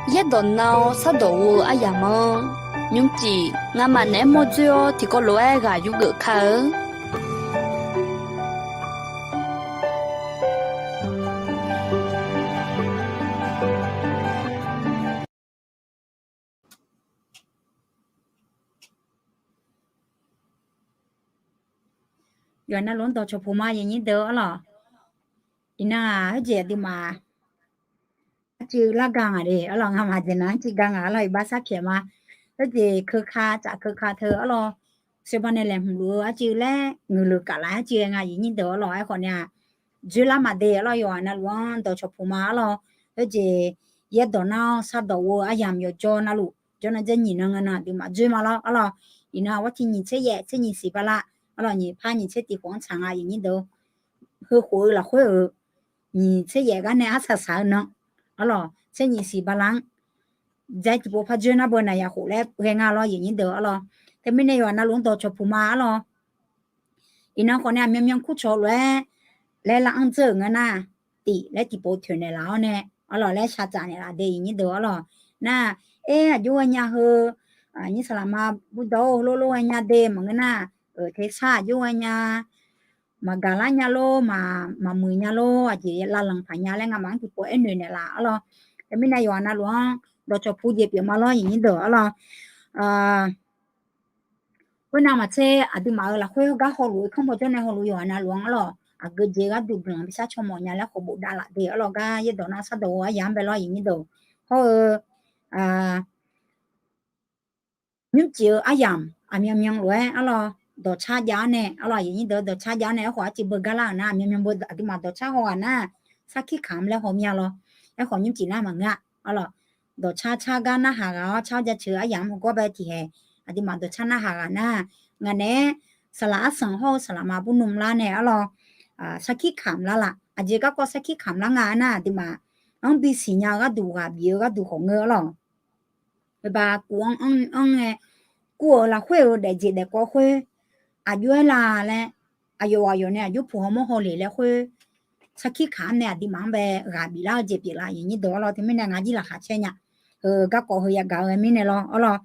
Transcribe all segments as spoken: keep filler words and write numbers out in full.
Yaerdawq nav-awr shardawq ghof-eu aryamq-anr, nymrcif ngamaf naeq-aer mawr dzoer-awr tiqkawv lof-aer ghaq yurgeuf kar-eu. Yawqha navluf-anr dawqcawq puq ma, aqyuif aqnyir deuq arlawq. Iqnan-aq, heujeq aqduimaf arcuiv lar ga ngaq de arlawq, ngamaf jeq naq arcuiv ga ngaq arlawq, iqbax sharpyaeq ma. Heujeq keuka tsaf keuka teu arlawq, sheuba nae laeqhmq luf-eu arcuiv laer ngeuqleuq kaf laf arcuiv-aer nga, aqyuif aqnyir deuq arlawq. Aerkhawf ni-aq, dzoerlar maqde arlawq, yawqha navluf-anr dawqcawq puq ma arlawq. Heujeq yaerdawq nar-awr shardawq ghof-eu aryamq yawqjawr navluf jawrnan dzaer nyiq nan ngae nan aqduimaf dzoer ma lawr arlawq. Iqnan-aq, warti nyiq tser yaef tser nyiq siq bala arlawq, nyiq par nyiq tser tiq khof-anr tsaq nga, aqyuif aqnyir deuq. Heu khof-eu lafkhoer-euq nyiq tser yaef gar nae arsaq saq-eu nan arlawq, tser nyiq siq bala-anr dzaer tiqpov par dzoer nar beu naqyaq khof laer ghae nga lawr, aqyuif aqnyir deuq arlawq. Teumirnae yawqha navluf-anr dawqcawq puq ma arlawq. Iqnan khawf nae aqmyanmyan kurcawq lof-aer laer lar-anr dzeur-euq ngae nar, tif laer tiqpov toeqnaeq laf-awr nae arlawq, laer shaqtsaf naeqlaf de, aqyuif aqnyir deuq arlawq. Nar, er, aqjox ghaenya heu, nyir saqlaqma burdawr-or, heulof lof ghaenya de maqngeur nar, tersar aqjox ghaenya, maqgaq lar nya lor, maqmuiq nya lor, aqjeq lavlanq paq nya laer ngamaf-anr tiqpov aernoeq naeqlaf arlawq. Teumirnae yawqha navluf-anr dawqcawq puq jeq pyeuf ma lawr, aqyuif aqnyir deuq arlawq. Khoernav maqtser aqduimaf-euq lafkhoer heugar hawluf-eu kanr paw jawr nae hawluf yawqha navluf-anr arlawq, aqgeujeq gharduq guiqlanq bishar caw mawf nya laer khawf bofdav laf de arlawq, gar yaerdawq nar shardawq ghof-eu aryamq-anr bae lawr, aqyuif aqnyir deuq. Hawr-eu nymrcif-eu aryamq aqmyanmyan lof-aer arlawq, dawqcar jav-awr nae arlawq, aqyuif aqnyir deuq, dawqcar jav-awr nae aerkhawf arcuiv beugar lar-euq nar, aqmyanmyan beu aqduimaf dawqcar haw ghaq nar, sarkir kamq laer haw mir-a lawr. Aerkhawf nymrcif nar maqngeur-a arlawq. Dawqcar car gar narhaq ghaq-awr car-awr jaceuq-eu aryamq-anr hawgawr bae tiqhaeq, aqduimaf dawqcar narhaq ghaq nar, ngaq naeq-aer saqlaq arsanq hawr-eu saqlaqma bur nmr lar nae arlawq, sarkir kamq lar laf. Aqjeq garkawv sarkir kamq lar nga nar, aqduimaf-anr bisiq nya-eu gharduq ghaq bif-eu gharduq khawf ngeur arlawq. Bebaq kuv-anr anr-aer, kuv-euq lafkhoer-euq daefjeq daefkawv khoer aqjox-aer la laer, aqyawf aqyawf nae aqjox puq hawmawr hawle laer khoer, sarkir kamq-anr nae aqduimaf-anr bae ghaq biflar-eu jeq pyeuflar, aqyuif aqnyir deuq arlawq. Teumirnae ngar jir laqkhaq caer nya. Heu garkawv heu yagaq-eu mirnae lawr arlawq.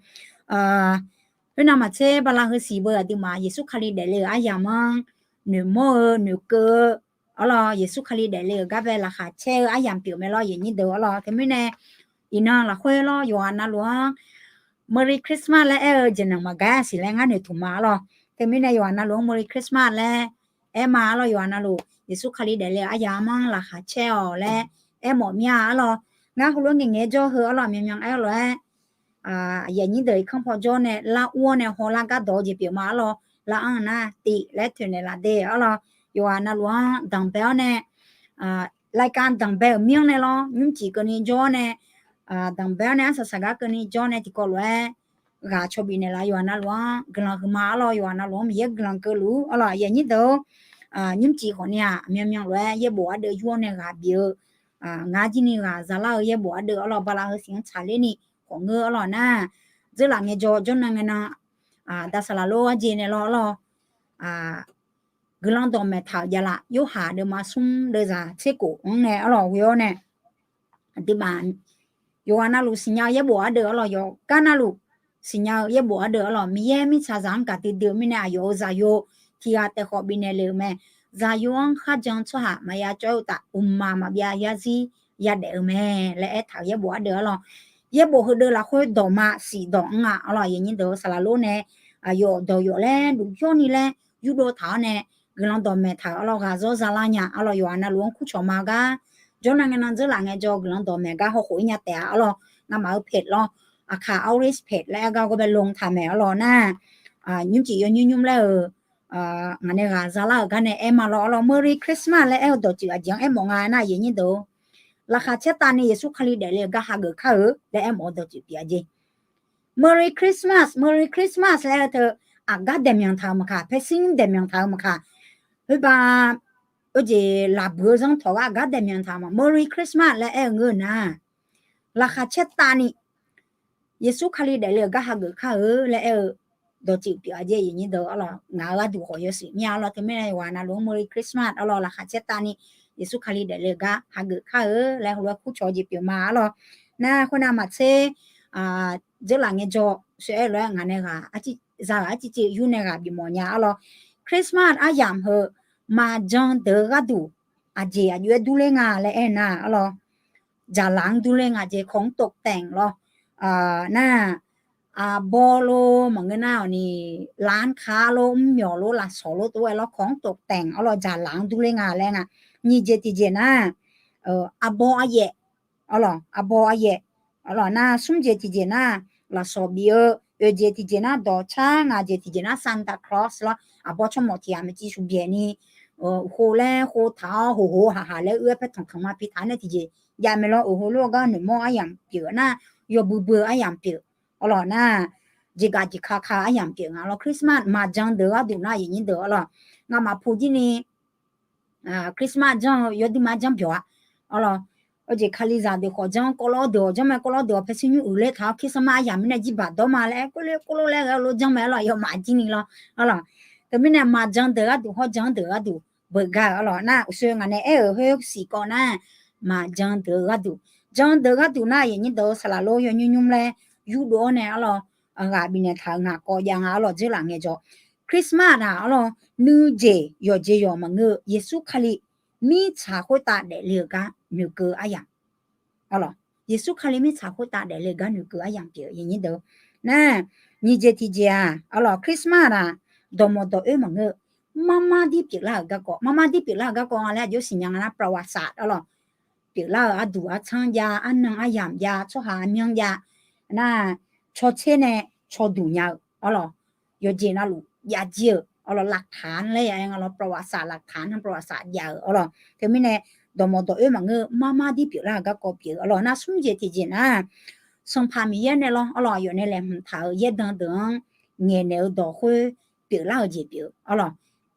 Khoernav maqtser bala heu siq beu aqduimaf Yeqsur Kali daefle-euq aryamq-anr noeqmawr-eu noeqkeuv-eu arlawq, Yeqsur Kali daefle-euq gar bae laqkhaq caer-eu aryamq pyeuf mae lawr, aqyuif aqnyir deuq arlawq. Teumirnae iqnan lafkhoer lawr, yawqha navluf-anr Merry Christmas laer aer-eu jeq nanq maqgaq-a siq laer ngar noeqtmq ma arlawq. Teumirnae yawqha navluf-anr Merry Christmas laer aer ma arlawq, yawqha navluf Yeqsur Kali daefle-euq aryamq-anr laqkhaq caer-awq laer aermawf mir-a arlawq. Ngar heulof-aer ngaeqngaeq jawr heu arlawq, aqmyanmyan aer-eu lof-aer aqyuif aqnyir deuq iqkanr paw jawr nae lar ur-awr nae hawlar gardawq-eu jeq pyeuf ma arlawq. Lar-anr nar tif laer toeqnaeq laf de arlawq. Yawqha navluf-anr danqbae-awr nae, รายการ danqbae-euq mir-anr nae lawr, nymrcif keuvni jawr-awr nae, danqbae-awr nae arsaq saqgar keuvni jawr nae tiqkawv lof-aer ghaq cawbif naeqlaf, yawqha navluf-anr guiqlanq huiqma arlawq, yawqha navluf-anr Miqyaer guiqlanq keuvluf arlawq, aqyuif aqnyir deuq-or. Nymrcif khawf ni-aq aqmyanmyan lof-aer yaerbof ardeuv yur-awr nae ghaq bif-eu, ngar jir ni ghaq zalar-eu yaerbof ardeuv arlawq, bala heu siq-anr tsaqler ni khawf ngeur arlawq nar, dzeurlaf ngaejawr jawrnan ngae nan, da saqlaq lor arjeq nae lawr arlawq. Guiqlanq dawqmaeq taq-euq javlaf Yorhaq deuvma smr deuvzaq tserkhof-anr nae arlawq ghoe-awr nae, aqduimaf yawqghaq navluf siqnya-eu yaerbof ardeuv arlawq, yawqgar navluf siqnya-eu yaerbof ardeuv arlawq, Miqyaer mirtsaqzaq-anr gaqdui dui-eu mirnae aqyawf-euq zaqyo tiqghaq taef khawf bifnaeq le-euq mae. Zaqyo-anr kharjan-eu tsawrhaq maqya cawv-eu uqtaf, uqmaq maqbyav yarzir yadaef-eu mae laer aertaq-euq yaerbof ardeuv arlawq. Yaerbof heudeuv lafkhoer dawqma siq dawq-anr-a arlawq, aqyuif aqnyir deuq-or, saqlaq lor nae aqyawf dawq yawf laer luf yawrni laer yurdov taq-awr nae guiqlanq dawqmaeq taq-euq arlawq, ghaq zawr zalar nya arlawq, yawqghaq navluf-anr kurcawq ma-eu gar jawrnan ngae nan dzeurlaf ngaejawr guiqlanq dawqmaeq gar hawkhof-ir nya taef-a arlawq. Ngamaf-eu page lawr, Aqkaq Outreach page laer aer gar gawr bae lon taq maeq arlawq nar, nymrcif yawnymr nymr laer-euq ngaq nae ghaq zalar-euq gar nae aer ma lawr arlawq, Merry Christmas laer aer-eu dawqtsuif aqjeq-anr aermawf nga nar, aqyuif aqnyir deuq-or, laqkhaq caertavni Yeqsur Kali daefle-euq gar hageuf kar-eu laer aermawf-eu dawqtsuif pyeuf-a jeq. Merry Christmas, Merry Christmas laer-eu teu, aqgar daeqmyanq taq-euq maqkaq, paersir daeqmyanq taq-euq maqkaq, khoerba, oejeq laqbuiq-eu zanr tawq gar aqgar daeqmyanq taq-euq ma, Merry Christmas laer aer-eu ngeur-eu nar, laqkhaq caertavni Yeqsur Kali daefle-euq gar hageuf kar-eu laer aer-eu dawqtsuif pyeuf-a jeq, aqyuif aqnyir deuq-or, arlawq, ngaq-euq gharduq khawf yawshuif mir-a arlawq, teumirnae yawqghaq navluf-anr Merry Christmas arlawq, laqkhaq caertavni Yeqsur Kali daefle-euq gar hageuf kar-eu laer heulof-aer kurcawq jeq pyeuf ma arlawq. Nar khoernav maqtser, dzeurlaf ngaejawr sheuq-aer lof-aer ngaq nae ghaq, zaghaq arcivciv yur nae ghaq bifmawf nya arlawr. Christmas aryamq heu maqjan deuq-eu gharduq aqjeq aqjox-aer durler nga laer aernar arlawr, jaqlaq-anr durler nga jeq ของตกแต่ง lawr. Nar arbawr lor maqngeur nar-awq ni, ร้านค้า lor, mrmyawq lor, lafsawq lor tov-aer lawr, ของตกแต่ง arlawr, jaqlaq-anr durler nga laer nga. Nyiq jeq tiqjeq nar arbawr aryaef arlawr, arbawr aryaef arlawr. Nar smr jeq tiqjeq nar lafsawq bif-eu, oeq jeq tiqjeq nar dawqcar, ngaq jeq tiqjeq nar Santa Claus lawr, arbawr tsawrmawf tiq ghaq maeqciv shuq byaeq ni, uqkhov laer khov taq-awr hoqhov haqhaq laer uir-aer paertanq tanq ma pi taq-aer nae tiqjeq jav mae lawr. Uqkhov lof-aer gar noeqmawr aryamq pyeuf nar, yawbui bui-eu aryamq pyeuf arlawr nar, jeqgaq jeqka ka aryamq pyeuf nga lawr. Christmas maqjan deuq gharduq nar aqyuif nyir deuq arlawr, ngamaf pu jir ni Christmas janr-eu yawduima janr byawq-a arlawr. Aqjeq kalizaq deuq khawf janr, kawvlawr deuq-awq janr mae, kawvlawr deuq-awq paershuir nymr uiqler taq-awr Christmas aryamq mirnae jirbaq dawr ma laer aer, kawvlawr kawvlawr laer ghae-awr lor janr mae arlawr, yawmaf jir ni lawr arlawr. Teumirnae maqjan deuq gharduq hawr jan deuq gharduq beugar ghae-eu arlawr. Nar uqshoe ngaq nae aer-euq khoer siqkawv nar, maqjan deuq gharduq, jan deuq gharduq nar aqyuif nyir deuq-eu saqlaq lor yawnymr nymr laer yurdov-awr nae arlawr, aqghaq bifnaeq taq-euq ngaq kawv jav nga arlawr, dzeurlaf ngaejawr. Christmas-aq arlawr, nuijeq yawqjeq yawq maqngeur-eu Yeqsur Kali mirtsaq khoertav daefle-euq gar noeqkeuv aryamq arlawr, Yeqsur Kali mirtsaq khoertav daefle-euq gar noeqkeuv aryamq pyeuf-eu aqyuif nyir deuq. Nar nyiq jeq tiqjeq-aq arlawr, Christmas-aq dawqmawq dawq oer maqngeur-eu, marmar dir pyeuflar-euq garkawv, marmar dir pyeuflar-euq garkawv nga laer aqjox siqnya nga nar ประวัติศาสตร์ arlawr, pyeuflar-euq arduq artsanr jav, arnan aryamq jav, tsawrhaq armyanr jav, nar cawtser nae cawduq nya-eu arlawr, yawqjeq navluf jav jir-euq arlawr, หลักฐาน laer ya-aer nga lawr, ประวัติศาสตร์ หลักฐาน nar ประวัติศาสตร์ jav-euq arlawr. Teumirnae dawqmawq dawq oer maqngeur-eu marmar dir pyeuflar-euq garkawv pyeuf-eu arlawr. Nar smr jeq tiqjeq nar, Sanqpaq Miqyaer nae lawr arlawr, aqyawf nae laeqhmq taq-euq yaerdan deuq-anr ngaeqnaeq-eu dawq khoer pyeuflar-euq jeq pyeuf-eu arlawr.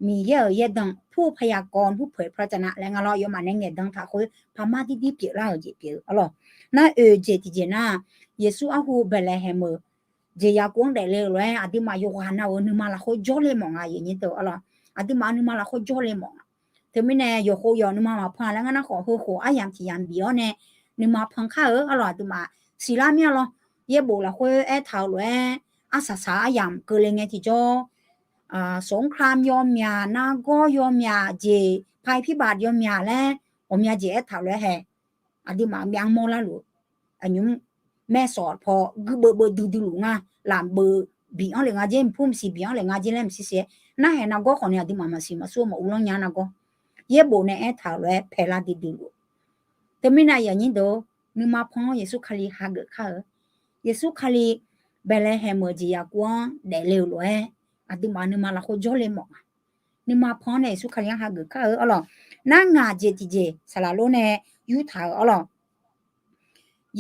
Miqyaer-euq yaerdan ผู้พยากรณ์ ผู้เผยพระวจนะ laer nga lawr, aqyawfmaf nae ngaeqdan taq khoer paqmar dirdir pyeuflar-euq jeq pyeuf-eu arlawr. Nar oeq jeq tiqjeq nar, Yeqsur arhu Baeqlaeqhaeq-euq jeqzaq kov-anr daefle-euq lof-aer aqduimaf yawqghaq navluf-eu nuima lafkhoer jawrle mawf nga aqyuif nyir deuq arlawr. Aqduimaf nuima lafkhoer jawrle mawf nga. Teumirnae yawqkhov yawq nuima maqpan laer ngar nar khawf, heu khof aryamq tiq yamq bif-awr nae nuima pan kar-euq arlawr, aqduimaf siqlar mir-a lawr. Yaerbof lafkhoer aertaq-euq lof-aer arsaq saq-eu aryamq keuvle ngae tiqjawr, สงคราม yawmyaq, nargawr yawmyaq jeq, ภัยพิบัติ yawmyaq laer ghawqmya jeq aertaq-euq lof-aer hae, aqduimaf myav mawrlar luf-eu aqnymr maersawq paw guirbeuv beuv duidui luf nga, laf beuv bif-anr le nga jer, mqpur mqsiq bif-anr le nga jer laer mqsiq siq-aer, narhaq nargawr khawf ni aqduimaf maqsiq maqsur maqur lanr nya nargawr, yaerbof nae aertaq-euq lof-aer paeqlar duidui luf-eu. Teumirnae aqyuif nyir deuq-or, nuima pan-anr Yeqsur Kali hageuf kar-eu. Yeqsur Kali Baeqlaeqhaeq meuq jeqzaq kov-anr daefle-euq lof-aer aqduimaf nuima lafkhoer jawrle mawf nga. Nuima pan-anr nae Yeqsur Kali-anr hageuf kar-eu arlawr. Nar ngaq jeq tiqjeq saqlaq lor nae yurtaq-euq arlawr.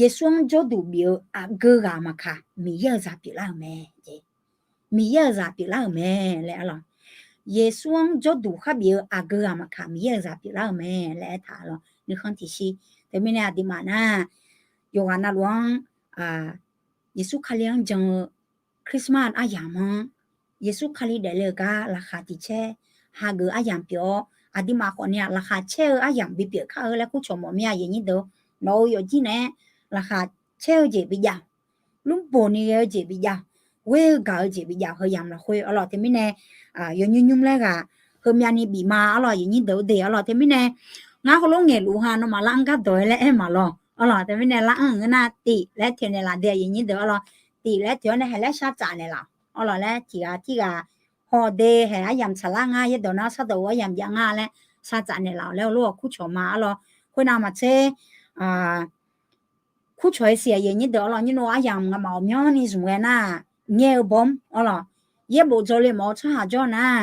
Yeqsur-anr jawrduq bif-eu aqgeu ghaq maqkaq, Miqyaer-euq zaq pyeuflar-euq mae jeq. Miqyaer-euq zaq pyeuflar-euq mae laer arlawr. Yeqsur-anr jawrduq khar bif-eu aqgeu ghaq maqkaq, Miqyaer-euq zaq pyeuflar-euq mae laer aertaq arlawr. Nuikhanr tiqshir. Teumirnae aqduimaf nar, yawqghaq navluf-anr Yeqsur Kali-anr jan-eu Christmas aryamq-anr, Yeqsur Kali daefle-euq gar laqkhaq tiq caer hageuf aryamq pyeuf-awr, aqduimaf khawf ni-aq laqkhaq caer-eu aryamq bipyeuf kar-eu laer kurcawq mawf mir-a aqyuif nyir deuq-or. Nawq-euq yawqjir naeq-aer laqkhaq caer-eu jeq bijav, lmrboq ni ghae-eu jeq bijav, ghoer-eu gaq-eu jeq bijav-eu heu yamq lafkhoer arlawr. Teumirnae yawnymr nymr laer ghaq heumyav ni bif ma arlawr, aqyuif nyir deuq-or de arlawr. Teumirnae ngar heulof ngaeqluf ha nawmaf lar-anr gardawq-aer laer aer maqlawr arlawr. Teumirnae lar-anr-eu ngeur nar tif laer toeqnaeq laf de aqyuif nyir deuq arlawr. Tif laer toeq-awr nae haeq laer shar tsaf naeqlaf-awq arlawr laer tiq ghaq tirghaq haw de haeq aryamq tsaqlar nga, yaerdawq nar sardawq-eu aryamq jav nga laer shar tsaf naeqlaf-awq laer heulof-aer kurcawq ma arlawr. Khoernav maqtser kurcawq-aer siq aqyuif nyir deuq arlawr, nyir nor aryamq ngamaf ghawqmyanrni zmq ghae nar, ngaer-eu bawm arlawr. Yaerbof dzawle mawf-eu tsawrhaq jawr nar,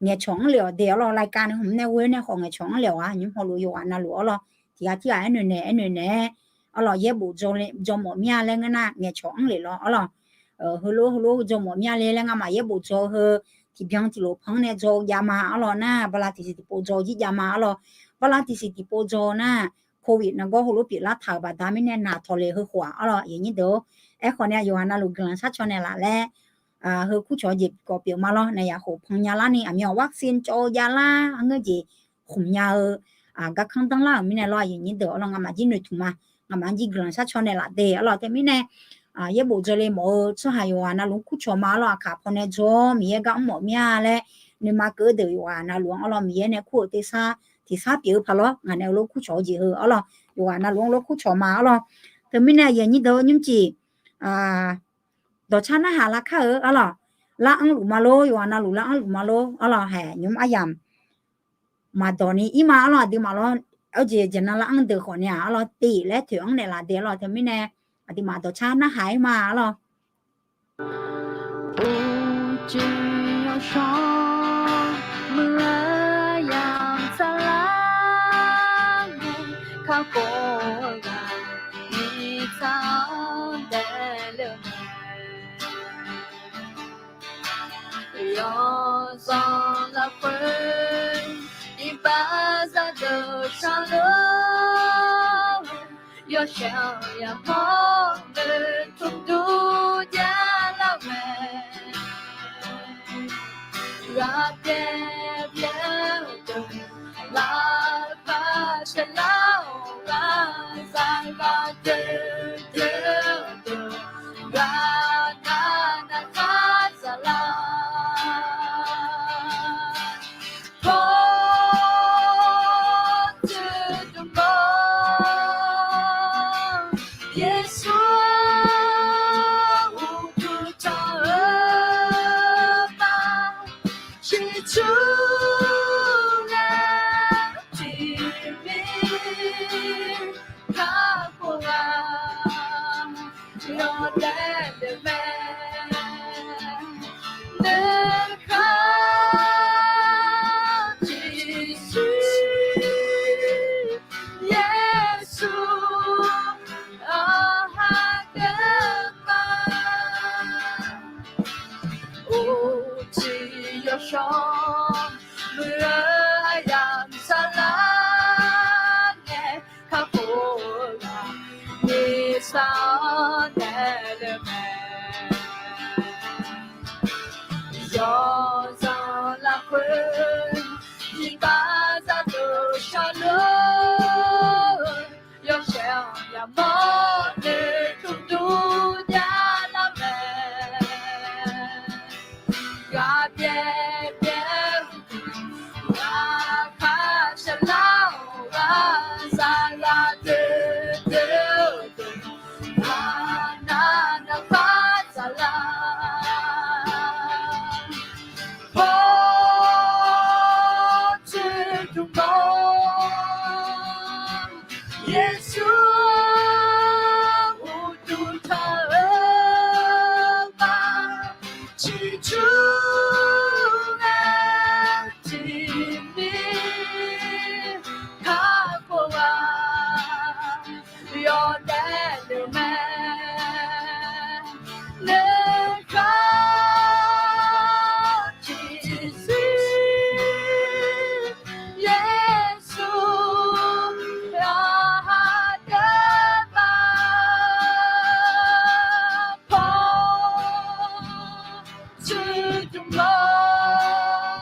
ngaeqcawq-anr lef-awq de arlawr. รายการ nae hmq nae ghoe nae khawf ngaeqcawq-anr lef-awq-a, nymr hawluf yawqghaq navluf arlawr. Tiq ghaq tirghaq aernoeq naeq aernoeq naeq-aer arlawr, yaerbof dzaw mawf mir-a laer ngeur nar ngaeqcawq-anr lef lawr arlawr. Heulof heulof dzaw mawf mir-a le laer ngamaf yaerbof dzaw-eu heu tiqbyan tiqlof pan-anr nae dzaw-eu jav ma arlawr nar, bala tiqsiq tiqpov dzaw-eu jir jav ma arlawr. Bala tiqsiq tiqpov dzaw nar, covid nargawr heulof pyeuflar taq-euq baqda mirnae naq tawq le heu khof-aq arlawr, aqyuif nyir deuq-or. Aerkhawf nae yawqghaq navluf guiqlanq sharcaw naeqlaf laer, heu kurcawq-eu jeq kawv pyeuf ma lawr. Naeq yaqkhof pannya larni aqmyan วัคซีน cawv-eu javlar, arngeur jeq khmq nya-eu garkanr danrlar-euq mirnae lawr, aqyuif nyir deuq arlawr, ngamaf jir noeqtmq ma. ngaqmaf jir guiqlanq sharcaw naeqlaf de arlawr. Teumirnae yaerbof dzaw le mawf-eu tsawrhaq yawqghaq navluf-anr kurcawq ma arlawr. Aqkaq pawnae dzaw-awr Miqyaer gar mr mawf mir-a laer nuima keuv-eu deuq yawqghaq navluf-anr arlawr Miqyaer nae kur-euq tersar tiqsar pyeuf-eu paq lawr ngaq nae-eu lof kurcawq-eu jeq heu arlawr yawqghaq navluf-anr lof kurcawq ma arlawr. Teumirnae aqyuif aqnyir deuq nymrcif dawqcar narhaq lavkar-eu arlawr, lar anrluf ma lor, yawqghaq navluf lar anrluf ma lor arlawr. Haeq nymr aryamq maqdawq ni ir ma arlawr, aqduimaf lawr, arjeq jeq nan lar anr deuq khawf ni-aq arlawr, tif laer toeq anr naeqlaf de arlawr. Teumirnae aqduimaf dawqcar narhaq-ir ma arlawr. Uqcif yawshawr muiq-eu yamq saflar nae kakhof-eu ghaq mirtsaq-anr daefle-eu mae. Yawzanq lafkhoer iqbax zaqdeuq shar-eu, yawshaef-anr yamawr noeqtmq dur javlar mae. Ghaqbyaer byaer-eu deuq, laqkhaq caevlar-awq ghaq, zaqghaq deuq deuq-eu deuq, ghaq navnav khar dzaqlar. Pawr tsuidmq mawr, Yeqsur uqduq tanq-eu ma, ciqcur ngae tiqmir kakhof-aq, yawdaef deuq mae. Nuikhanr tiqsir Yeqsur-anr hageuf ma. Uqcif yawshawr muiq-eu aryamq saflar nae kakhof-eu ghaq mirtsaq-anr daefle-eu mae. Yawzanq lafkhoer iqbax zaqdeuq shar-eu, yawshaef-anr yamawr noeqtmq dur javlar mae. Ghaqbyaer byaer-eu deuq, laqkhaq caevlar-awq ghaq, zaqghaq deuq deuq-eu deuq, ghaq navnav khar dzaqlar. Pawr tsuidmq mawr, Yeqsur uqduq tanq-eu ma, ciqcur ngae tiqmir kakhof-aq, yawdaef deuq mae. Nuikhanr tiqsir Yeqsur-anr hageuf ma. Pawr tsuidmq mawr,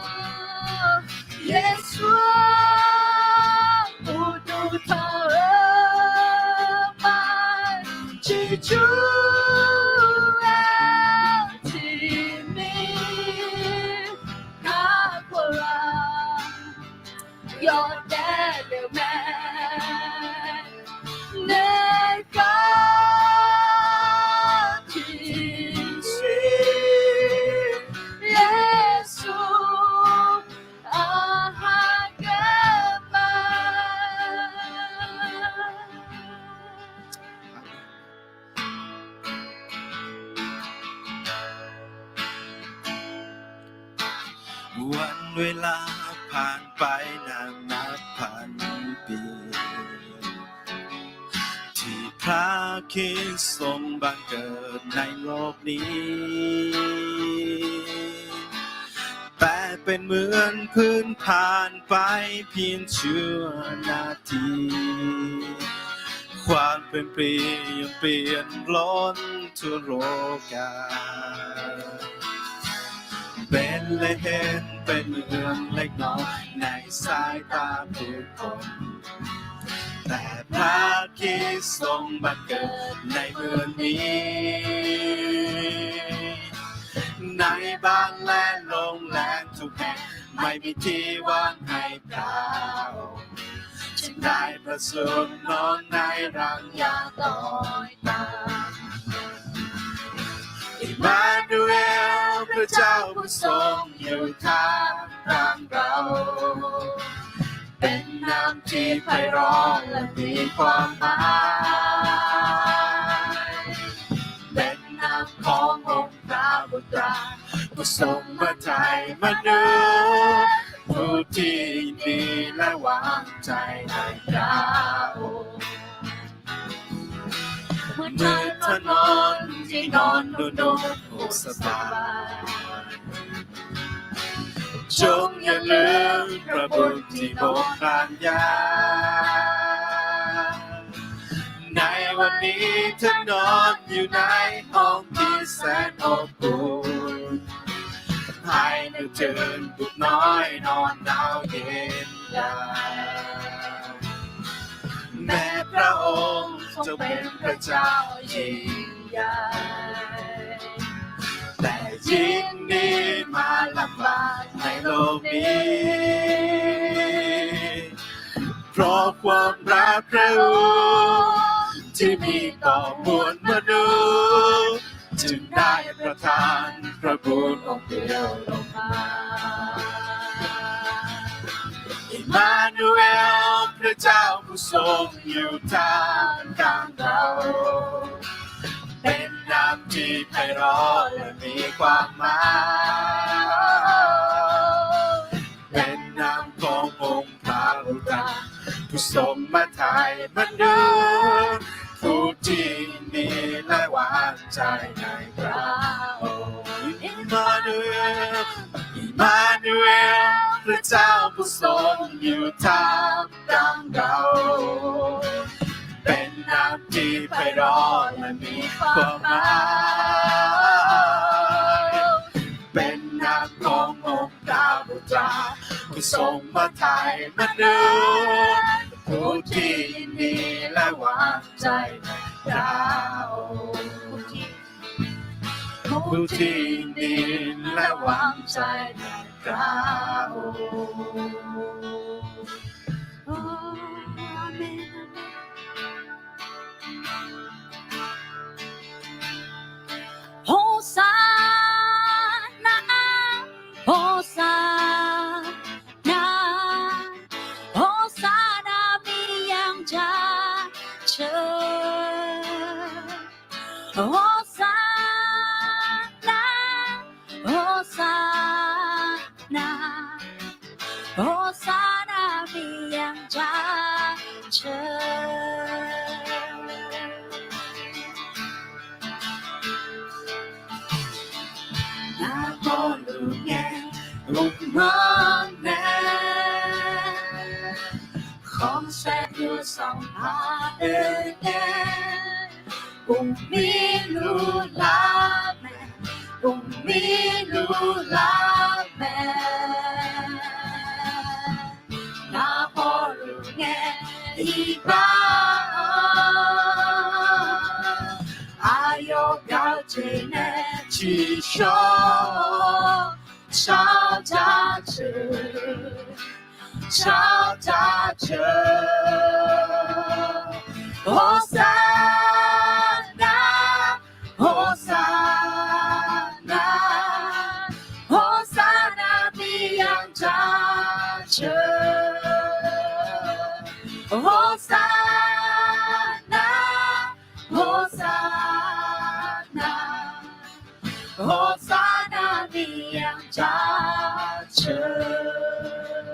Yeqsur uqduq tanq-eu ma, ciqcur-aer tiqmir kakhof-aq, yawdaef deuq mae. Nuikhanr tiqsir Yeqsur-anr hageuf ma. วันเวลาผ่านไปนานนับพันปี ที่พระคริสต์ทรงบังเกิดในโลกนี้ แต่เป็นเหมือนเพิ่งผ่านไปเพียงชั่วนาที ความเป็นปียังเปลี่ยนล้นทั่วโลกา เบธเลเฮมเป็นเมืองเล็กน้อยในสายตาผู้คน แต่พระคริสต์ทรงบังเกิดในคืนนี้ ในบ้านและโรงแรมทุกแห่ง ไม่มีที่ว่างให้พระองค์ จึงได้ประสูตินอนในรังอย่างน้อยตา อิมมานูเอล พระเจ้าผู้ทรงอยู่ท่ามกลางเรา เป็นนามที่ไพเราะและมีความหมาย เป็นนามขององค์พระบุตร ผู้ทรงมาไถ่มนุษย์ ผู้ที่ยินดีและวางใจในพระองค์ เหมือนถนนที่นอนนุ่มๆ สบาย จงอย่าลืมพระบุตรที่โปรดปรานยาก ในวันนี้ท่านนอนอยู่ในห้องที่แสนอบอุ่น ให้นึกถึงบุตรน้อยนอนหนาวเย็นได้ แม้พระองค์ทรงเป็นพระเจ้ายิ่งใหญ่ แต่ยิ่งนี้มาลำบากในโลกนี้ เพราะความรักพระองค์ที่มีต่อมวลมนุษย์ จึงได้ประทานพระบุตรองค์เดียวลงมา อิมมานูเอล พระเจ้าผู้ทรงอยู่ท่ามกลางเรา เป็นนามที่ไพเราะและมีความหมาย เป็นนามขององค์พระผู้ตรัส ผู้ทรงมาไถ่มนุษย์ ผู้ที่มีและวางใจในพระองค์ อิมมานูเอล อิมมานูเอล พระเจ้าผู้ทรงอยู่ท่ามกลางเรา เป็นนามที่ไพเราะและมีความหมาย เป็นนามขององค์พระบุตร ผู้ทรงมาไถ่มนุษย์ ผู้ที่ยินดีและวางใจในพระองค์ ผู้ที่ยินดีและวางใจในพระองค์ อาเมน โฮซันนา โฮซันนา โฮซันนา ไปยังจาเชิญ โฮซันนา โฮซันนา โฮซันนา ไปยังจาเชิญ Naqbawluv ngae, uqmanr nae, khanqsaer yawsanr paq-aer nae, uqmir luf lar mae, uqmir luf lar mae. Naqbawluv ngae, iqbax-anr aqyawf gaq jeq nae tsiqshawr-awr, shar jaceuq, shar jaceuq. โฮซันนา โฮซันนา โฮซันนา ไปยังจาเชิญ โฮซันนา โฮซันนา โฮซันนา ไปยังจาเชิญ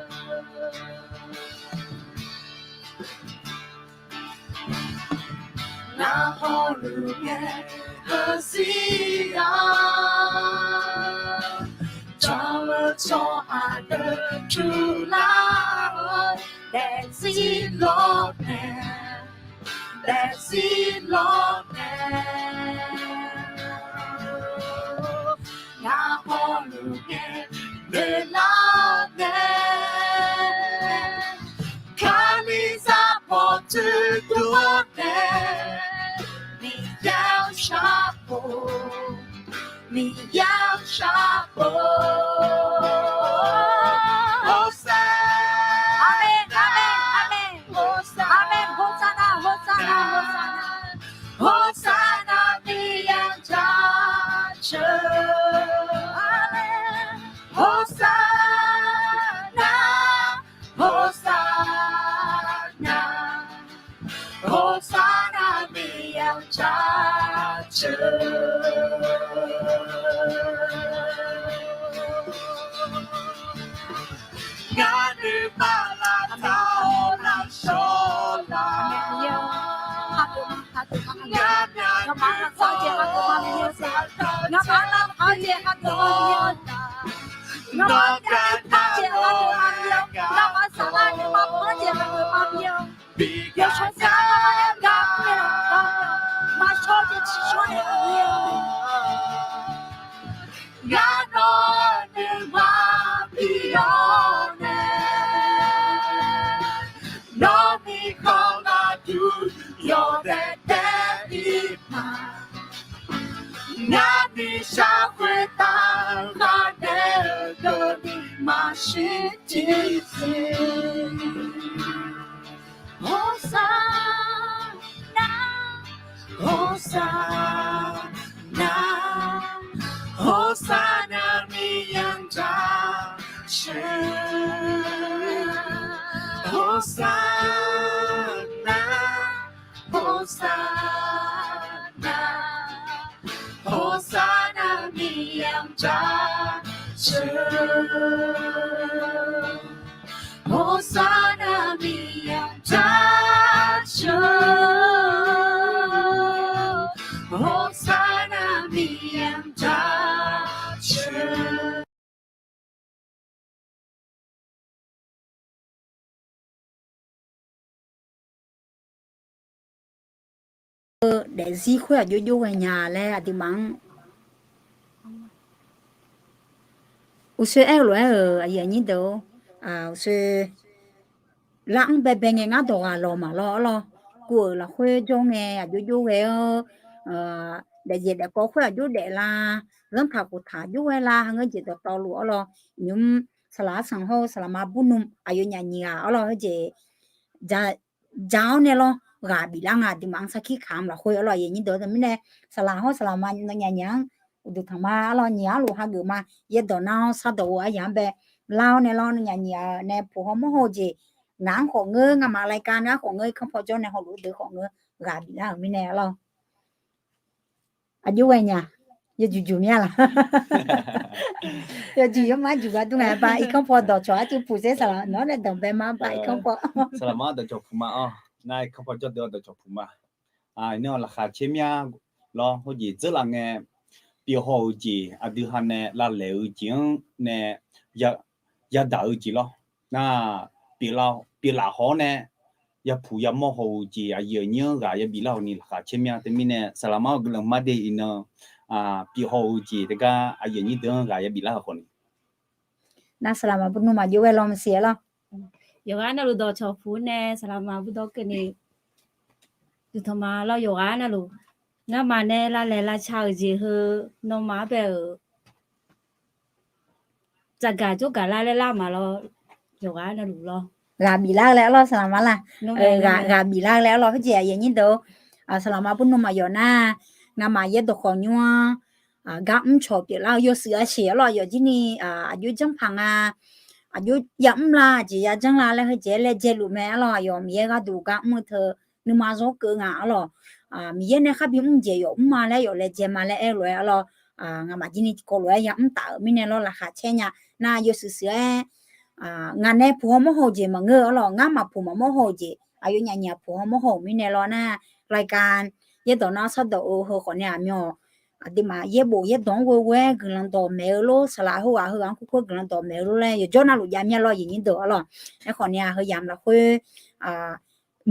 Naqbawluv ngae, heusiq-anr, jawr-eu tsawrhaq deuq tuvlar-awr, daefzir lawr mae, daefzir lawr mae. Naqbawluv ngae, noeqlar-awr nae, Kalizaq paw teuduq-awr nae, Miqyaer-anr shar-or, Miqyaer-anr shar-or. Hosanna, Hosanna, Hosanna, Hosanna, Hosanna, Miqyaer-anr jaceuq. Amen. Hosanna, Hosanna, Hosanna, Miqyaer-anr jaceuq. Ngar nuima lavtaq-awr lavshawr la. Ngar Ngar nawr nuima bi-awr nae, nawr mirkhanq gharduq yawdaef daef-ir ma. Ngar nuishar khoertav ghaqnaeq-eu deuq ni maqshir tiqsiq. Hosanna, Hosanna, Hosanna, Miqyaer-anr jaceuq. Hosanna, Hosanna, Hosanna, Miqyaer-anr jaceuq. Hosanna, Miqyaer-anr jaceuq. Hosanna, Miqyaer-anr jaceuq. Daefzir khoer aqjox jov ghae nya laer aqduimaf-anr uqshoe aer-eu lof-aer-euq aqyuif aqnyir deuq-or, uqshoe lar-anr baebae ngae ngar dawq ghaq lawq maqlawr arlawr. Kuv-euq lafkhoer jawr ngae aqjox jov ghae-awr, daefyaeq daefkawv khoer aqjox daef la, zanrtaq khoftaq jov ghae la, ha ngeur jeq dawqtawvluf arlawr. Nymq-mr saqlaq arsanq hawr-eu saqlaqma burnmr aqyawfnyaf nyiq ghaq arlawr, heujeq ja-awr nae lawr ghaq biflar nga. Aqduimaf-anr sarkir kamq lafkhoer arlawr, aqyuif aqnyir deuq-or, teumirnae saqlaq hawr saqlaqma nawnyaf nyiq-anr uqduq tanq ma arlawr, nyiq arluf hageuf ma. Yaerdawq nar-awr shardawq-eu aryaq-anr bae lar-awr nae lawr, nawnyaf nyiq-aq nae puq haw mawr haw-eu jeq ngaq-anr khawf ngeur, ngamaf laika ngar khawf ngeur, irkanr paw jawr nae hawluf-eu deuq khawf ngeur, ghaq biflar-euq mirnae arlawr. Aqjox ghae nya, yawjuq juq mya laq? Yawjuq yawmar juq gar dur nga ba. Irkanr paw dawqcawq arcuiv puq sher saqlaq nawr nae danqbae ma ba. Irkanr paw, saqlaqma dawqcawq puq ma-awr, nar irkanr paw jawr deuq-awr dawqcawq puq ma. Iqnan laqkhaq caer mya lawr, hawjeq dzeur laf ngae, pyeuf haw-euq jeq aqdui ha nae lavlaeq-eu jeq-anr nae yadaq-eu jeq lawr. Nar pyeuflaf haw-awr nae yapuq yamawr haw-eu jeq aqyuif aqnyir-anr ghaq yabif lar-awq ni laqkhaq caer mya. Teumirnae saqlaqma-awr guiqlanq mar de iqnan pyeuf haw-eu jeq teugar aqyuif aqnyir deuq-anr ghaq yabif lar-euq khawf ni. Nar saqlaqma burnmr maqjox ghae lawr maqsiq-a lawr. Yawqghaq navluf dawqcawq puq nae saqlaqma burdawr keuvni, uqduq tanq ma lawr. Yawqghaq navluf ngamaf nae lavlaeq lavca-euq jeq heu nawmaf-anr bae-euq tsafgaq jawrgaq lar laer lar ma lawr. Yawqghaq navluf lawr, ghaq biflar-eu laer arlawr saqlaqma laq. Ghaq biflar-eu laer arlawr, heujeq aqyuif aqnyir deuq-or, saqlaqma burnmr maqyawf nar, ngamaf yaerdawq khawf nymr-anr gar mr cawq pyeuflar-eu yawshuif-a sheq arlawr, yawf jir ni aqjox janrpaq nga, aqjox yamr la jeq yajanr la laer heujeq-aer laejae luf mae arlawr. Aqyawf Miqyaer gharduq gar mr-eu teu nuima zawr keuv nga arlawr. Miqyaer nae khar bimr jeq yawf mr ma laer yawf laejae ma laer aer lof-aer arlawr, ngamaf jir ni tiqkawv lof-aer yamr taf-euq mirnae lawr laqkhaq caer nya. Nar yawshuif shuif-aer ngaq nae puq haw mawr haw-eu jeq maqngeur-eu arlawr, ngar maqpuq maqmawr haw-eu jeq aqyawfnyaf nyiq-aq puq haw mawr haw-euq mirnae lawr nar, รายการ yaerdawq nar shardawq-eu heu khawf nae aqmyan-awq. Aqduimaf yaerbof yaerdawq-anr ghoe ghoe-aer guiqlanq dawqmaeq-eu lor, saqlaq heughaq heughaq-anr kurkur guiqlanq dawqmaeq-eu lor laer yawqjawr navluf jav mya lawr, aqyuif aqnyir deuq arlawr. Aerkhawf nae-aq heuya mq lafkhoer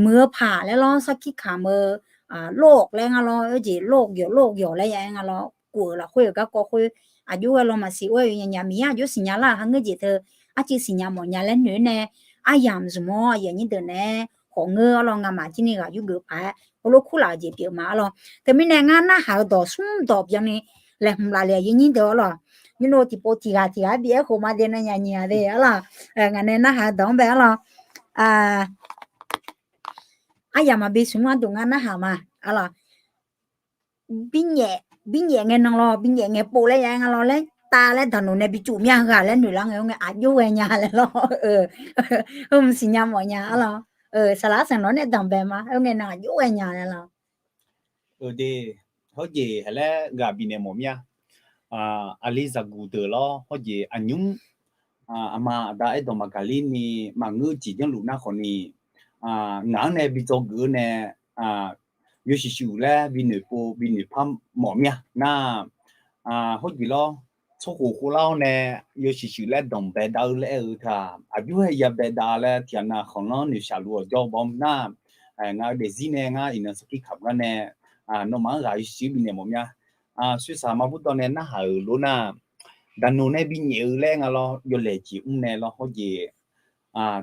muiq-eu paq laer lawr, sarkir kamq-eu โลก laer nga lawr, oerjeq โลก yawq โลก yawq laer ya aer nga lawr. Kuf-euq lafkhoer-euq garkawv khoer aqjox ghae law maqsiq, oe yawnyaf nyaf Miqyaer aqjox siqnya lar-euq ha ngeur jeq teu arcuiv siqnya mawf nya laer noeq-aer nae, aryamq zmq-awr aqyuif aqnyir deuq naeq-aer khawf ngeur arlawr, ngamaf jir ni ghaq yurgeuf paq-aer heulof kurlaf-euq jeq pyeuf ma arlawr. Teumirnae ngar narhaq-eu dawq smr dawq byanni laeqhmq laf le-aq yawnyir deuq arlawr. Nymr-eu tiqpov tiqghaq tiqghaq bif-aer khof ma de nae nya nyiq-a de arlawr. Ngaq nae narhaq-eu dawq-anr bae arlawr. Aryamq maqbi smq-anr duq ngar narhaq ma arlawr. Birnyaef ngae nan lawr, birnyaef ngae pov laer ya-aer nga lawr laer tav laer daqnoeq nae bi cuf mya-eu ghaq laer noeqlar ngae-aer ngae aqjox ghae nya laer lawr. Heu mq siqnya mawf nya arlawr. Saqlaq arsanq nawr nae danqbae ma, heu ngae nan aqjox ghae nya laer lawr. Hawrjeq haq laer ghaq bifnaeq mawf mya. Aqli zaqguq deuq lawr, hawrjeq aqnymr aqma aqda aerdawq maqgaqlir ni maqngeur-eu jeq janrluf nar khawf ni, ngaq-anr nae bi dzawgeuf-eu nae yawshuif shuif laer bi noeqpov bi noeqpar mawf mya nar, hawrjeq lawr, tsawrkhof khoflar-awr nae yawshuif shuif laer danqbae dav-eu laer aer-eu teu-aq, aqjox-aer yabae dav laer tiqghaq nav khanqlanr noeqshaq luf-awq jawr bawr nar, ngaq-eu daefzir nae ngar iqnan sarkir kamq gar nae, nawmaf-anr ghaq yawshuif shuif bifnaeq mawf mya. Soersaq maqbur dawv nae narhaq-euq lof nar, daqnoeq nae binyaef-eu laer nga lawr, yawlaeq jeq mr nae lawr hawrjeq,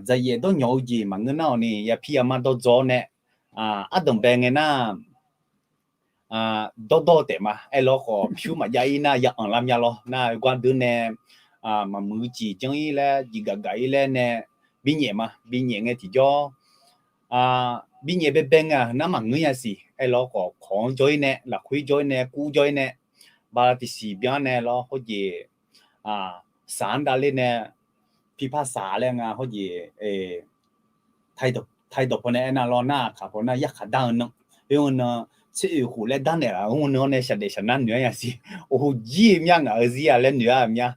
dzaqyaef dawrnyawq-eu jeq maqngeur nar-awq ni yapi yama dawrdzaw-awr nae, ardanqbae ngae nar, dawrdawr taef ma. Aerlawr khawf pyur maqjav-ir nar ya anqlar mya lawr nar, gar deuq nae maqmuiq-eu jeq janr-ir laer jeqgaf gaf-ir laer nae binyaef ma. Binyaef ngae tiqjawr, binyaef baebae ngae-aq nar maqngeur nya siq. Aerlawr khawf kawq-anr jawr-ir nae, lafkhoer jawr-ir nae, kur jawr-ir nae, ba tiqsiq byan nae lawr hawrjeq, saq-anr davler nae, pirpar saq laer nga hawrjeq, taqi dawq paw nae aernar lawr nar, kaq paw nar yarkhaq dar-eu nan, oe-eu nan, tser oeq khof laer darnaeq laf oe-eu nan-awr nae shaqdaef shaqnar noeq-ar nya siq. Oq jir-eu mya ngaq-eu zir-a laer noeq-ar mya.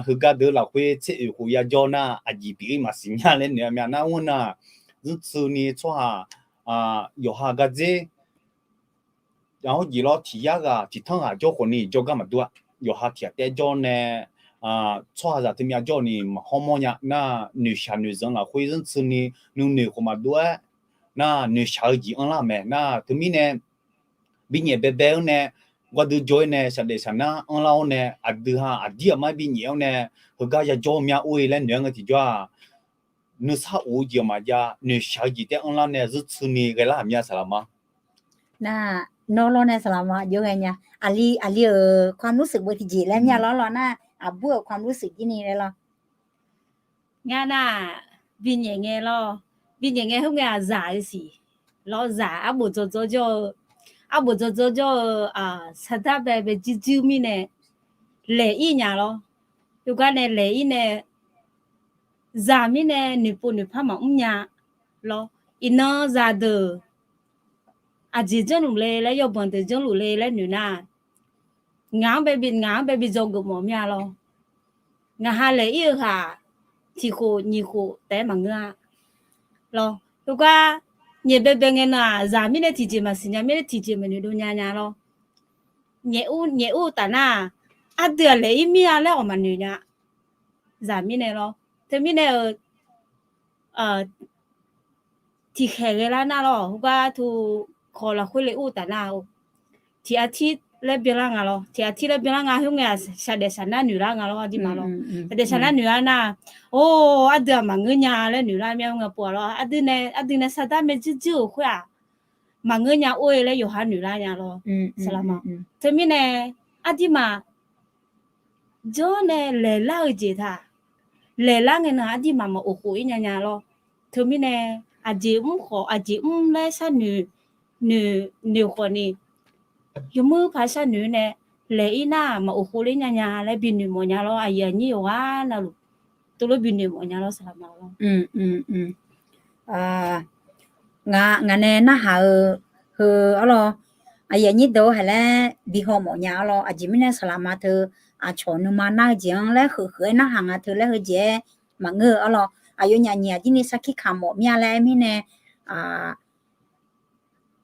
Heugar deuq lafkhoer tser oeq khof yajawr nar aqjeq pyeuf-ir maqsiq mya laer noeq-ar mya nar, oe-eu nan-aq, zmrtsuini tsawrhaq, yawqha gardzer hawrjeq lawr tiq yar ghaq tiq tanr ghaq jawr khawf ni jawrgar maqdur-a. Yawqha tiq ghaq taef-aer jawr nae, tsawrhaqzaq teumyav jawr ni maqhawr mawr nya nar, noeqshaq noeqzanq lafkhoer zmrtsuini nuinoeq khawf maqdur-aer nar, noeqshaq-eu jeq anrlar-euq mae nar, teumirnae binyaef baebae-anr nae, gardui jawr-ir nae shaqdaef shaqnar anrlar-awr nae, aqdui ha aqdir aqmar binyaef-awr nae, heugar yajawr mya or-e laer noeq-aer ngae tiqjawr-aq, nuisar of-eu jeq maqjav, noeqshaq-eu jeq taef-aer anrlar nae zmrtsuini ghaelar-aq mya saqlaq ma. Nar, nawr lawr nae saqlaq ma aqjox ghae nya. Aqli aqli-euq ความรู้สึก beu tiqjeq laer mya lawr lawr nar, aqbur-euq ความรู้สึก jir ni laer lawr. Ngar nar, binyaef ngae lawr, binyaef ngae khoerngae-aq zaq-eu siq lawr, zaq arbof dzawdzaw jawr-eu, arbof dzawdzaw jawr-eu, saqdar bae bae jirjir mirnae laeq-ir nya lawr. Yawgar nae laeq-ir nae zaq mirnae noeqpov noeqpar maqmr nya lawr. Iqnan zaqdeuq aqjeq janrluf le laer, yawbanq deuq janrluf le laer noeq nar, ngaq-anr bae bi, ngaq-anr bae bi dzawgeuf mawf mir-a lawr. Ngaq ha laeq-ir-eu ghaq tiq khof nyiq khof taef-aer maqngeur-a lawr. Yawgar nyaef baebae ngae nan-aq, zaq mirnae tiqjeq maqsiq nya, mirnae tiqjeq maqnoeq dov nya nya lawr. Nyaef ur, nyaef ur-eu taf nar-aq, aqdui-aq laeq-ir mir-a laer awq maqnoeq nya. Zaq mirnae lawr. Teumirnae-euq tiqkhaeq ghae lar nar lawr, heugar tu kawq lafkhoer le ur-eu taf nar-eu, tiq artir laer byanlar nga lawr, tiq artir laer byanlar nga khoerngae-aq shaqdaef shaqnar noeq lar nga lawr, aqduimaf lawr. Shaqdaef shaqnar noeq lar nar, or, aqdui-aq maqngeur nya laer noeq lar mya ngae pov-a lawr, aqdui nae, aqdui nae saqdar mae jirjir-euq khoer-aq, maqngeur nya or-e laer yawqha noeq lar nya lawr. Saqlaq ma. Teumirnae, aqduimaf jawr nae laeqlar-eu jeq taq, laeqlar ngae nan aqduimaf maq of khof-ir nya nya lawr. Teumirnae, aqjeq mr khawf, aqjeq mr laer sharnoeq, noeq, noeq khawf ni, yawmuir paq sharnoeq nae laeq-ir nar maq of khof ler nya nya laer bi noeq mawf nya lawr, aqyuif aqnyir yawqghaq navluf teulof bi noeq mawf nya lawr saqlaq ma lawr. Ngaq, ngaq nae narhaq-eu heu arlawr, aqyuif aqnyir deuq-eu haq laer bi haw mawf nya arlawr, aqjeq mirnae saqlaq ma teu, aqcawq nuima nar-eu jeq-anr laer heuq heuq-aer narhaq nga teu laer heujeq-aer maqngeur-eu arlawr, aqyawfnyaf nyiq aqjir ni sarkir kamq mawf mir-a laer mirnae,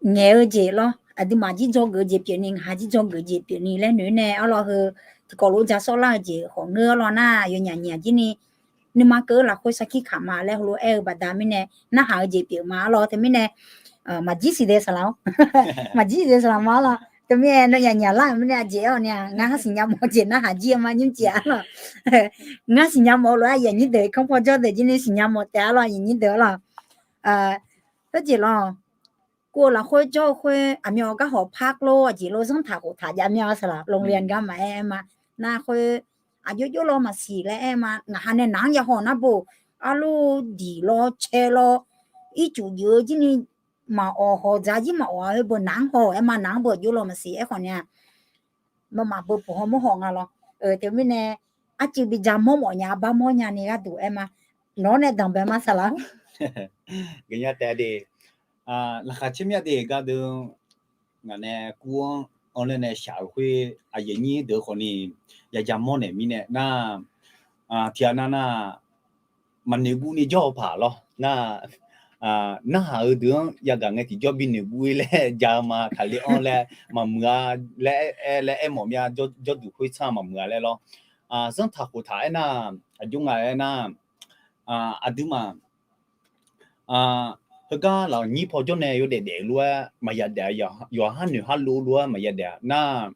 ngaeq-eu jeq lawr, aqduimaf jir dzawgeuf-eu jeq pyeufni, ngaq ha jir dzawgeuf-eu jeq pyeufni laer noeq-aer nae arlawr heu, tiqkawv lof ja sawr lar-eu jeq khawf ngeur arlawr nar, aqyawfnyaf nyiq aqjir ni nuima keuv-eu lafkhoer sarkir kamq ma laer heulof-aer-eu baqda mirnae narhaq-eu jeq pyeuf ma arlawr, teumirnae maqjir siq de saqlaq-awr. Maqjir siq de saqlaq ma arlawr. Teumirnae nawnyaf nyaf lar-euq mirnae aqjeq-awr ni-aq, ngar siqnya mawf-eu jeq narhaq jir-eu ma nymr jeq arlawr. Ngar siqnya mawf-eu lof-aer aqyuif aqnyir deuq kanr paw jawr deuq jir ni siqnya mawf taef arlawr, aqyuif aqnyir deuq arlawr. Khoerjeq lawr, kuv-eu lafkhoer jawr-eu khoer aqmyan gar hawq par lor, aqjeq lor zanrtaq khoftaq jav mya-a saqlaq, โรงเรียน gar maqaer aer ma. Nar khoer, aqjox jov lawr maqsiq laer aer ma. Ngaq ha nae naq-anr ya haw nar bo, arlor diq lawr cae lawr, ircuf jeuf-eu jir ni maqawq hawq dzaq jir maqawq-a, heu beu naq-anr haw-aer ma, naq-anr beu jov lawr maqsiq aerkhawf ni-a. Nawmaf beu puq haw mawr haw nga lawr. Teumirnae, arcuiv bi ja mawr mawf nya, bar mawr nya ni gharduq aer ma. Nawq-anr nae danqbae ma saqlaq. Gaqnya taef de, laqkhaq caer mya de gardeuv, ngaq nae kur-anr anr laer nae shaq-euq khoer aqyuif aqnyir deuq khawf ni ya ja mawr naeq mirnae nar, tiqghaq nav nar, maqnoeq guv ni jawr-eu paq lawr nar, narhaq-eu deuq-anr yagaq ngae tiqjawr bi noeq guv-ir laer ja-eu ma, taqler anr laer maqmuiq-a laer aer, laer aer mawf mya, jawrduq khoer tsanr maqmuiq-a laer lawr. Zanrtaq khoftaq aernar, aqjox nga aernar, aqduimaf heugar lafnyir paw jawr nae yawdaef daef lof-aer maqya daef-a, yawqha noeq ha lov lof-aer maqya daef-a nar,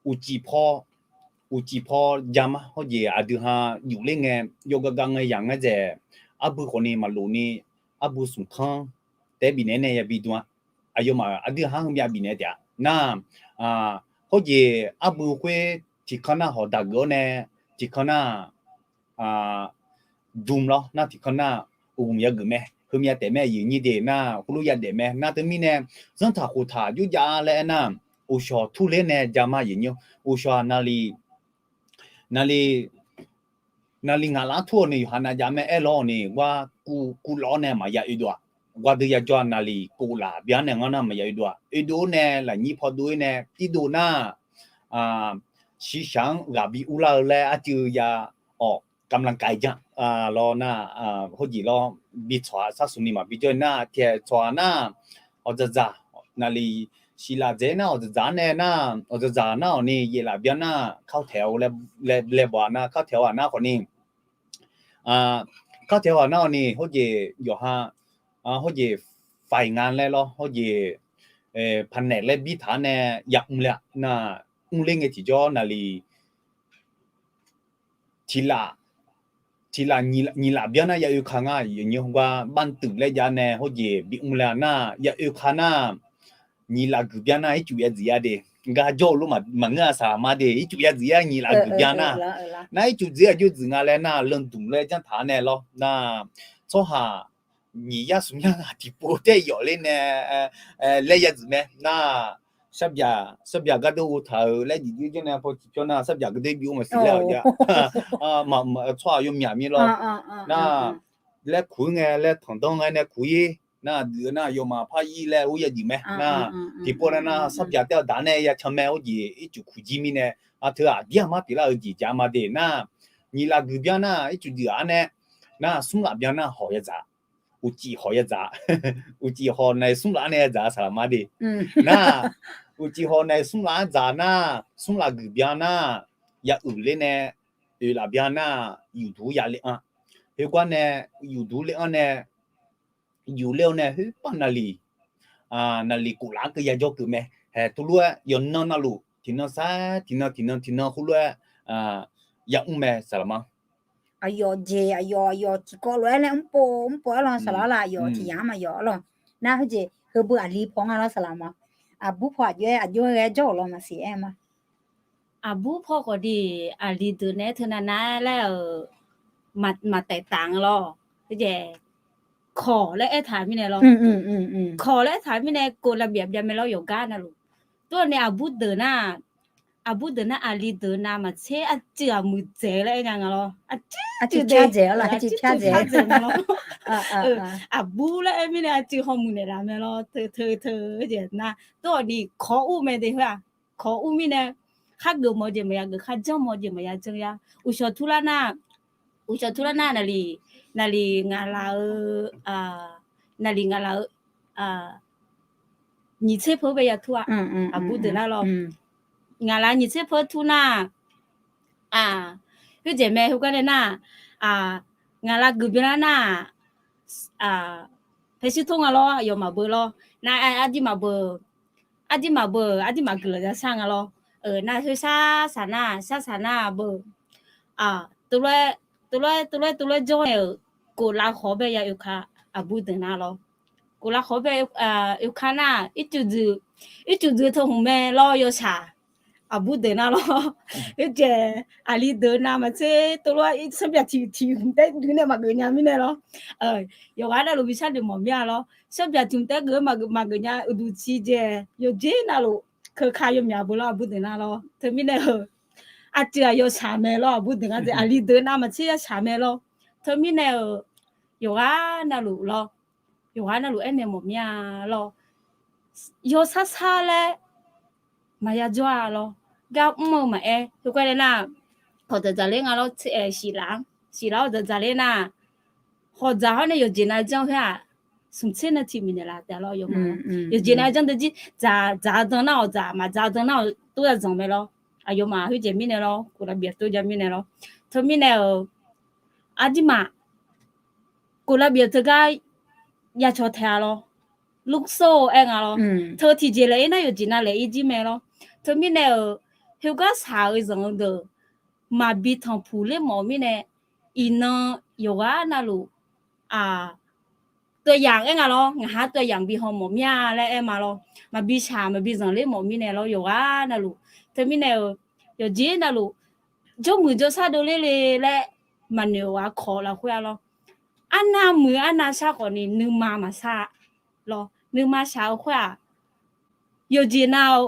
uqcif paw, uqcif paw ja ma. Hawjeq aqdui ha yufler ngae, yawgav gav ngae yaq ngae dzaeq, arbui khawf ni maqlof ni, arbui smq tanr taef bifnaeq nae yabi dm-a. Aqyawfmaf aqdui ha-anr myav bifnaeq taef-a nar, hawjeq arbui khoer tiqkanr nar hawq daq geuf-awr nae, tiqkanr nar dm lawr nar, tiqkanr nar uqghmq yageuf mae, heumyav taef mae, aqyuif aqnyir de nar, heulof yadaef mae nar. Teumirnae, zanrtaq khoftaq jov jav laer aernar, uqshawq turler nae ja ma, aqyuif aqnyir. Uqshawq-aq, naqliq, naqliq, naqliq ngaq laf-anr tur-awq ni yawqha nav jav mae aer lawr-awq ni, gar kuv, kuv lawr-awr nae maqya oedov-aq. Gardeuv yajawr-a, naqliq kof laf byan nae ngar nar maqya oedov-aq. Oedov-awr nae lafnyir paw dov-ir nae tirdov nar, shiqshaq-anr ghaq bi urlar-eu laer arcuiv ya-awq, กำลังกาย jan lawr nar, hawjeq lawr bi tsawq-a, sar smq ni maqbi jawr-ir nar, tiq tsawq-a nar, awqdzaqdzaq, naqliq shiqlaf dzaeq nar awqdzaqdzaq-anr nae nar, awqdzaqdzaq nar-awq ni yaeflaf byan nar, เข้าแถว laer bawq-a nar, เข้าแถว ghaq nar khawf ni, เข้าแถว ghaq nar-awq ni hawjeq yawqha, hawjeq faiq nga laer lawr, hawjeq paqnaeq laer bir taq-anr nae ya mr le-a nar, mr ler ngae tiqjawr naqliq tiq laf, tiq laf nyiq laf byan nar ya oe ka nga, aqyuif aqnyir gar บ้านตึก laer jav nae hawjeq bi mr le-a nar, ya oe ka nar, nyiq laf guiq byan nar ircuf ya dziq-a de. Gar jawr-eu lof maqngeur-a saqlaq ma de, ircuf ya dziq-a nyiq laf guiq byan nar. Nar ircuf dziq aqjox dziq nga laer nar, leudmq laer janr taq-a nae lawr nar, tsawrhaq nyiq yar smq yar ghaq tiqpov taer yawf ler nae laer ya dziq mae nar, sarbyaq, sarbyaq gardeuv ghovtaq-euq laer jeq jir janr nae paw ciqpyawr nar, sarbyaq gardeuv bi or maqsiq laer-awq jav. Tsawrhaq yawmyaq mir lawr nar, laer kuq-ir ngae, laer tanqdanr ngae nae kuq-ir nar, aqdui nar yawmaf par ir laer or ya jeq mae nar, tiqpov nar nar sarbyaq taer-awr daq nae ya can mae or jeq ircuf kuq jir mirnae, aqteu aqdir aqmar pyeuflar-eu jeq ja ma de nar, nyiq laf guiq byan nar ircuf jeq-a nae nar, smr laf byan nar hawq ya dzaq, uqcif hawq ya dzaq, uqcif hawq nae smr laf-anr nae ya dzaq saqlaq ma de nar, uqcif hawq nae smr laf-anr dzaq nar, smr laf guiq byan nar, ya uiq ler nae oeq laf byan nar, yufduq ya le-anr, heugar nae yufduq le-anr nae, yufler-awr nae khoerpav naqliq, naqliq kof laf-anr keuv ya jawr keuv mae. Haeq teulof-aer yawqnan navluf tiqnan sar tiqnan tiqnan tiqnan khoerlof-aer ya mr mae saqlaq ma. Aqyawf jeq aqyawf, aqyawf tiqkawv lof-aer laer mrpov mrpov-aer lawr saqlaq laf, aqyawf tiq yamq-anr maqyawf-a lawr. Nar heujeq heubeu aqli paw nga lawr saqlaq ma. Aqbur paw aqjox-aer aqjox-aer ghae jawr-euq lawr maqsiq aer ma. Aqbur paw khawf de, aqli deuq nae teunav nav-aer laer-euq maqtaef taf nga lawr. Heujeq kawq laer aertaq mirnae lawr. Kawq laer aertaq mirnae kof lavbyaf bya mae lawr yawqgar navluf. Tov-awq nae aqbur deuq nar, aqbur deuq nar aqli deuq nav maqtser arcuiv aqmuiq dzaeq laer aer nya nga lawr. Arcuiv dzaeq nga lawr. Aqbur laer aer mirnae arcuiv hawmuiq naeqlaf mae lawr. Teu teu teu jeq nar tov-awq ni kawq ur mae de khoer-aq. Kawq ur mirnae, khar geuf mawf jeq maqya geuf, khar janr mawf jeq maqya janr ya. Uqshawq turlar nar, uqshawq turlar nar naqliq, naqliq ngaqlaf-eu, naqliq ngaqlaf-eu nyiq tser peur bae ya tur-a. Aqbur deuq nar lawr, ngaqlaf nyiq tser peur tur nar, khoerjeq mae heugar nae nar, ngaqlaf guiqbyan lar nar, paeqshir tor nga lawr, aqyawfmaf beu lawr. Nar arjir maqbeu, arjir maqbeu, arjir maqguiq laf ya shar nga lawr. Nar khoer shar saq nar, shar saq nar beu, teulof-aer, teulof-aer, teulof-aer jawr nae-euq Kof lav khawf bae ya oeka, aqbur deuq nar lawr. Kof lav khawf bae oeka nar, ircuf dzoeq teu hmq mae lawr yawshaq, aqbur deuq nar lawr. Khoerjeq aqli deuq navmaqtser teulof-aer sanrbyaq tiq tiq hmq taer dui nae maqgeuf nya mirnae lawr. Yawqghaq navluf bi sharnoeq mawf mir-a lawr. Sanrbyaq tiq hmq taer geuf-eu maqgeuf nya uqduq ciqjeq yawqjeq navluf keuka yawmyaq beu lawr aqbur deuq nar lawr. Teumirnae-euq aqceuq-aq yawshaq mae lawr aqbur deuq ngar dzae aqli deuq navmaqtser yawshaq mae lawr. Teumirnae-euq yawqghaq navluf lawr, yawqghaq navluf aernaeq mawf mir-a lawr. Yawsar sar laer maqya jawr-a lawr. Gar mr-eu maqaer, heugar nae nar, hawq dzaqdzaq ler nga lawr, siqlaf-anr, siqlaf-awr dzaqdzaq ler nar, hawq dzaq hawr nae yawqjeq nav janr khoer-aq, smq tser nav tiq minute laf taef lawr yawma. Yawqjeq nav janr deuq jir dzaq, dzaq-eu dan nar-awq dzaq, maqdzaq-eu dan nar-awq tov ya zanq mae lawr. Aqyawfmaf khoerjeq mirnae lawr, kof lav bif-eu tov ja mirnae lawr. Teumirnae-euq aqdirmaf kof lav bif-eu teugar ya caw taef-a lawr. Lursof-eu aer nga lawr. Teu tiqjeq laef-ir nar yawqjeq nav laef-ir jir mae lawr. Teumirnae-euq heugar shaq-eu zanq-eu deuq maqbi tanqpuq ler mawf mirnae, iqnan yawqghaq navluf, aq, ตัวอย่าง aer nga lawr, ngaqha ตัวอย่าง bi haw mawf mir-a laer aer ma lawr. Maqbi shaq maqbi zanq ler mawf mirnae lawr yawqghaq navluf. Teumirnae-euq yawqjeq navluf jawrmuiq jawrshar dovler le laer maqnoeq-awq aqkawq lafkhoer-a lawr. Arnav muiq arnav shar khawfni nuima maqshar lawr. Nuima shaq-eu khoer-aq, yawqjeq nav-eu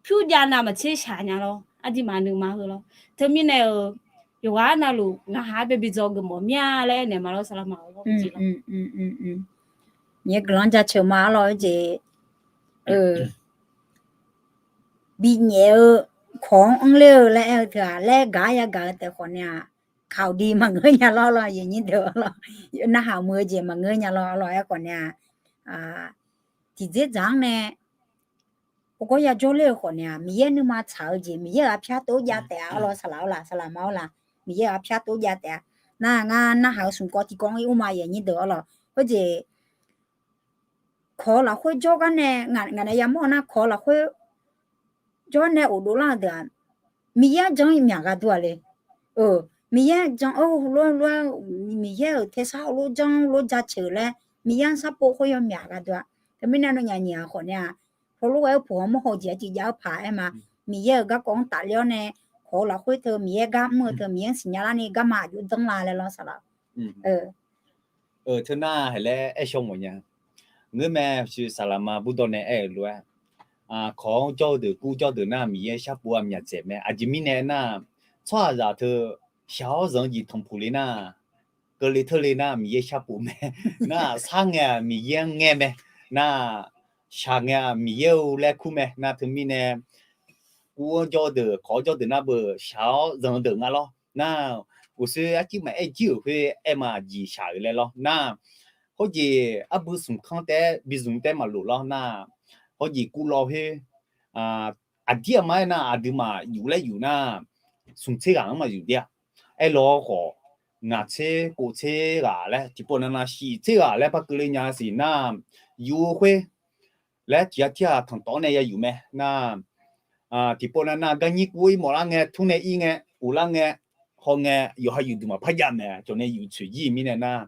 pyur jav navmaqtser shaq nya lawr. Aqdirmaf nuima heu lawr. Teumirnae-euq yawqghaq navluf ngaqha bae bi dzaw geufmawf mir-a laer aernaeq ma lawr saqlaqma-awq lawr jeq lawr. Miqyaer guiqlanq jaceuq ma-a lawr jeq. Binyaef-eu kawq-anr anrler-eu laer aer-eu teu-aq laer gaq-ar yagaq-eu taef khawfnae-aq, kaqdi maqngeur nya lawr lawr yanyir deuq-a lawr. Narhaq muiq-eu jeq maqngeur nya lawr lawr aer khawfnae-aq, tiqdzerdzaq-anr nae hawgawr yajawr ler-eu khawfnae-aq, Miqyaer nuima tsaq-eu jeq, Miqyaer-euq arpyar tov jav taef-a lawr saqlaq-awr laq, saqlaqma-awr laq, Miqyaer-euq arpyar tov jav taef-a. Nar ngar narhaq-eu smq kawv tiqkawv-anr ir ur ma yanyir deuq-a lawr. Khoerjeq kawq-eu lafkhoer jawr gar nae, ngaq nae yamawr nar kawq-eu lafkhoer jawr nae ofdov lar-eu deuq-aq, Miqyaer-anr jan-ir myaq gharduq-a le. Miqyaer-anr jan-eu lof-aer, Miqyaer-euq tersar heulof janr lof jaceuq laer, Miqyaer-anr sharpov khoer yawmyaq gharduq-a. Teumirnae nawnyaf nyiq-aq khawfnae-aq, heulof ghae-eu puq-anr mawr haw jeq-aer tiq jav-eu paq-aer ma. Miqyaer-euq garkawv-anr tafler-awr nae, kawq-eu lafkhoer teu Miqyaer gar mr-eu teu Miqyaer-anr siqnya larni garma aqjox danr la laer lawr saqlaq. Teu nar haeq laer aer shaw mawf nya. Ngeur mae, saqlaqma burdawr nae aer-euq lof-aer, kawq-anr jawr-eu deuq kur jawr deuq nar Miqyaer sharpov-a myaq dzaeq mae. Aqjeq mirnae aernar, tsawrhaqzaq teu shaq-awr zanq-eu jeq tanqpuq le nar, keuvle teurle nar Miqyaer sharpov mae. Nar sar ngae-aq Miqyaer-anr ngae mae. Nar shaq ngae-aq Miqyaer-eu laer kur mae. Nar teumirnae kur-anr jawr-eu deuq kawq-anr jawr deuq nar beu shaq-awr zanq-eu deuq nga lawr. Nar uqshoe arcuir maqaer jir-euq khoer aer ma jeq shaq-euq laer lawr. Nar khoerjeq arbui smq kanr taef-aer bi zmq taef-aer maqlof lawr. Nar khoerjeq kur lawr khoer, aqdir aqma aernar aqduimaf yuf laer yuf nar, smq tser ghaq-anr maqyuf dir-a. Aerlawr khawf, ngaq tser kov tser ghaq laer tiqpov navnav shif tser ghaq laer par keuvle nya siq nar, yuf-eu khoer laer tiq ghaq tir-aq tanqtawf-awr nae ya yuf mae. Nar tiqpov navnav garnyir kuv-ir mawf lar ngae, tmr nae ir ngae, uq lar ngae, haw ngae, yawqha yufduq maqpar jav mae. Cawq nae yuf tsoeq jir mirnae nar,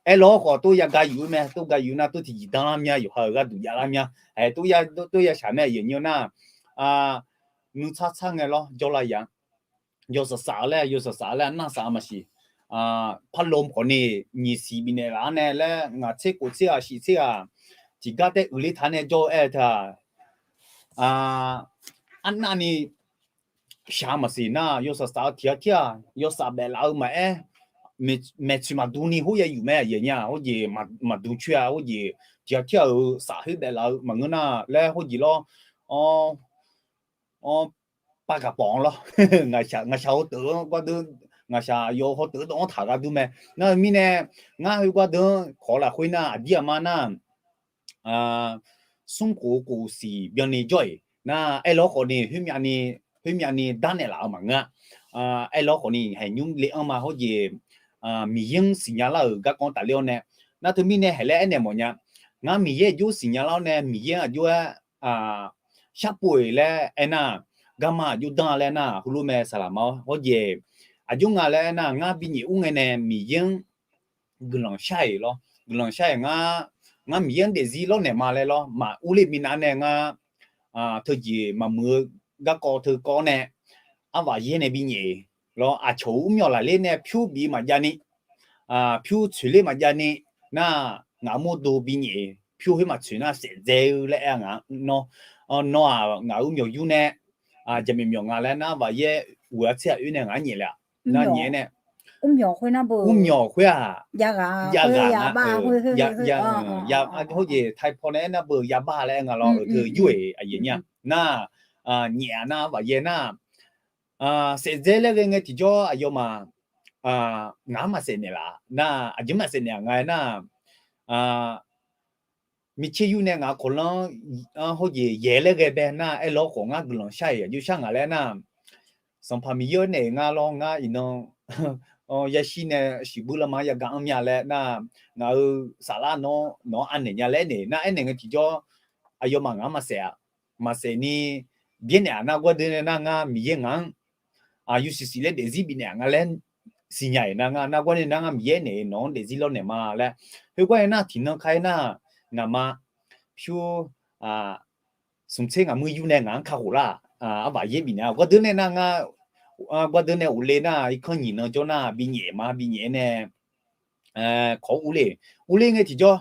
aerlawr khawf tov ya ga yuf-ir mae. Tov ga yuf nar tov tiqjeq danlar mya, yawqha-euq gharduq javlar mya. Aer, tov ya shaq mae. Aqyuif aqnyir nar, nuitsar tsar ngae lawr jawrlar ya. Yawsaf saf-eu laer, yawsaf saf-eu laer nar saf-eu maqsiq. Parlom khawfni nyiq siq bifnaeq laf-anr nae laer ngaq tser kov tser ghaq shif tser ghaq tiqgar taef uiqler taq nae jawr-eu aer-eu teu-aq, arnavni shaq-eu maqsiq nar, yawsaf saf-eu tiq ghaq tir-aq yawsaf baef laf-eu maqaer, maeqtsoeq maqdm ni hawr ya yuf mae. Aqyuif aqnyir-aq, hawr jeq maqdm coer-a. Hawr jeq tiq ghaq tir-aq-euq saf khoer baef laf-eu maqngeur nar laer hawr jeq lawr, anr, anr, pav gaq pawf-anr lawr. Ngaqshaq hawteuv-anr gardeur, ngaqshaq yawf hawteuv dawv-anr taq ghardur mae. Nar-eu mirnae, ngar khoer gardeur-anr kawq-eu lafkhoer nar aqdir aqma nar, smr khof khof siq byanni jawr-iq nar, aerlawr khawfni khoermyavni, khoermyavni darnaeq laf-eu maqngeur-a. Aerlawr khawfni haeqnymr le-anr ma hawr jeq, Miqyaer-anr siqnya lar-euq garkawv tafler-awr nae, nar teumirnae haeq laer aernaeq mawfnya. Ngar Miqyaer aqjox siqnya lar-awr nae Miqyaer-anr aqjox-aer sharpov-iq laer aernar, garma aqjox danr-a laer nar, heulof mae saqlaq ma-awr hawr jeq, aqjox nga laer aernar, ngar binyaef ur ngae nae Miqyaer-anr guiqlanq shar-iq lawr. Guiqlanq shar-iq ngar, ngar Miqyaer-anr daefzir lawrnaeq ma laer lawr. Maq urler minav nae ngar teujeq maqmuiq-eu garkawv teukawv nae, arvaf yaer nae binyaef lawr. Aqcawq-euq mrmyawq lafler nae pyur bif maqjav ni, pyur tsoeqler maqjav ni, nar ngaq mawrdo binyaef pyur khoer maqtsoeq nar saefdzae-eu laer aer-a ngaq. Nawr, nawr-aq ngaq-euq myawq yur nae jaqmyawf myawq nga laer nar arvaf yaer uq-a tser-aq oer nae ngaq-anr nyaef le-aq. Nar nyaef-aer nae mrmyawq khoer-aq, jav ghaq nar, hawr jeq taipaw nae aernar beu yabar laer aer nga lawr. Teu yur-eq aqyawf nya nar, nyaef-a nar arvaf yaer nar, saefdzae laer ghae ngae tiqjawr aqyawfmaf ngaq-anr maqsaef naeqlaf nar, aqjeq maqsaef naeq-aq nga aer nar, micaer yur nae ngaq kawqlanr hawr jeq yaeq laer ghae bae nar, aerlawr khawf ngar guiqlanq shar-iq aqjox shar ngaq laer nar, Sanqpaq Miqyaer-anr naeq nga lawr. Ngar iqnan yashir nae shiqbuir lanma-anr yagaq anr mya laer nar, ngaq-euq saflar nawr nawq-anr anaeq nya laer aernaeq nar, aernaeq ngae tiqjawr aqyawfmaf ngaq-anr maqsaef-aq. Maqsaef ni byaernaeq-aq nar, gawrdeuv nae nar ngar Miqyaer ngaq-anr yawsiq siq laer daefzir bifnaeq-aq nga laer siqnya-iq nar, ngar nar gawrdeuv nae nar ngar Miqyaer naeq nawq-anr daefzir lawrnaeq ma laer. Khoergar-aer nar tiqnan ka-aer nar, ngaqma pyur smq tser ngaq muir yur nae ngaq-anr kakhof lar-aq, arvaf yaer bifnaeq-a. Gawrdeuv nae nar ngar, gawrdeuv nae ghofle nar irkanr nyiq nan jawr nar binyaef ma, binyaef-aer nae kawq-anr urle. Urle ngae tiqjawr,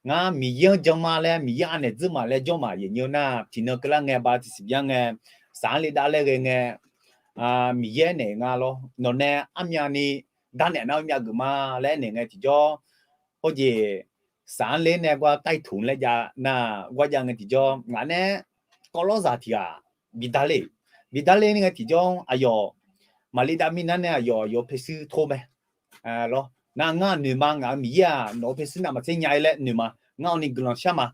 ngar Miqyaer-anr jan ma laer, Miqyaer anaeq dzeur ma laer jawr ma aqyawfnyir nar, tiqnan keuvlar ngae ba tiqsiq byan ngae, saq-anr le dav laer ghae ngae, Miqyaer naeq nga lawr. Nawq nae armyavni darnaeq nar myav geuf ma laer aernaeq ngae tiqjawr, hawr jeq saq-anr ler nae gar taituq laer jav nar, gar jav ngae tiqjawr ngaq nae kawvlawr zaq tiq ghaq bidar le. Bidar ler ngae tiqjawr aqyawf maqle dav mirnae nar nae aqyawf aqyawf paershuir tor mae lawr. Nar ngar noeq ma, ngaq-euq Miqyaer-aq nawq-eu paershuir navmaqtser nya-ir laer noeq ma. Ngar-awq ni guiqlanq shar ma.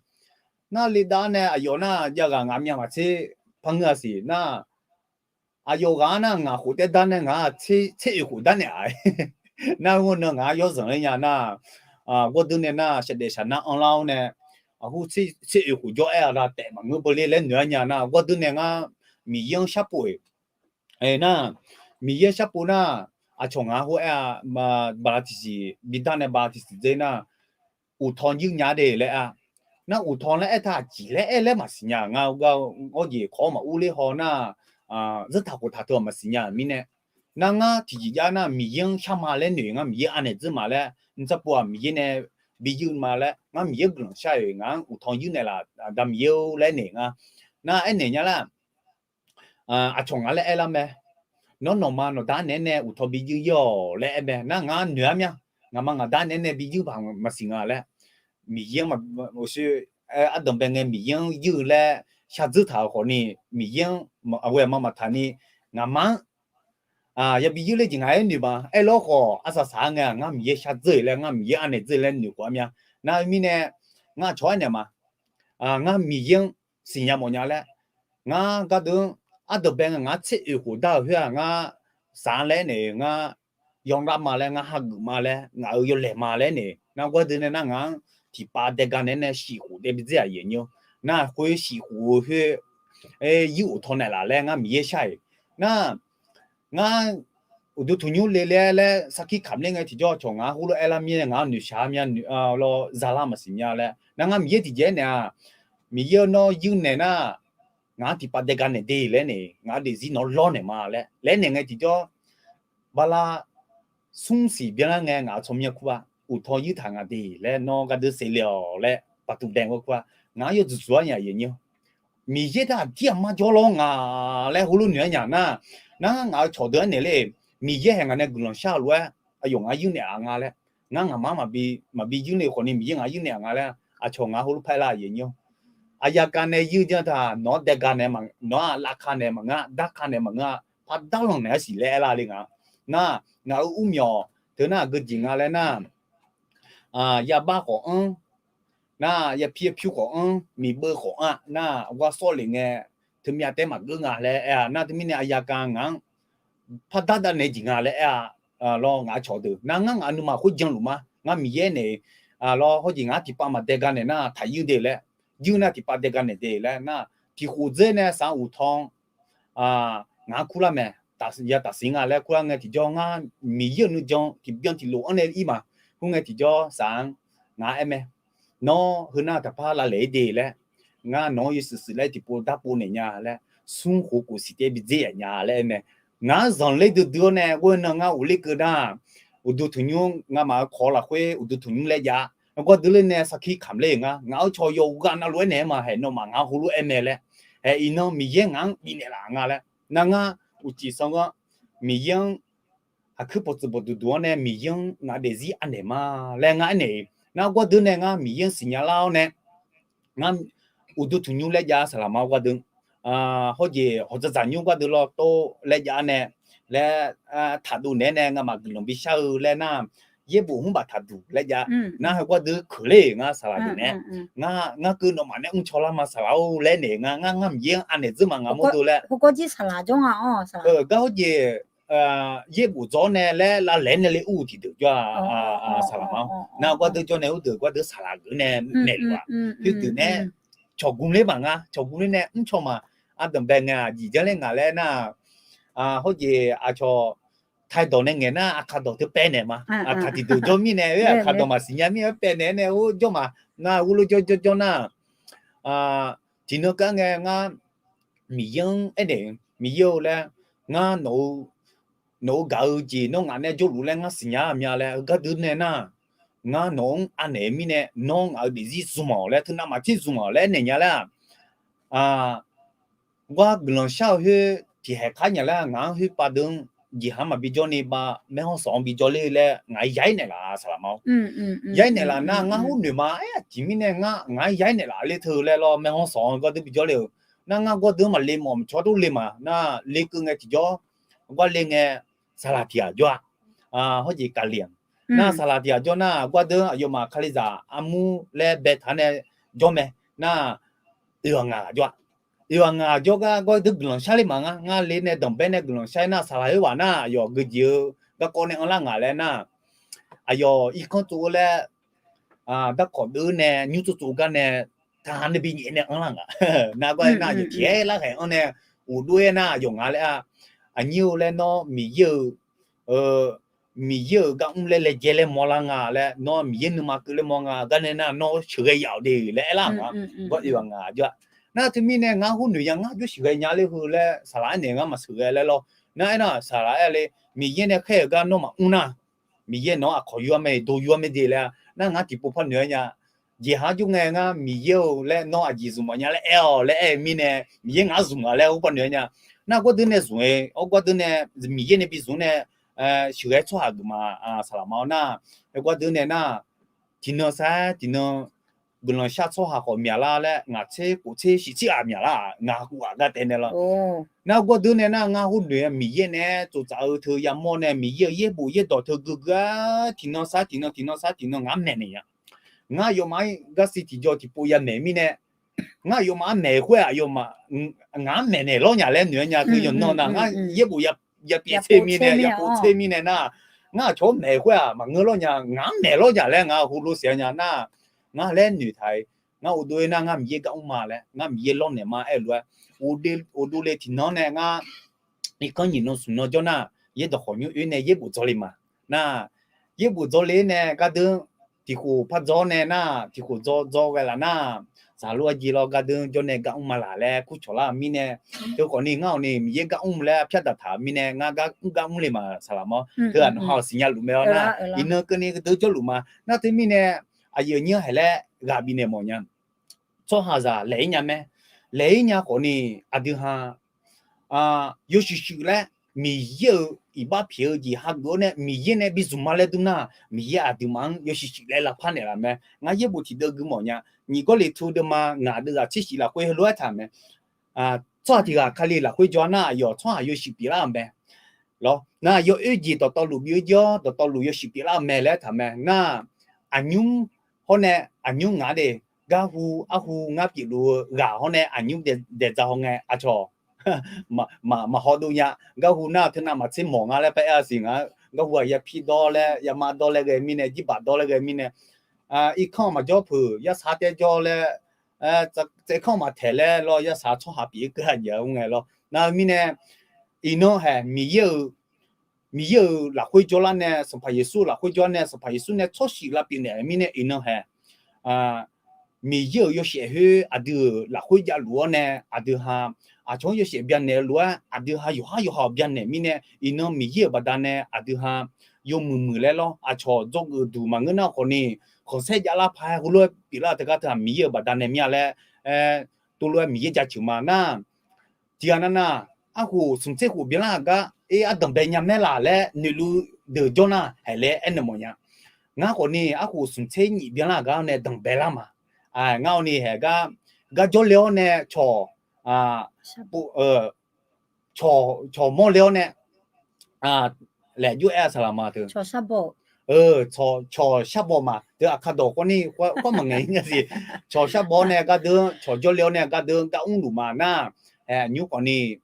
Nar le dav-awr nae aqyawf nar jav ghaq ngaq myav maqtser par ngeur-a siq nar, aqyawf ghaq-anr nar ngaq khof taev dar nae ngaq tser oeq khof darnaeq-aq. Nar heunar ngaq-anr yawrzanq ler nya nar, gawrdeuv nae nar shaqdaef shaqnar anrlar-awr nae, aqhur tser oeq khof jawr aer-a la taef maqngeur beu ler laer noeq-aer nya nar, gawrdeuv nae ngar Miqyaer-anr sharpov-eq. Nar, Miqyaer sharpov nar, aqcawq ngaq-anr hawr aer-a, bala tiqsiq bidar nae bala tiqsiq dzer nar, uqtawq yur nya de laer-a. Nar uqtawq laer aertaq aqjeq laer aer laer maqsiq nya nga, gar hawr jeq kawq-awr maqur ler haw nar, zeur taq khof taq teu-aq maqsiq nya mirnae. Nar ngar tiqjeq jav nar Miqyaer-anr shar ma laer noeq, ngar Miqyaer anaeq dzeur ma laer, ntsar pov-aq Miqyaer nae bi yur ma laer, ngar Miqyaer guiqlanq shar-euq ngaq-anr uqtawq yur naeqlaf da Miqyaer-or laer naeq nga. Nar aernaeq nya lar, aqcawq ngaq laer aerlar mae. Nawr nawqma nawqda naeq-aer nae uqtawq bi yur-ir-awq laer aer mae. Nar ngar noeq-ar mya. Ngaqma ngaqda naeq-aer nae bi yur paq maqsiq nga laer. Miqyaer-anr, ardanqbae ngae Miqyaer-anr yur-eu laer shardzeur taq-euq khawfni, Miqyaer-anr aqghoe aqma maqtaq ni, ngaqma-anr yabi yur ler jeq ngaq-aer noeq ma. Aerlawr khawf arsaq saq-ar ngae-aq, ngar Miqyaer shardzeur-iq laer, ngar Miqyaer anaeq dzeur laer noeq khof-ar mya. Nar mirnae ngar aqcawq aernaeq ma. Ngar Miqyaer-anr siqnya mawfnya laer, ngar gardeuv-anr ardanqbae ngae ngaq-anr tser oeq khof dar-euq khoer-aq, ngar saq-anr laer naeq-eu ngar yawlar ma laer, ngar hageuf ma laer, ngaq-euq yawlaeq ma laer naeq. Nar gardeuv nae nar ngaq-anr tiqpav daega naeq-aer nae shif khof dae bi dzer-aq yaeq nyir-awr, nar khoer shif khof-eu khoer yur uqtawq naeqlaf laer ngar Miqyaer shar-iq. Nar ngar uqduq tanqnymr le laer laer sarkir kamq ler ngae tiqjawr cawq ngaq-anr heulof-aer lar mir-aer ngaq-anr noeqshaq-ar mya, lawr zalar maqsiq mya laer. Nar ngar Miqyaer tiqjeq-aer naeq-aq, Miqyaer-eu nawr yur naeq nar, ngaq-anr tiqpav daega naeq de laer naeq, ngaq-anr daefzir nawq-anr lawrnaeq ma laer laer naeq ngae tiqjawr, bala smr siq byanlar ngae ngaq-euq tsawrmyanr kur-a, uqtawq yur taq ngaq de laer nawr gardeuv sev le-awq laer paqtuv dae-eu kur-a, ngaq-anr yawdzuq dzuq-ar nya yaeq nyir-awr, Miqyaer taq aqdir aqmar jawr lawr nga laer heulof noeq-aer nya nar, nar ngar ngaq-euq cawqdeuq-aer naeq ler, Miqyaer haeq ngaq nae guiqlanq shar-eu lof-aer aqyawf ngaq-anr yur naeq-a nga laer, ngar ngaqma maqbi yur naeq khawfni Miqyaer ngaq-anr yur naeq-a nga laer, aqcawq ngaq heulof paer lar yaeq nyir-awr, aqyaqka nae yur jan taq nawq-anr daega naeq, nawq-anr lavka naeq maqngeur, darka naeq maqngeur-a, paqdar lanq naeq-aer siq laer aerlar le nga. Nar ngaq-euq urmyawq teu nar aqgeu jeq nga laer nar, yabar khawf anr, nar yapir yapyur khawf anr, miqbeuv khawf anr nar, ghar sawr lef ngae teumyav taer maqgeur nga laer aer-a. Nar teumirnae aqyaqka ngaq-anr paqdar dav naeq jeq nga laer aer-a. Lawr ngaq-euq cawqdeuq nar, ngar ngaq nuima khoer janluf ma. Ngar Miqyaer naeq, lawr hawr jeq ngaq-anr tiqpav maqdae ga naeq nar taq yur de laer, yur nar tiqpav dae ga naeq de laer nar, tiqkhof dzer nae saq-anr uqtawq ngaq-anr kurlar mae. Ya taqsiq nga laer kurlar ngae tiqjawr ngar Miqyaer-euq nuijan tiqbyan tiqlof-anr nae ir ma. Khoerngae tiqjawr saf-anr ngar aer mae, nawr heunar taqpar lavlaeq-ir de laer, ngar nawq-anr yawshuif shuif laer tiqpov darpov naeq nya laer, smr khof khof siqtaev bi dzer yaf nya laer aer mae. Ngaq-anr zanqler duidui-awr nae ghoer nan ngar ghofler keuv nar, uqduq tanqnymr ngamaf-euq kawq lafkhoer uqduq tanqnymr laer jav-a. Gawrdui ler nae sarkir kamq ler-euq ngar, ngaq-anr caw yawghav navluf-aer naeq-aer ma haeq, nawmaf ngaq-anr heulof-aer mae laer, haeq iqnan Miqyaer ngaq-anr bifnaeq laf nga laer. Nar ngar uqcif sanr-anr Miqyaer-anr aqkuir pawqtsuif pawqduq duq-anr nae Miqyaer-anr ngaq daefzir anaeq ma laer ngar aernaeq-eu. Nar gawrdui nae ngar Miqyaer-anr siqnya lar-awr nae, ngar uqduq tanqnymr laer jav saqlaq ma gawrdui, hawjeq hawqdzaqdzaq nymr gawrdui lawr tov laer jav nae laer, taqdov naeq-aer nae ngamaf guiqlanq bishar-eu laer nar, yaerbof mrbaf taqduq laer jav. Nar heu gawrdui keuq ler-euq ngar saqlaq deuq nae, ngar keuv nawmaf nae mrcaw lar ma saqlaq-or laer naeq nga, ngar ngar Miqyaer-anr anaeq dzeur ma ngaq mawrdo laer. Gar hawjeq yaerbof dzaw nae laer lavlaeq-aer nae le ur tiqdeuq jawr-a, saqlaq ma-awr. Nar gawrdui jawr nae urdeuq gawrdui saqlaq geuf nae maeqluf-aq, khoerdeuq nae cawqgmr ler maq nga, cawqgmr ler nae mrcaw ma. Ardanqbae ngae-aq jeq janr ler ngaq laer nar, hawjeq aqcawq taidawq nae ngaeq nar aqkaq dawq teu paev naeq ma. Aqkaq tiqdeuq jawr mirnae, oe aqkaq dawq maqsiq nya mirnae paev naeq-aer nae or jawr ma. Nar ghur lof jawr jawr jawr nar, tiqnan kar ngae ngar Miqyaer-anr aernaeq, Miqyaer-eu laer, ngar nawq-eu gaq-eu jeq nawr ngaq nae jawrluf laer ngar siqnya-a mya laer, heu gardui nae nar, ngar nawq-anr anaeq-eu mirnae nawr ngaq-euq daefzir zmq-awq laer, teunav maqtser zmq-awq laer aernaeq nya laer-aq, gar guiqlanq shar-eu khoer tiqhaeq kar nya laer ngaq-anr khoer pav deuq-anr jeqhaq maqbi jawr ni ba, maerhanr sawq-anr bi jawr ler laer ngaq-aer yaer naeqlaf saqlaq ma-awr. Yaer naeqlaf nar ngar khoernoeq ma, aer aqjeq mirnae ngar ngaq-aer yaer naeqlaf ler teu laer lawr, maerhanr sawq-anr gawrdui bi jawr le-euq. Nar ngar gawrdui-anr maqle mawf mqcawq dov le ma. Nar lekeuv ngae tiqjawr, gar le ngae saqlaq tiq ghaq jawr-a. Hawjeq kaqliq-aq, nar saqlaq tiq ghaq jawr nar gawrdui aqyawfmaf kalizaq armur laer baetaq nae jawr mae. Nar oeq ghaq ngaq jawr-a. Oeq ghaq ngaq jawr gar gawrdui guiqlanq shar le ma ngar, ngar le nae danqbae nae guiqlanq shar-aer nar saqlaq khoerghaq nar aqyawf geujeq-eu garkawv nae anrlar ngaq laer nar, aqyawf irkanr tsov-eu laer, darkawq deuv nae nymr tsov tsov gar nae taq nae bi nyaef nae anrlar ngaq. Nar gar-aer nar aqyawf tiq-aer larhaeq anr nae ghofdov-aer nar aqyawf ngaq laer-a, aqnyir-eu laer nawr Miqyaer-eu Miqyaer-euq gar mr laer laejae laer mawrlar nga laer, nawr Miqyaer nuima keuv laer mawr nga gar nae nar nawr sheuqghae yaf-awq de laer aerlar nga. Gawr oeq ghaq ngaq jawr-a. Nar teumirnae ngar khoernoeq ya ngar jawr sheuqghae nya ler heu laer saqlaq aernaeq ngar maqsheuqghae laer lawr. Nar aernar saqlaq aer le, Miqyaer nae khaer-euq gar nawr maqmr nar, Miqyaer nawq-anr aqkawq yur-a mae, do yur-a mae de laer-a. Nar ngar tiqpov par noeq-aer nya. Jeqhaq jawr ngae ngar Miqyaer-eu laer nawr aqjeq zmq mawf nya laer aer-awq laer aer-eu mirnae, Miqyaer ngaq-anr zmq nga laer hawr par noeq-aer nya. Nar gawrdui nae zmq-eu, hawr gawrdui nae Miqyaer nae bi zmq nae sheuqghae tsawrhaq geuf ma, saqlaq ma-awr nar, gawrdui nae nar, tiqnan sar-aer tiqnan guiqlanq shar tsawrhaq khawf myaqlar laer ngaq tser khof tser shif tser ghaq myaqlar-aq, ngaq khof ghaq gar taev nae lawr. Nar gawrdui nae nar ngar khoernoeq-a Miqyaer nae tsoftsaf-eu teu yamawr nae Miqyaer-euq yaerbof yaerdawq teu guiqguiq-a, tiqnan sar tiqnan tiqnan sar tiqnan ngaq-anr maeqnaeq nya. Ngar aqyawfmaf-anr garsiq tiqjaw tiqpov yamaeq mirnae, ngar aqyawfmaf-anr maeq khoer-aq aqyawfmaf ngaq-anr maeqnaeq lawr nya laer noeq-aer nya. Teu yawqnan nar ngar yaerbof ya pyeuf tser mirnae, ya pov tser mirnae nar, ngar aqcawq-anr maeq khoer-aq maqngeur lawr nya, ngaq-anr maeq lawr nya laer ngar heulof siq-a nya nar, ngar laer noeqtaq-iq, ngar ghofdov-aer nar ngar Miqyaer gar mr ma laer, ngar Miqyaer lawrnaeq ma aer-eu lof-aer, ghofdov le tiqnan nae ngar irkanr nyiq nan smq nan jawr nar, yaerdawq khawf nymr oe nae yaerbof dzaw le ma. Nar, yaerbof dzaw le nae gardeur tiqkhof par dzaw nae nar, tiqkhof dzaw dzaw ghae laf nar, saqlof-aer jeq lawr gardeur jawr nae gar mr ma laq laer kurcawq lar-eu mirnae, teu khawfni ngar awqni Miqyaer gar mr laer pyar daqtaq-eu mirnae ngar gar mr gar mr le ma saqlaq ma-awr. Teu-aq nawq ha-awq siqnya luf mae-awr nar, iqnan keuvni deur jawrluf ma. Nar teumirnae aqyuif aqnyir-anr haeq laer ghaq bifnaeq mawf nya. Tsawrhaqzaq laeq-ir nya mae. Laeq-ir nya khawfni aqdui ha yawshuif shuif laer Miqyaer-euq iqbax pyeuf-eu jeq hageuf-awr nae Miqyaer nae bi zmq ma laer dur nar, Miqyaer aqduimaf-anr yawshuif shuif laer lavpar naeqlaf mae. Ngar yaerbof tiqdeuv gui mawf nya. Nyiq Gawrliqtu deuvma ngaq deuv zaq tser shif lafkhoer heulof-aer taq mae. Tsawrhaq tiq ghaq Kali lafkhoer jawr nar aqyawf tsawrhaq yawshuif pyeuflar-euq mae. Lawr nar, yawoer jeq dawqtawvluf bi-aer jawr, dawqtawvluf yawshuif pyeuflar-eu mae laer aertaq mae. Nar, aqnymr hawr nae aqnymr ngaq de, garhu arhu ngar pyeufluf-eu ghaq hawr nae aqnymr daeqdza haw ngae aqcawq maqhaw dov nya. Garhu nar teunav maqtser mawq nga laer par aer-a siq nga. Garhu-aq yapir dawr laer, yama dawr laer ghae mirnae, jirbaq dawr laer ghae mirnae, irkanr maqjawr peuq yarsaq taer jawr laer, tsaevkanr maqtaeq laer lawr, yarsaq tsawrhaq pyeuf-ir keuv-a jeq-a ur ngae lawr. Nar-eu mirnae, iqnan haeq Miqyaer-euq Miqyaer-euq lafkhoer jawrlar nae, Sanqpaq Yeqsur-euq lafkhoer jawrlar nae, Sanqpaq Yeqsur nae tsawrshif lavpyeuf naeq-eu mirnae iqnan hae, Miqyaer-euq yawshaef khoer aqdui-euq lafkhoer javluf-awr nae, aqdui ha aqcawq-anr yawshaef byanaeq-eu lof-aer, aqdui ha yawqhar yawqha-euq byanaeq mirnae, iqnan Miqyaer-euq baqdanae aqdui ha yawmuiq muiq laer lawr. Aqcawq dzawgeuf duq maqngeur nar khawfni, khanqsaer javlar paq-aer heulof-aer pyeuflar-eu teugar teu-aq, Miqyaer-euq baqdanae mir-a laer, aer, tov lof-aer Miqyaer jaceuq ma nar, tiqghaq nav nar, arkhof smq tser khof byanlar-euq gar, er, ardanq bae nya mae laq laer noeqluf deuq jawr nar, haeq laer aernaeq mawfnya. Ngar khawfni arkhof smq tser nyif byanlar-euq gar nae danqbae lar ma. Ngar awni haeq gar, gar jawrle-awr nae cawq, cawq mawrle-awr nae, laeq jov-aer-a saqlaq ma teu. Cawq shar baw ma teu, aqkar dawq khawfni khawr maqngaeq nya siq. Cawq shar baw-awr nae gardeuq, cawq jawrle-awr nae gardeuq gar mrluf ma nar, nymr khawfni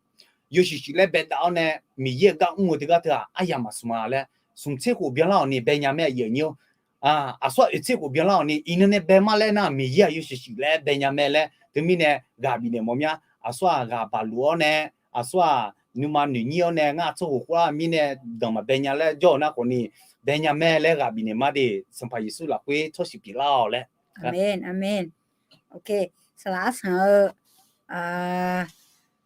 yawshuif shuif laer baedav-awr nae Miqyaer-euq gar mr-eu teugar teu-aq, aryamq maqsmq-a laer, smq tser khof byanlar-awq ni bae nya mae aqyuif aqnyir-or. Aqsur-aq oeq tser khof byanlar-awq ni iqnan nae bae mar laer nar, Miqyaer-aq yawshuif shuif laer bae nya mae laer teumirnae ghaq bifnaeq mawf mir-a. Aqsur-aq ghaq baq luf-awr nae, aqsur-aq nuima noeq nyir-awr nae ngar tsawrghof khof-a mirnae danq maqbae nya laer jawr-eu nar khawfni, bae nya mae laer ghaq bifnaeq mar de. Sanqpaq Yeqsur lafkhoer tsawrshif pyeuflar-awq laer. Aqmeq, aqmeq. Saqlaq arsanq-eu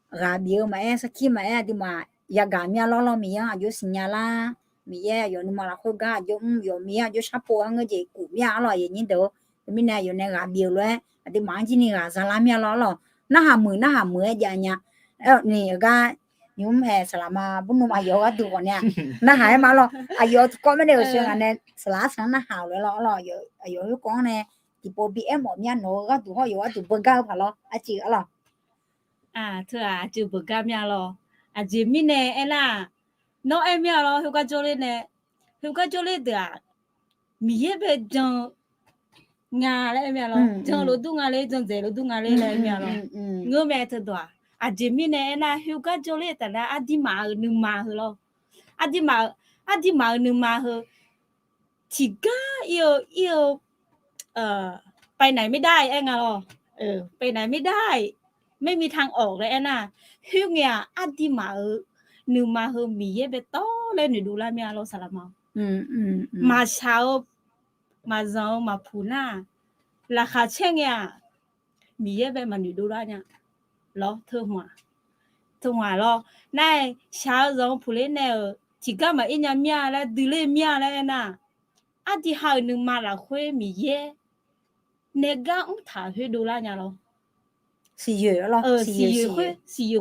ghaq bif-eu maqaer, sarkir maqaer, aqduimaf yagaq mir-a lawr lawr, Miqyaer-anr aqjox siqnya lar. Miqyaer aqyawf nuima lafkhoer gar aqjox mr, yawf Miqyaer aqjox sharpov-aer ngeur jeq kuf mir-a arlawr, aqyuif aqnyir deuq-or. Teumirnae aqyawf nae ghaq bif-euq lof-aer aqduimaf-anr jir ni ghaq za lar mir-a lawr arlawr. Narhaq muiq narhaq muiq-aer jav nya. Aer-awq ni-eu gar, nymr hae saqlaq ma bur nuima aqyawf-eu gharduq khawf nae-a, narhaq-aer ma lawr. Aqyawf tiqkawv mirnae-euq sheuq ngaq nae saqlaq arsanq-anr narhaq-euq lof-aer lawr arlawr, aqyawf khoerkawv-anr nae tiqpov bi aer mawf mir-a, nawq-eu gharduq hawr yawf gharduq beugar-eu paq lawr, arciv arlawr. Teu-aq, aqceuq beugar mir-a lawr. Aqjeq mirnae aernar-aq, nawr aer mir-a lawr, khoergar jawrler nae, khoergar jawrler deuq-aq, Miqyaer bae jan-eu nga laer aer mir-a lawr. Jan lof dur nga ler, jan dzaeq lof dur nga ler laer aer mir-a lawr. Ngeur mae teudawq-aq, aqjeq mirnae aernar, khoergar jawrler taf nar aqdirmaf-euq nuima heu lawr. Aqdirmaf-eu, aqdirmaf-euq nuima heu tiqgar ir-eu ir-eu ไปไหนไม่ได้ aer nga lawr. ไปไหนไม่ได้ ไม่มีทางออก laer aernar, khoerngae-aq aqdirmaf-euq nuima heu Miqyaer baetawv laer noeqdov lar mir-a lawr saqlaq ma. Maqshaq-eu, maqzanq-eu maqpuq nar, laqkhaq caer ngae-aq, Miqyaer bae maqnoeq dovlar nya lawr. Teu hmq-aq lawr, nar-aer shaq-eu zanq-eu puqler nae-euq tiqgar maqir nya mir-a laer duiler mir-a laer aernar, aqdui ha-euq nuima lafkhoer Miqyaer nae gar mrtaq khoer dovlar nya lawr. Siqyoeq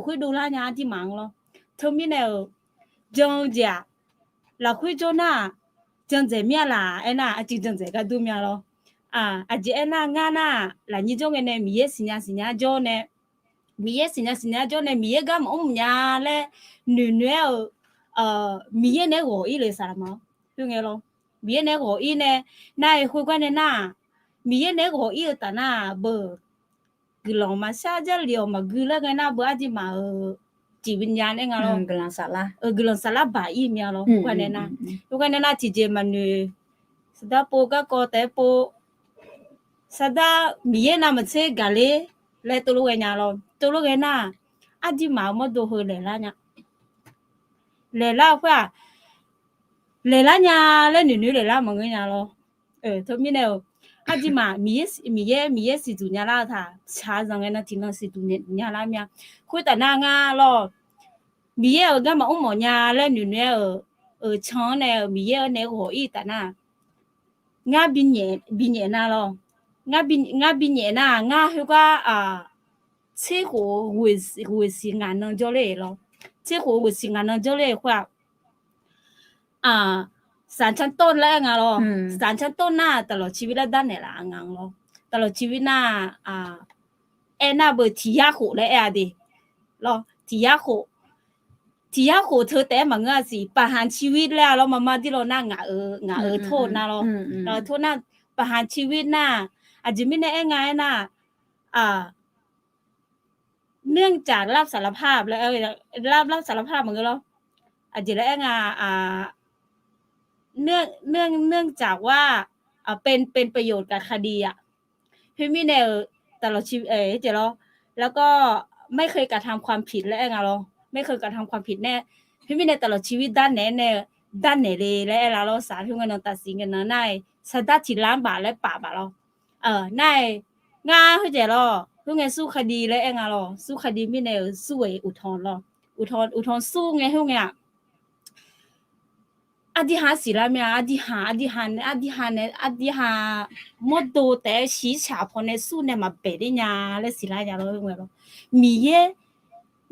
khoer dovlar nya aqdirmaf-anr lawr. Teumirnae-euq jan-eu jeq-aq, lafkhoer jawr nar-aq, jan dzaeq mir-a laf aernar, aqcif jan dzaeq gar dur mir-a lawr. Aqjeq aernar, ngar nar-aq, lafnyir jawr ngae nae Miqyaer siqnya siqnya jawr nae, Miqyaer siqnya siqnya jawr nae Miqyaer gar maqmr mq nya laer noeqnoeq-aer-eu, Miqyaer naeq-aer ghawq ir le saqlaq ma. Khoerngae lawr, Miqyaer naeq-aer ghawq ir nae, nar-aer khoergar nae nar-aq, Miqyaer naeq-aer ghawq ir-eu taf nar-aq, beu guiqlanq maqshar, Jarlif-awq maqgui laer ghae nar, beu aqdirmaf-euq จิตวิญญาณ aer nga lawr, guiqlanq saflar baq ir mir-a lawr. Khoergar nae nar, tiqjeq maqnoeq, saqdar pov garkawv taef-aer pov, saqdar Miqyaer navmaqtser gaqler laer tov lof ghae nya lawr. Tov lof ghae nar, aqdirmaf-euq mawrdo heu laeqlar nya. Laeqlar-eu khoer-aq, laeqlar nya laer noeqnoeq laeqlar maqngeur nya lawr. Teumirnae-euq, aqdirmaf Miqyaer, Miqyaer siqduq nya lar-eu taq, shaqzanq ngae nan tiqnan siqduq nya lar mir-a. Khoertaf nar ngar lawr, Miqyaer-euq gar maqmr mawf nya laer noeqnoeq-aer-euq, euq can-anr nae-euq Miqyaer-anr nae ghawq ir taf nar, ngar binyaef nar lawr. Ngar binyaef nar, ngar khoergar, tserkhof ghoeqsiq ngaq nan jawrler-eq lawr. Tserkhof ghoeqsiq ngaq nan jawrler-eq khoer-aq, สารชั้นต้น laer aer nga lawr. สารชั้นต้น nar ตลอดชีวิต-aer darnaeq laf nga lawr. ตลอดชีวิต nar, aernar beu tiq yar khof laer aer-a de lawr. Tiq yar khof, tiq yar khof teu taef-aer maqngeur-a siq, ประหารชีวิต laer-a lawr. Maqmar dir lawr nar ngaq-euq, ngaq-euq tor nar lawr. Ngaq-euq tor nar, ประหารชีวิต nar, aqjeq mirnae aer nga aernar, เนื่องจากรับสารภาพ laer, รับสารภาพ maqngeur lawr. Aqjeq laer aer nga, เนื่องจากว่า เป็นประโยชน์กับคดี aq. Khoermirnae-euq, แล้วก็ ไม่เคยกระทำความผิด laer aer nga lawr. ไม่เคยกระทำความผิด nae, Khoermirnae taflawq ciqwir darnaeq nae, darnaeq le laer aer lar lawr saq. Khoerngae nan tafsiq ngae nan nar-aq, saqdar tiq lar baf laer paf baf lawr. Nar-aq, ngar khoerjaeq lawr, khoerngae sur kadi laer aer nga lawr. Sur kadi mirnae-euq sur-eq uqtanq lawr. Uqtanq sur ngae khoerngae-aq, ardirha siqlar mir-a, ardirha, ardirha nae, ardirha nae, ardirha mawrdo taef-aer shiqshaq pawnae sur nae maqbaeq ler nya laer siqlar nya lawr, khoerngae lawr. Miqyaer,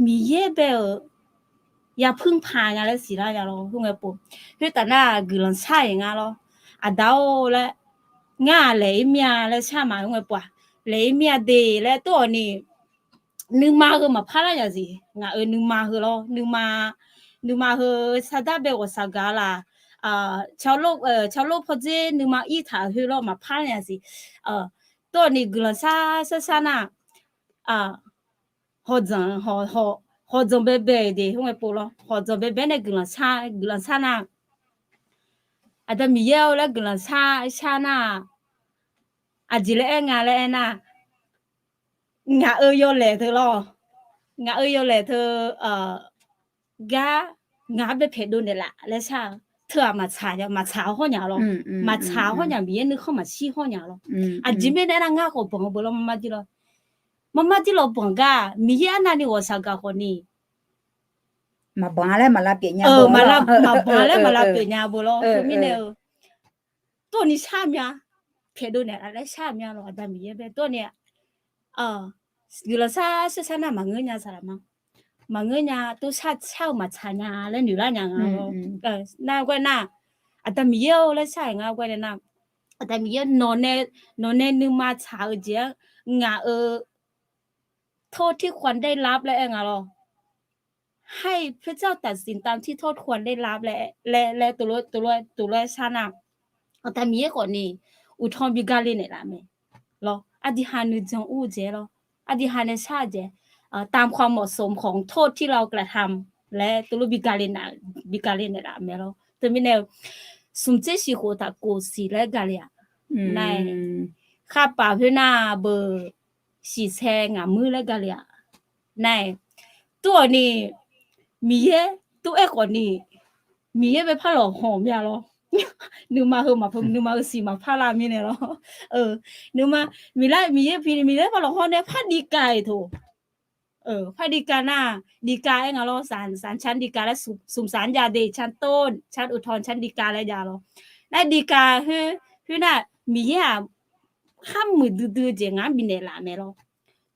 Miqyaer bae-euq yapuir paq nya laer siqlar nya lawr, khoerngae pov. Khoertaf nar-aq, guiqlanq shar-iq nga lawr. Aqda-or laer, ngar-aq laeq-ir mir-a laer shar ma, khoerngae pov-aq, laeq-ir mir-a de laer tov-awq ni, nuima heu maqpar lar nya siq. Ngaq-euq nuima heu lawr, nuima, nuima heu saqdar bae ghawqshaq gaq laf, tsawrlof pawdzer nuima ir taq-euq khoer lawr maqpar nya siq. Tov-awq ni guiqlanq shar shar shar nar, hawdzanq, hawdzanq baebae-euq de khoerngae pov lawr. Hawdzanq baebae nae guiqlanq shar, guiqlanq shar nar, Aqda Miqyaer-or laer guiqlanq shar shar nar, aqjeq laer aer nga laer aer nar, ngaq-euq yawlaeq teu lawr, ngaq-euq yawlaeq teu gar ngaq-anr bae pyaeqdov naeqlaf laer shar-eu. Teu-aq maqtsaq, maqtsaq hawr nya lawr. Maqtsaq hawr nya, Miqyaer nuikhanr maqshir hawr nya lawr. Aqjeq mirnae aernar, ngar khawf banq-eu beu lawr, marmar dir lawr, marmar dir lawr banq gar, Miqyaer arnavni ghawqshaq gaq khawf ni, maqbanq laer maqlav pyeuf nya, maqbanq laer maqlav pyeuf nya beu lawr. Teumirnae-eu, tov-awq ni shar mya, pyaeqdov naeqlaf laer shar mya lawr. Aqda Miqyaer bae tov-awq ni guiqlanq shar shar shar nar maqngeur nya saqlaq ma. Maqngeur nya, tov shar shar-eu maqtsaq nya laer noeqlar nya nga lawr. Nar ghae nar, Aqda Miqyaer-or laer shar-iq nga ghae nae nar, Aqda Miqyaer, nawqnae nuima tsaq-eu jeq-anr ngaq-euq โทษที่ควรได้รับ laer aer nga lawr. ให้พระเจ้าตัดสินตามที่โทษควรได้รับ laer, laer, laer tov lof-aer shar nar, Aqda Miqyaer khawf ni uqtanq bi gale naeqlaf mae lawr. Aqdirha nuijan ur-eu jeq lawr, aqdirha nae shar-eu jeq, ตามความเหมาะสมของโทษที่เรากระทำ laer tov lof bi gale naeqlaf mae lawr. Teumirnae-eu, smq tser shiq khof taf kof siq laer gale-aq, nar-aer, kharpaf khoernar beu shiqsae ngaq muir laer gale-aq, nar-aer, tov-awq ni, Miqyaer tov-aer khawf ni, Miqyaer bae par lawqhaw mya lawr. Nuima heu maqpar, nuima heu siq maqpar lar mirnae lawr. Nuima, Miqyaer, Miqyaer par lawqhaw nae par div kav-iq toq. Par div kav nar, div kav aer nga lawr, saq can div kav laer smq saq jav de, can tov, can uqtanq can div kav laer jav lawr. Nar div kav khoer, khoer nar, Miqyaer-aq, khar muiqdui dui-eu jeq ngaq-anr bifnaeq laf mae lawr.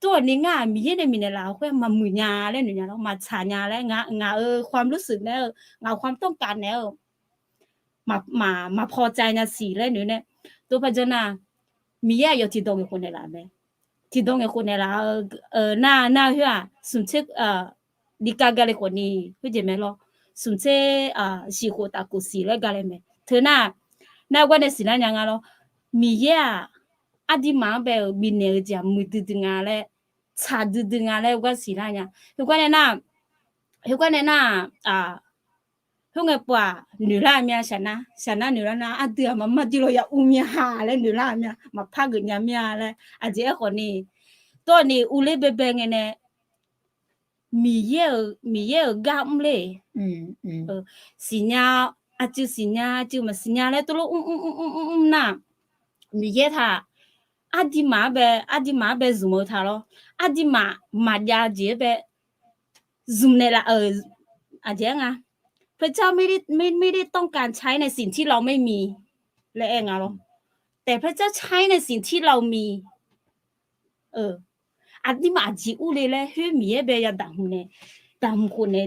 Tov-awq ni ngar-aq Miqyaer nae bifnaeq laf-euq khoer maqmuiq nya laer noeq nya lawr, maqtsaq nya laer, ngaq-euq ความรู้สึก naeq-eu, ngaq-euq ความต้องการ naeq-eu, maqpaw cav nya siq laer noeq nae, tov par janr nar, Miqyaer aqyawf tiqdawq ngaeqkhof naeqlaf mae. Tiqdawq ngaeqkhof naeqlaf-eu, nar, nar khoer-aq smq tser, div kav gale khawf ni khoerjeq mae lawr. Smq tser shiq khof taf kof siq laer gale mae. Teu nar, nar ghae nae siqlar nya nga lawr. Miqyaer-aq, aqdirmaf-anr bae-euq bifnaeq-eu jeq-aq muiqdui dui nga laer, tsaq duidui nga laer ghae siqlar nya. Heugar nae nar, heugar nae nar, khoerngae pov-aq noeqlar mya, shaqnar, shaqnar noeqlar nar, aqdui-aq maqmar dir lawr ya ur mya ha laer noeqlar mya, maqpar geuf nya mir-a laer aqjeq aerkhawf ni, tov-awq ni uvler baebae ngae nae, Miqyaer-euq, Miqyaer-euq gar mr ler, siqnya, aqcuiv siqnya, aqcuiv maqsiqnya laer tov lof mr mr mr mr mr nar, Miqyaer taq, aqdirmaf-anr bae, aqdirmaf-anr bae zmq-eu taq lawr. Aqdirmaf maqjav jeq-anr bae zmq naeqlaf-euq, aqjeq aer nga, พระเจ้าไม่ได้ต้องการใช้ในสิ่งที่เราไม่มี laer aer nga lawr. แต่พระเจ้าใช้ในสิ่งที่เรามี aqdirmaf aqjeq urle laer khoer Miqyaer bae ya daqhmq nae, daqhmq khof nae,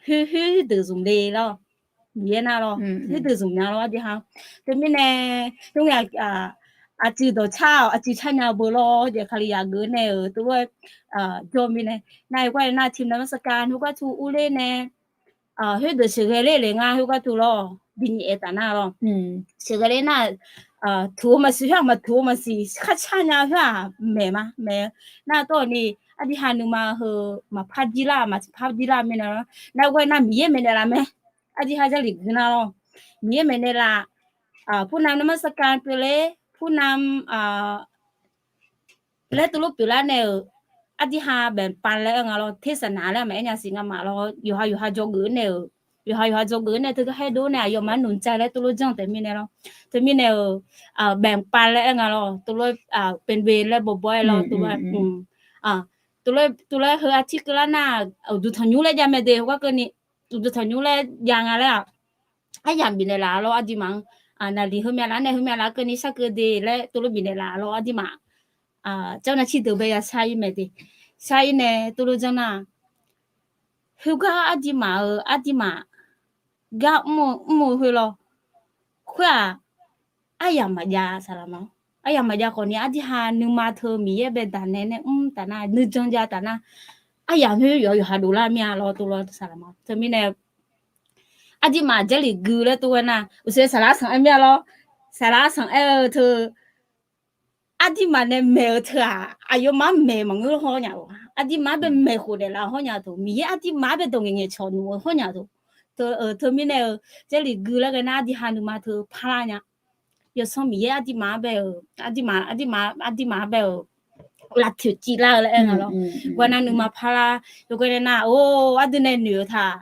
khoer, khoer deuq zmq le lawr. Miqyaer nar lawr, khoer deuq zmq nya lawr aqdui ha. Teumirnae, khoerngae, aqcuiv dawqcar-awq, aqcuiv car nya beu lawr, jeq Kalizaq geuf nae-euq tov lof-aer jawr mirnae, nar-aer ghae nar tiq mq nar นมัสการ khoergar tu urler nae, khoerdeuq sheuqghae ler le ngar khoergar tu lawr, bi nyaef-aer taf nar lawr. Sheuqghae ler nar, tuq-eu maqsiq khoer-aq maqtuq-eu maqsiq, kharcar nya khoer-aq maeq ma maeq. Nar tov-awq ni, aqdui ha nuima heu maqpar jir lar, maqpar jir lar mirnae lawr. Nar ghae nar Miqyaer maeqnaeq laf mae. Aqdui ha Jarlif gui nar lawr, Miqyaer maeqnaeq laf, ผู้นำนมัสการ pyeufler, ผู้นำ laer tov lof pyeuflar nae-euq, aqdui ha แบ่งปัน laer aer nga lawr, เทศนา laer maqaer nya siq ngamaf lawr, yawqha yawqha jawrgeuf nae-euq, yawqha yawqha dzawgeuf-aer nae teugar khaerdov nae aqyawfmaf-anr noeq tsaev laer tov lof janr taef mirnae lawr. Teumirnae-euq, baeqpav laer aer nga lawr, tov lof, penbe laer bawbaw-aer lawr, tov lof, tov lof heu artir keuvlar nar, uqduq tanqnymr laer jav mae de, heugar keuvni, uqduq tanqnymr laer jav nga laer-aq, aryamq bifnaeq laf lawr, aqduimaf-anr, naqliq heumyav laf nae heumyav laf keuvni sharkeuv de laer tov lof bifnaeq laf lawr, aqduimaf, janr nav cirdeuq bae ya shar-ir mae de. Shar-ir nae tov lof janr nar, heugar aqduimaf-euq aqduimaf gar mr-eu khoer lawr, khoer-aq, aryamq maqjav saqlaq ma. Aryamq maqjav khawfni aqduimaf nuima teu Miqyaer bae daq nae nae mr taf nar, nuijan jav taf nar, aryamq khoer yawqha yawqha dovlar mir-a lawr, tov lawr saqlaq ma. Teumirnae aqduimaf Jarlif gui laer tov ghae nar, uqshoe saqlaq sanq-aer mir-a lawr. Saqlaq sanq-aer-eu teu, aqduimaf nae maeq-eu teu-aq, aqyawfmaf-anr maeq maqngeur hawr nya-a. Aqduimaf-anr bae maeq khof naeqlaf hawr nya-eu teu, Miqyaer aqduimaf-anr bae dawq ngaeq ngaeq cawq nmq-eu hawr nya-eu teu, teumirnae-eu, Jarlif gui laer ghae nar aqduimaf nuima teu parlar nya. Yawsanr Miqyaer aqduimaf-anr bae-euq, aqduimaf, aqduimaf, aqduimaf-anr bae-euq lavtoeq civlar-eu laer aer nga lawr. Gawrnav nuima parlar yawqghaq nae nar, or, aqdui nae noeq-eu taq,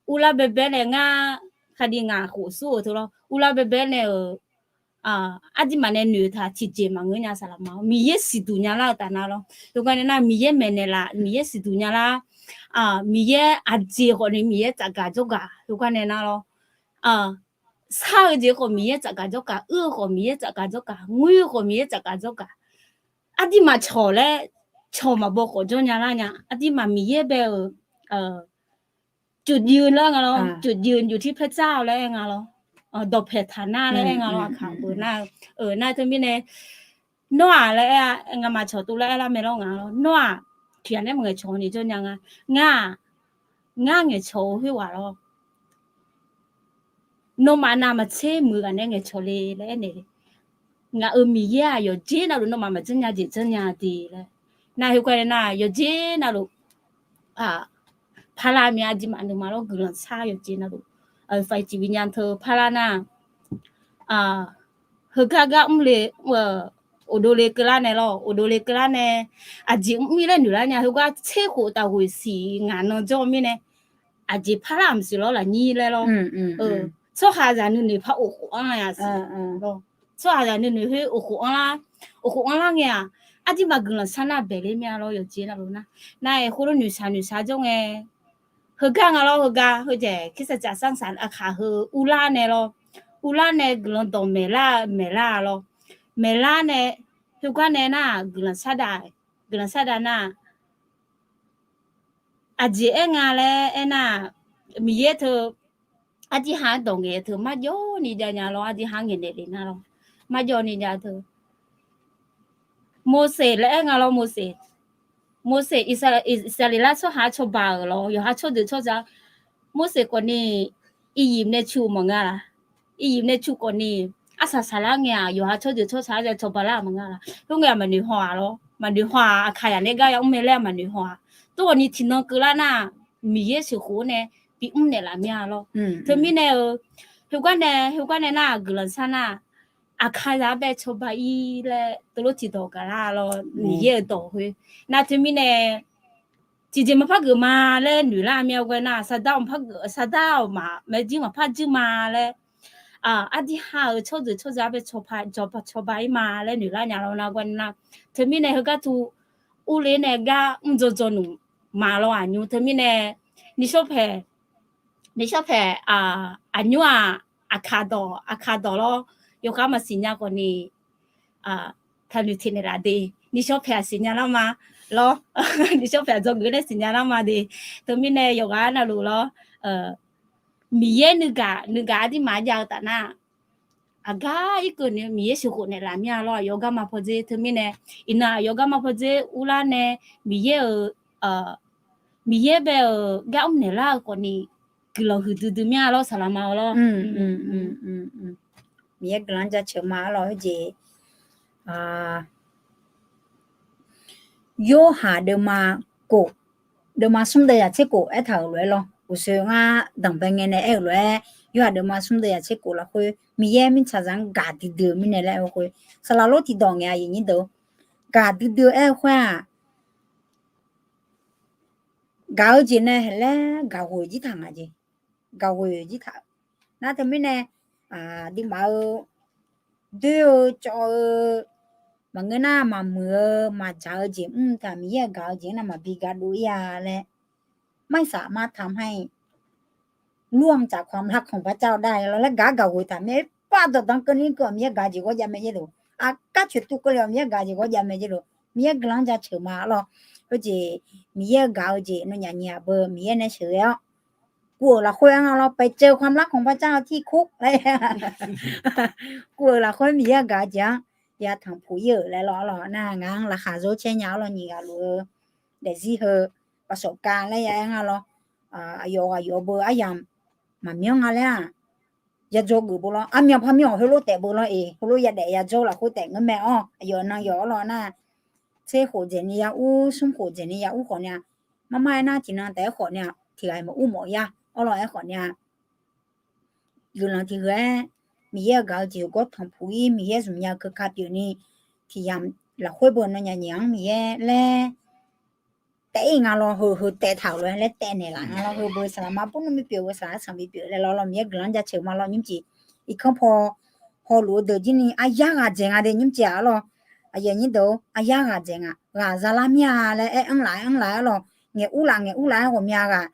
urlar baebae nae ngar, khavdi ngaq khof sur-euq teu lawr, urlar baebae nae-euq aqduimaf nae noeq-eu taq tiqjeq maqngeur nya saqlaq ma. Miqyaer siqduq nyalar-eu taf nar lawr. Yawqghaq nae nar Miqyaer maeqnaeq laf, Miqyaer siqduq nyalar, Miqyaer aqjeq khawfni Miqyaer tsafgaq jawrgaq, yawqghaq nae nar lawr. Shar-eu jeq khawf Miqyaer tsafgaq jawrgaq, uir-eu khawf Miqyaer tsafgaq jawrgaq, ngoer-eu khawf Miqyaer tsafgaq jawrgaq. Aqduimaf cawq laer, cawq maqbaw khawf jawr nyalar nya. Aqduimaf Miqyaer bae-euq จุดยืน laer nga lawr, จุดยืนอยู่ที่พระเจ้า laer aer nga lawr, dawqpaeq taq nar laer aer nga lawr, aqkaq-eu nar-eu, nar-eu teumirnae, nawr-aq laer aer-a, ngamaf cawq tov laer aerlar mae lawr nga lawr, nawr-aq tiqghaq nae maqngaeq cawq ni jawr nya nga, ngar-aq, ngar ngaeqcawq-eu khoerghaq lawr. Nawmaf navmaqtser muiq ghaq nae ngaeqcawq le laer aernaeq le. Ngaq-euq Miqyaer-aq yawqjeq navluf nawmaf maqjanr nya jeq janr nya de laer. Nar heugar nae nar yawqjeq navluf parlar mir-a, aqduimaf nuima lawr guiqlanq shar yawqjeq navluf, faiq ciqbi nya teu parlar nar, heugar gar mr le, uqdov le keuvlar nae lawr, uqdov le keuvlar nae, aqjeq mr mir laer noeqlar nya, heugar tser khof taf ghoeq siq ngaq nan jawr mirnae, aqjeq parlar-aq maqsiq lawr lafnyir laer lawr. Tsawrhaqzaq nuinoeq par of khof anr-a siq. Tsawrhaqzaq nuinoeq khoer of khof anrlar, of khof anrlar ngae-aq, aqduimaf guiqlanq shar nar baeq ler mir-a lawr, yawqjeq navluf nar. Nar-aer khoerlof noeqshaq noeqshaq jawr ngae, heugar nga lawr, heugar heujeq kirsaq tsaf sanrsaq aqkaq heu urlar nae lawr, urlar nae guiqlanq dawq maeqlar maeqlar-a lawr, maeqlar nae, heugar nae nar-aq guiqlanq shardav, guiqlanq shardav nar-aq, aqjeq aer nga laer aernar-aq, Miqyaer teu, aqduihaq-anr dawq ngaeq-eu teu marjawvni jav nya lawr, aqduihaq-anr ngaeqnaeq le nar lawr, marjawvni jav teu. Morseq laer aer nga lawr, Morseq. Morseq, Irsaqleqlav tsawrhaq-anr cawba-euq lawr, yawqha tsawrjeuq tsawrca. Morseq khawfni Iryiq nae cu maqnga laq? Iryiq nae cu khawfni arsaq saqlar ngae-aq, yawqha tsawrjeuq tsawrca-anr cawba lar maqnga laq? Khoerngae-aq maqnoeq haw-aq lawr, maqnoeq haw-aq, aqkaqzaq nae gar ya mr mae laer maqnoeq haw-aq. Tov khawfni tiqnan keuvlar nar-aq, Miqyaer sheuqkhof-awr nae bi mr naeqlaf mir-a lawr. Teumirnae-eu, heugar nae, heugar nae nar-aq guiqlanq shar nar-aq, aqkaqzaq-anr bae cawba-ir laer teulof tiqdawq gaqlar lawr, Miqyaer-euq dawq khoer. Nar teumirnae tiqjeq maqpar geuf ma laer noeqlar mir-a ghae nar, saqdaq maqpar geuf, saqdaq-awq maqmaeq jir maqpar jir ma laer, aqduihaq-euq tsawrjeuq tsawrca bae cawba-ir ma laer noeqlar nya lawr nar ghae nar. Teumirnae heugar tu urler nae gar mr dzaw dzaw nmq ma lawr aqnymr. Teumirnae nishawr paeq, nishawr paeq, aqnymr-aq, aqkaq dawq, aqkaq dawq lawr, yawkhav maqsiq nya khawfni taqnoeq teq naeqlaf de. Nishawr paeq-aq siqnya lar ma lawr, nishawr paeq-aq dzawgeuf nae siqnya lar ma de. Teumirnae yawqghaq navluf lawr, Miqyaer nuigaq nuigaq aqduimaf jav-eu taf nar, aqgar irkeuv ni Miqyaer sheuqkhof naeqlaf mir-a lawr, aqyawf garma pawdzer. Teumirnae iqnan aqyawf garma pawdzer urlar nae Miqyaer-euq, Miqyaer bae-euq gar mr naeqlar-eu khawfni guiqlanq huiqdui dui mir-a lawr saqlaq ma-eu lawr. Miqyaer guiqlanq jaceuq ma-a lawr. Heujeq Yorhaq deuvma kof, deuvma smr deuv yaq tser kof aertaq-euq lof-aer lawr. Uqshoe ngar danqbae ngae nae aer-euq lof-aer, Yorhaq deuvma smr deuv yaq tser kof lafkhoer Miqyaer mirtsaqzaq-anr gaqdui dui-eu mirnae laer aer-eu khoer, saqlaq lor tiqdawq ngae aqyuif nyir deuq, gaqdui dui-eu aer-eu khoer-aq, gaq-eu jeq nae haeq laer gaq ghoeq jir taq ngaq jeq. gaqghoeq jir taq-euq. Nar teumirnae, aqduimaf-eu doer-eu cawv-eu maqngeur nar, maqmuiq-eu maqdzaq-eu jeq mr taq Miqyaer-euq gaq-eu jeq-anr nar maqbi gaqdov ir-a laer, ไม่สามารถทำให้ ร่วมจากความรักของพระเจ้าได้ laer gaq gaqghoeq taq mir-a. Par dawqdan keuvni keuv-aq Miqyaer gaq jeq ghawrjav mae jaerlof, aqkar coeqtuv keuvle-awq Miqyaer gaq jeq ghawrjav mae jaerlof, Miqyaer guiqlanq-anr jaceuq ma arlawr. Khoerjeq Miqyaer-euq gaq-eu jeq nawnyaf nyiq aqbeu Miqyaer nae sheuqghae-awr, kuv-euq lafkhoer-anr arlawr ไปเจอความรักของพระเจ้าที่คุก laer, kuv-euq lafkhoer Miqyaer-euq gaq-eu jeq-anr ya tanqpuq ir-euq laer lawr arlawr. Nar ngaq-anr laqkhaq zor caer nya arlawr, nyiq ghaq luf-eu daefzir heu ประสบการณ์ laer ya aer nga lawr. Aqyawf ghaq yawf beu aryamq maqmyanr nga laer-aq, yadzaw geuf beu lawr, armyan parmyan-awq heulof taef beu lawr-eq, heulof yadaef yadzawr lafkhoer taef ngeur mae-awr, aqyawf nan yawf arlawr nar, tser khof dzaeqni ya ur, smr khof dzaeqni ya ur khawf ni-a, marmar aernar tiqnan taef-aer khawf ni-a, tiq ghaq maqur mawf ya arlawr aer khawf ni-a, guiqlanq tiq ghaq-aer Miqyaer-euq gaq-eu jeq-euq gawr tanqpuq ir, Miqyaer zmq nya-eu keuka pyeufni, tiq yamq lafkhoer beu nawnyaf nyiq-anr Miqyaer laer taef ir nga lawr, heu heu taef taq-euq lof-aer laer taef naeqlaf nga lawr, heu beu saqlaq ma bur nmr bipyeuf-eu saqlaq-aer sanq bipyeuf laer lawr lawr, Miqyaer guiqlanq-anr jaceuq ma lawr nymrcif. Irkanr paw hawluf-eu deuq jirni aryar ghaq dzaeq nga de nymrcif-aq arlawr. Aqyuif aqnyir deuq-or, aryar ghaq dzaeq nga, ghaq zalar mir-a laer aer anr laf-aer anr laf-aer arlawr, ngaeq ur laf ngaeq ur laf-aer ghawqmya ghaq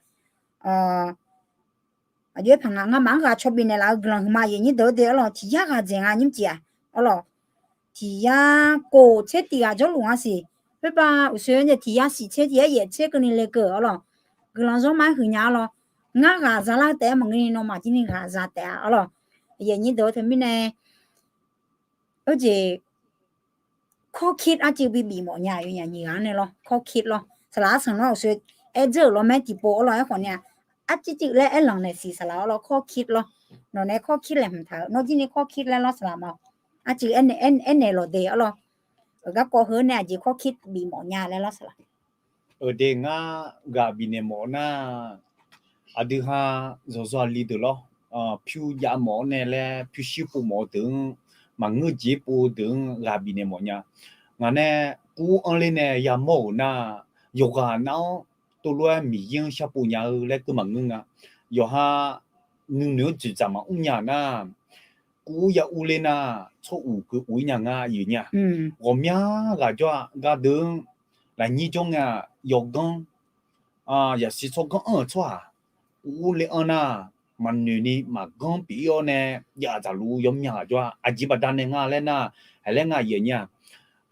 aqjox-aer paq nga, ngamaf-anr ghaq caw bifnaeq laf-eu guiqlanq huiqma aqyuif aqnyir deuq-or de arlawr, tiq yar ghaq dzaeq nga nymrcif-aq arlawr. Tiq yar kof tser tiq ghaq jawrluf nga siq, khoerbav uqsoer nae tiq yar shif tser tiq yar yaef tser keuvni lekeuv arlawr, guiqlanq zawr ma-aer huiqnya arlawr. Ngar ghaq zalar taef-aer maqngeur ni nawmaf jirni ghaq za taef-a arlawr. Aqyuif aqnyir deuq-or teumirnae Khoerjeq, kawrkir arcuiv bibif mawf nya-euq nyiq ghaq-anr nae lawr, kawrkir lawr. Saqlaq arsanq nawr uqshoe aer dzeur-euq lawr mae tiqpov arlawr aerkhawf ni-a, arcuiv cuiv laer aerlanq naeq siq saqlaq arlawr, kawrkir lawr. Nawq nae kawrkir laeqhmq taq-eu nawr jirni kawrkir laer lawr saqlaq ma. Arcuiv aernaeq lawq de arlawr. Garkawv heu nae aqjeq kawrkir bif mawf nya laer lawr saqlaq. Eudeuq ngar ghaq bifnaeq mawf nar, aqdui ha zawqzawq aqli deuq lawr, pyur jav mawf-awr nae laer pyur shir pov mawf-eu deuq-anr maqngeur jeq pov-eu deuq-anr ghaq bifnaeq mawf nya. Ngaq nae kuv anr ler nae yamawr-euq nar, yawqghaq nav-anr tov lof-aer Miqyaer-anr shar pov nya-eu laer keuv maqngeur nga. Yawqha nuinoeq-anr dzoeqdzaq maqmr nya nar, kuv ya urler nar, tsawr uq keuv uq-ir nya ngar aqyuif nya. Ghawqmya ghaq jawr-a, gardeuv-anr lafnyir jawr ngae-aq, yawqganr, yaqsiq tsawrganr anr-euq tsawrhaq, urler anr nar, maqnoeq ni maqganr pyeuf-ir-awr nae, jav dzaqluf yawmya ghaq jawr-a. Aqjeq baqda nae nga laer nar, haiq laer nga aqyuif nya.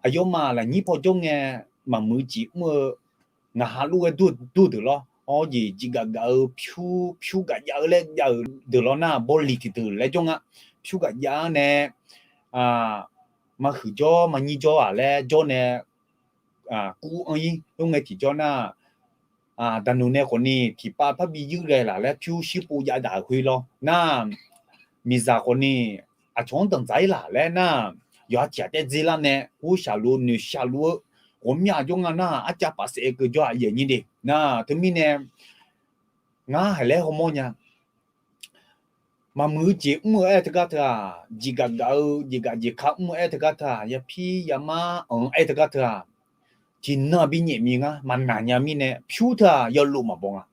Aqyawfmaf lafnyir paw jawr ngae, maqmuiq jeq mr-eu ngaq ha lof-aer dur deuq lawr. Awr jeq jeqgaf gaf-eu pyur, pyur gaf jav-eu laer jav-euq deuq lawr nar, bawliq tiqdeuq laer jawr nga. Pyur gaf jav-anr nae, maqhuiq jawr maqnyir jawr-aq laer jawr nae, kuv anr-ir. Khoerngae tiqjawr nar, daqnuq nae khawfni tiqpav parbi yuir ghae laf laer pyur shir pov jav daq-euq khoer lawr nar, miqzaq khawfni aqcawq-anr danqdzaq-ir laf laer nar, yawqha tiq ghaq taef dzer lar nae ghovshaq luf-eu noeqshaq luf-eu ghawqmya jawr nga nar, arcav paf saef-eu keuv jawr-a aqyuif aqnyir de nar. Teumirnae ngar haiq laer hawmawr nya. Maqmuiq-eu jeq mr-eu aer teugar teu-aq, jeqgaf gaf-eu jeqgaf jeqka mr-eu aer teugar teu-aq, yapir yamar anq-eu aer teugar teu-aq, tiqnan bi nyaef mi ngar maqnaq nya mirnae pyur teu-aq yawlof maqbaw nga.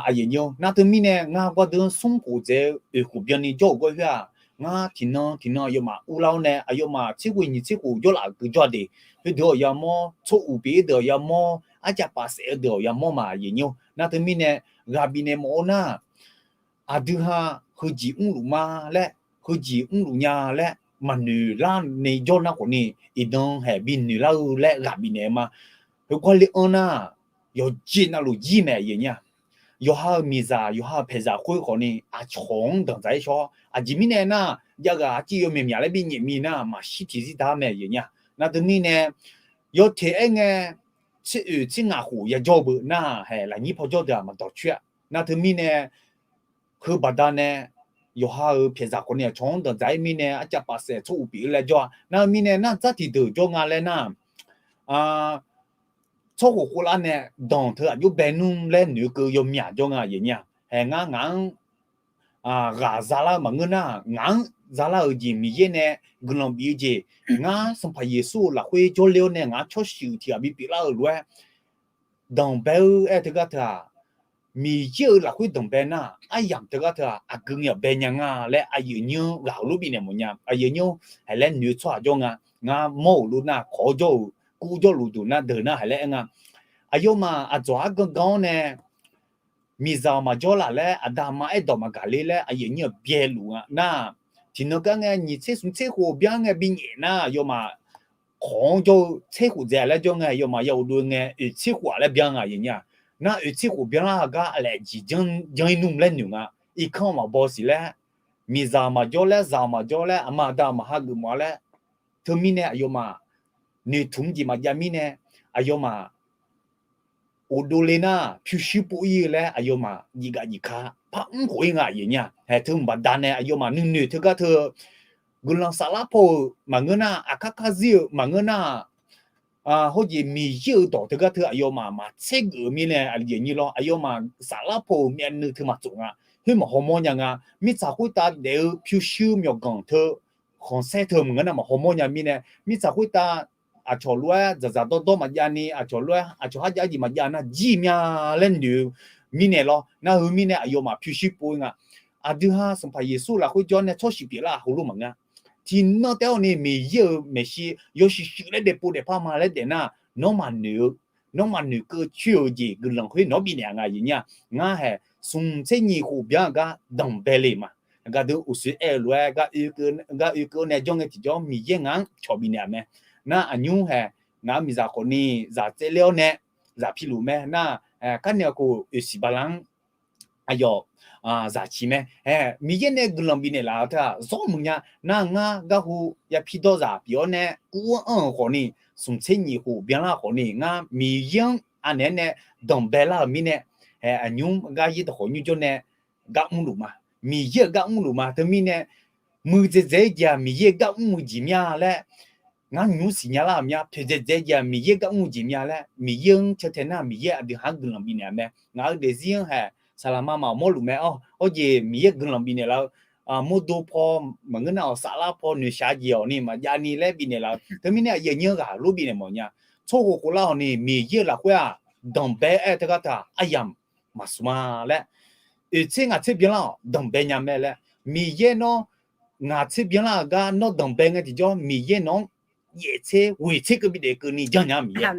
Aqyuif aqnyir-or, nar teumirnae ngar gardeuv-anr smr khof dzaeq-eu oeq khof byanni jawr-euq gawr khoer-aq, ngar tiqnan tiqnan aqyawfmaf urlar-awr nae aqyawfmaf tser khof nyiq tser khof jawrlaf-euq keuv jawr-a de. Khoerdeuq-awq yamawr, tsawr uq pyeuf-ir deuq-awq yamawr, arcav paf saef-eu deuq-awq yamawr ma aqyuif aqnyir-or. Nar teumirnae ghaq bifnaeq mawf-eu nar, aqdui ha heujeq mrluf ma laer, heujeq mrluf nya laer maqnoeq lar ni jawr nar khawfni, iqnan haeq bi noeq lar-eu laer ghaq bifnaeq-eu ma. Heugar le anr nar, yawqjeq navluf jir mae aqyuif aqnyir-a. Yawqha-euq miqzaq yawqha-euq paeqzaq khoer khawfni aqcawq-anr danqdzaq-ir shawr. Aqjeq mirnae nar, javghaq arcuiv yawmyaq myaq laer bi nyaef mi nar, maqshir tiqzir dar mae aqyuif aqnyir-a. Nar teumirnae yawteq aer ngae, tser oeq tser ngaq khof yajawr-eu beu nar, haeq lafnyir paw jawr deuq-aq maqdawq coer-a. Nar teumirnae heubaqda nae yawqha-euq paeqzaq khawfni aqcawq-anr danqdzaq-ir mirnae arcav paf saef tsawr uq pyeuf-eu laer jawr-a. Nar-eu mirnae nar dzar tiqdeuq jawr nga laer nar, tsawrkhof khoflar nae danq teu aqjox bae nmr laer noeq-eu keuv yawmyaq jawr nga aqyuif aqnyir-a. Haeq ngar ngaq-anr ghaq zalar-eu maqngeur nar, ngaq-anr zalar-euq jeq Miqyaer nae guiqlanq bif-eu jeq, ngar Sanqpaq Yeqsur-euq lafkhoer jawrle-awr nae ngaq-anr tsawrshuif tiq ghaq bipyeuf lar-euq lof-aer danqbae-eu aer teugar teu-aq, Miqyaer-euq lafkhoer danqbae nar, aryamq teugar teu-aq aqgeu ngae-awq bae nya nga laer aqyuif aqnyir-anr ghaq-eu lof bifnaeq mawf nya. Aqyuif aqnyir-anr haeq laer noeq-eu tsawrhaq jawr nga. Ngar mawr-euq lof nar, kawq-awr jawr-euq, kuv jawrluf duq nar deuq nar haeq laer aer nga. Aqyawfmaf aqdzawq argan gan-awr nae miqzaq-awq maqjawr laf laer aqda aqma aerdawq maqgaq ler laer aqyuif aqnyir-euq byaeluf nga nar, tiqnan gar ngae nyiq tser smq tser khof byan ngae binyaef nar, aqyawfmaf kawq-anr jawr-eu tser khof dzae laer jawr ngae, aqyawfmaf ya ghofdov ngae oeq tser khof-aq laer byan nga aqyuif aqnyir-aq. Nar oeq tser khof byanlar-eu gar aqlaeq jeq janr-ir nmr laer noeq nga. Irkanr-awq maqbaw siq laer, miqzaq-awq maqjawr laer, zaq-awq maqjawr laer, aqma aqda-awq maqha geuf mawf-a laer, teumirnae aqyawfmaf noeqtmq jeq maqjav mirnae, aqyawfmaf ghofdov le nar pyurshuir pov-ir-eu laer aqyawfmaf jif gaf jif ka par mr khof-ir nga aqyuif aqnyir-aq. Haeq teu mq baqdanae aqyawfmaf nuinoeq teugar teu guiqlanq saflar paw-euq maqngeur nar, aqkar karzir-eu maqngeur nar, hawjeq Miqyaer-euq dawq teugar teu aqyawfmaf maqtser geuf-eu mirnae aqyuif aqnyir lawr, aqyawfmaf saflar paw-euq myavnuiv teu maqtsof nga. Khoer maqhaw mawr nya nga. Mirtsaq khoertav daef-eu pyurshuir myawqganq teu khanqsaer teu maqngeur nar maqhaw mawr nya mirnae, mirtsaq khoertav aqcawq lof-aer dzaqdzaq dawrdawr maqjav ni, aqcawq lof-aer aqcawq kharjav jeq maqjav nar jir mya laer noeq-eu mirnae lawr. Nar heu mirnae aqyawfmaf pyurshuir pov-ir nga. Aqdui ha Sanqpaq Yeqsur lafkhoer jawr nae tsawrhaq shif pyeuflar heulof maqngeur. Tiqnan taef-awr ni Miqyaer-euq maeqshi yawshuif shuif laer daefpov daefpar ma laer daef nar, nawr maqnoeq-eu, nawr maqnoeq keuv coer-eu jeq guiqlanq khoer nawq-anr bifnaeq-a nga aqyuif aqnyir-aq. Ngar haeq smq tser nyiq khof byan-eu gar danqbae le ma. Gaqdui uqshoe aer-eu lof-aer gar oekeuv-awr nae jawr ngae tiqjawr Miqyaer ngaq-anr cawq bifnaeq-a mae. Nar aqnymr haeq ngaq-euq miqzaq khawfni zaq tsaevler-awr nae zaq piluf mae. Nar karnaeq-awq khof oeqsiq bala-anr aqyawf zaq ciq mae. Miqyaer nae guiqlanq bifnaeq laf-eu teu-aq zawr muiq nya. Nar ngar garhu ya pirdawr zaq pyeuf-awr nae ur-anr anr-euq khawfni, smq tser nyiq khof byanlar khawfni ngar Miqyaer-anr anaeq-aer nae danqbae lar-euq mirnae, aqnymr gar yaerdawq khawf nymr jawr nae gar mrluf ma. Miqyaer-euq gar mrluf ma. Teumirnae muiqdzaeq dzaeq-ir jeq-aq Miqyaer-euq gar mr-eu jeq mya laer ngar nymr siqnya lar-euq mya. Poeqdzaeq dzaeq-ir jeq-aq Miqyaer-euq gar mr-eu jeq mya laer Miqyaer-anr caw tae nar Miqyaer aqdui ha-anr guiqlanq bifnaeq-a mae. Ngaq-euq daefzir-anr haeq saqlaqma maqmawr luf mae. Awr, hawjeq Miqyaer guiqlanq bifnaeq laf-eu mawrdo paw maqngeur nar-awq saflar paw noeqshaq jeq-awq ni maqjav ni laer bifnaeq laf-eu teumirnae aqyuif aqnyir-anr ghaq lof bifnaeq mawf nya. Tsawrhaq khof lar-awq ni Miqyaer-euq lafkhoer-aq danqbae aer-eu teugar teu-aq aryamq maqsmq-a laer, oeq tser ngaq tser byanlar-awq danqbae nya mae laer, Miqyaer nawr ngaq tser byanlar-euq gar nawr danqbae ngae tiqjawr Miqyaer nawq-anr yaef tser ghoeq tser keuv bidaef keuvni janrnya-a Miqyaer.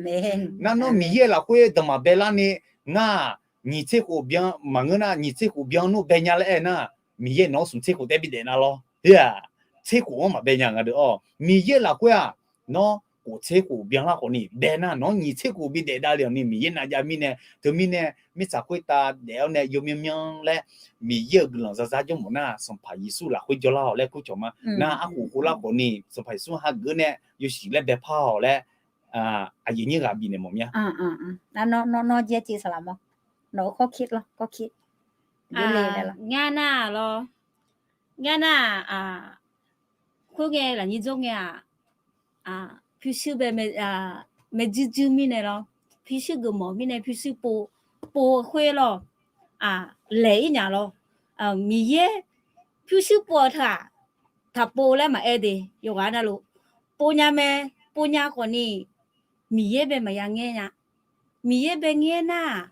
Nar nawr Miqyaer lafkhoer danqmaq baelar ni ngar-aq nyiq tser khof byan maqngeur nar nyiq tser khof byan nmr bae nya laer aer nar, Miqyaer nawq-anr smq tser khof taef bidaef nar lawr. Heu-aq tser khof-anr maqbae nya nga deuq-awr Miqyaer lafkhoer-aq nawr khof tser khof byanlar khawfni daef nar nawq-anr nyiq tser khof bidaef davle-awq ni Miqyaer navjav mirnae. Teumirnae mirtsaq khoertav daef-awr nae yawmyanr myanr laer Miqyaer-euq guiqlanq zarzar jawr mawf nar Sanqpaq Yeqsur lafkhoer jawrlar-awq laer kurcawq ma. Nar arkhof khof lar khawfni Sanqpaq Yeqsur hageuf-awr nae yawshuif laer bae par-awq laer aqyuif aqnyir ghaq bifnaeq mawf mya. Nawr, nawr, nawr jaer civ saqlaq ma. Nawq-eu kawrkir lawr, kawrkir. Ngar nar lawr, ngar nar-aq, khoerngae lafnyir jawr ngae-aq, pyurshuir bae, maeqjuir juir mirnae lawr, pyurshuir geufmawf mirnae pyurshuir pov, pov-eu khoer lawr, laeq-ir nya lawr. Miqyaer pyurshuir pov-eu teu-aq, taqpov laer maqaer de. Yawqghaq navluf pov nya mae. Pov nya khawfni Miqyaer bae maqya ngaer nya. Miqyaer bae ngaer nar-aq,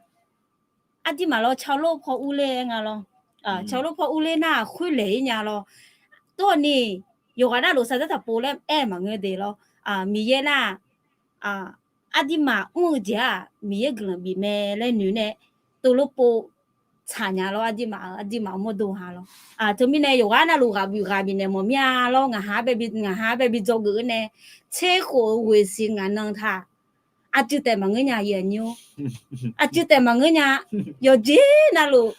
aqdirmaf lawr tsawrlof paw urler-aer nga lawr. Tsawrlof paw urler nar-aq khoer laeq-ir nya lawr. Tawrni yawqghaq navluf saqdar taqpov laer aer maqngeur de lawr. Miqyaer nar-aq, aqdirmaf mr-eu jeq-aq Miqyaer guiqlanq bif mae laer noeq nae teulof pov tsaq nya lawr. Aqdirmaf-eu, aqdirmaf-eu mawrdo ha lawr. Teumirnae yawqghaq navluf ghaq bif ghaq bifnaeq mawf mir-a lawr. Ngaqha-anr bae bi dzawgeuf-eu nae tser khof-eu ghoeq siq ngaq nan taq. Aqcuiv taef maqngeur nya, aqyuif aqnyir-or. Aqcuiv taef maqngeur nya. Yawqjeq navluf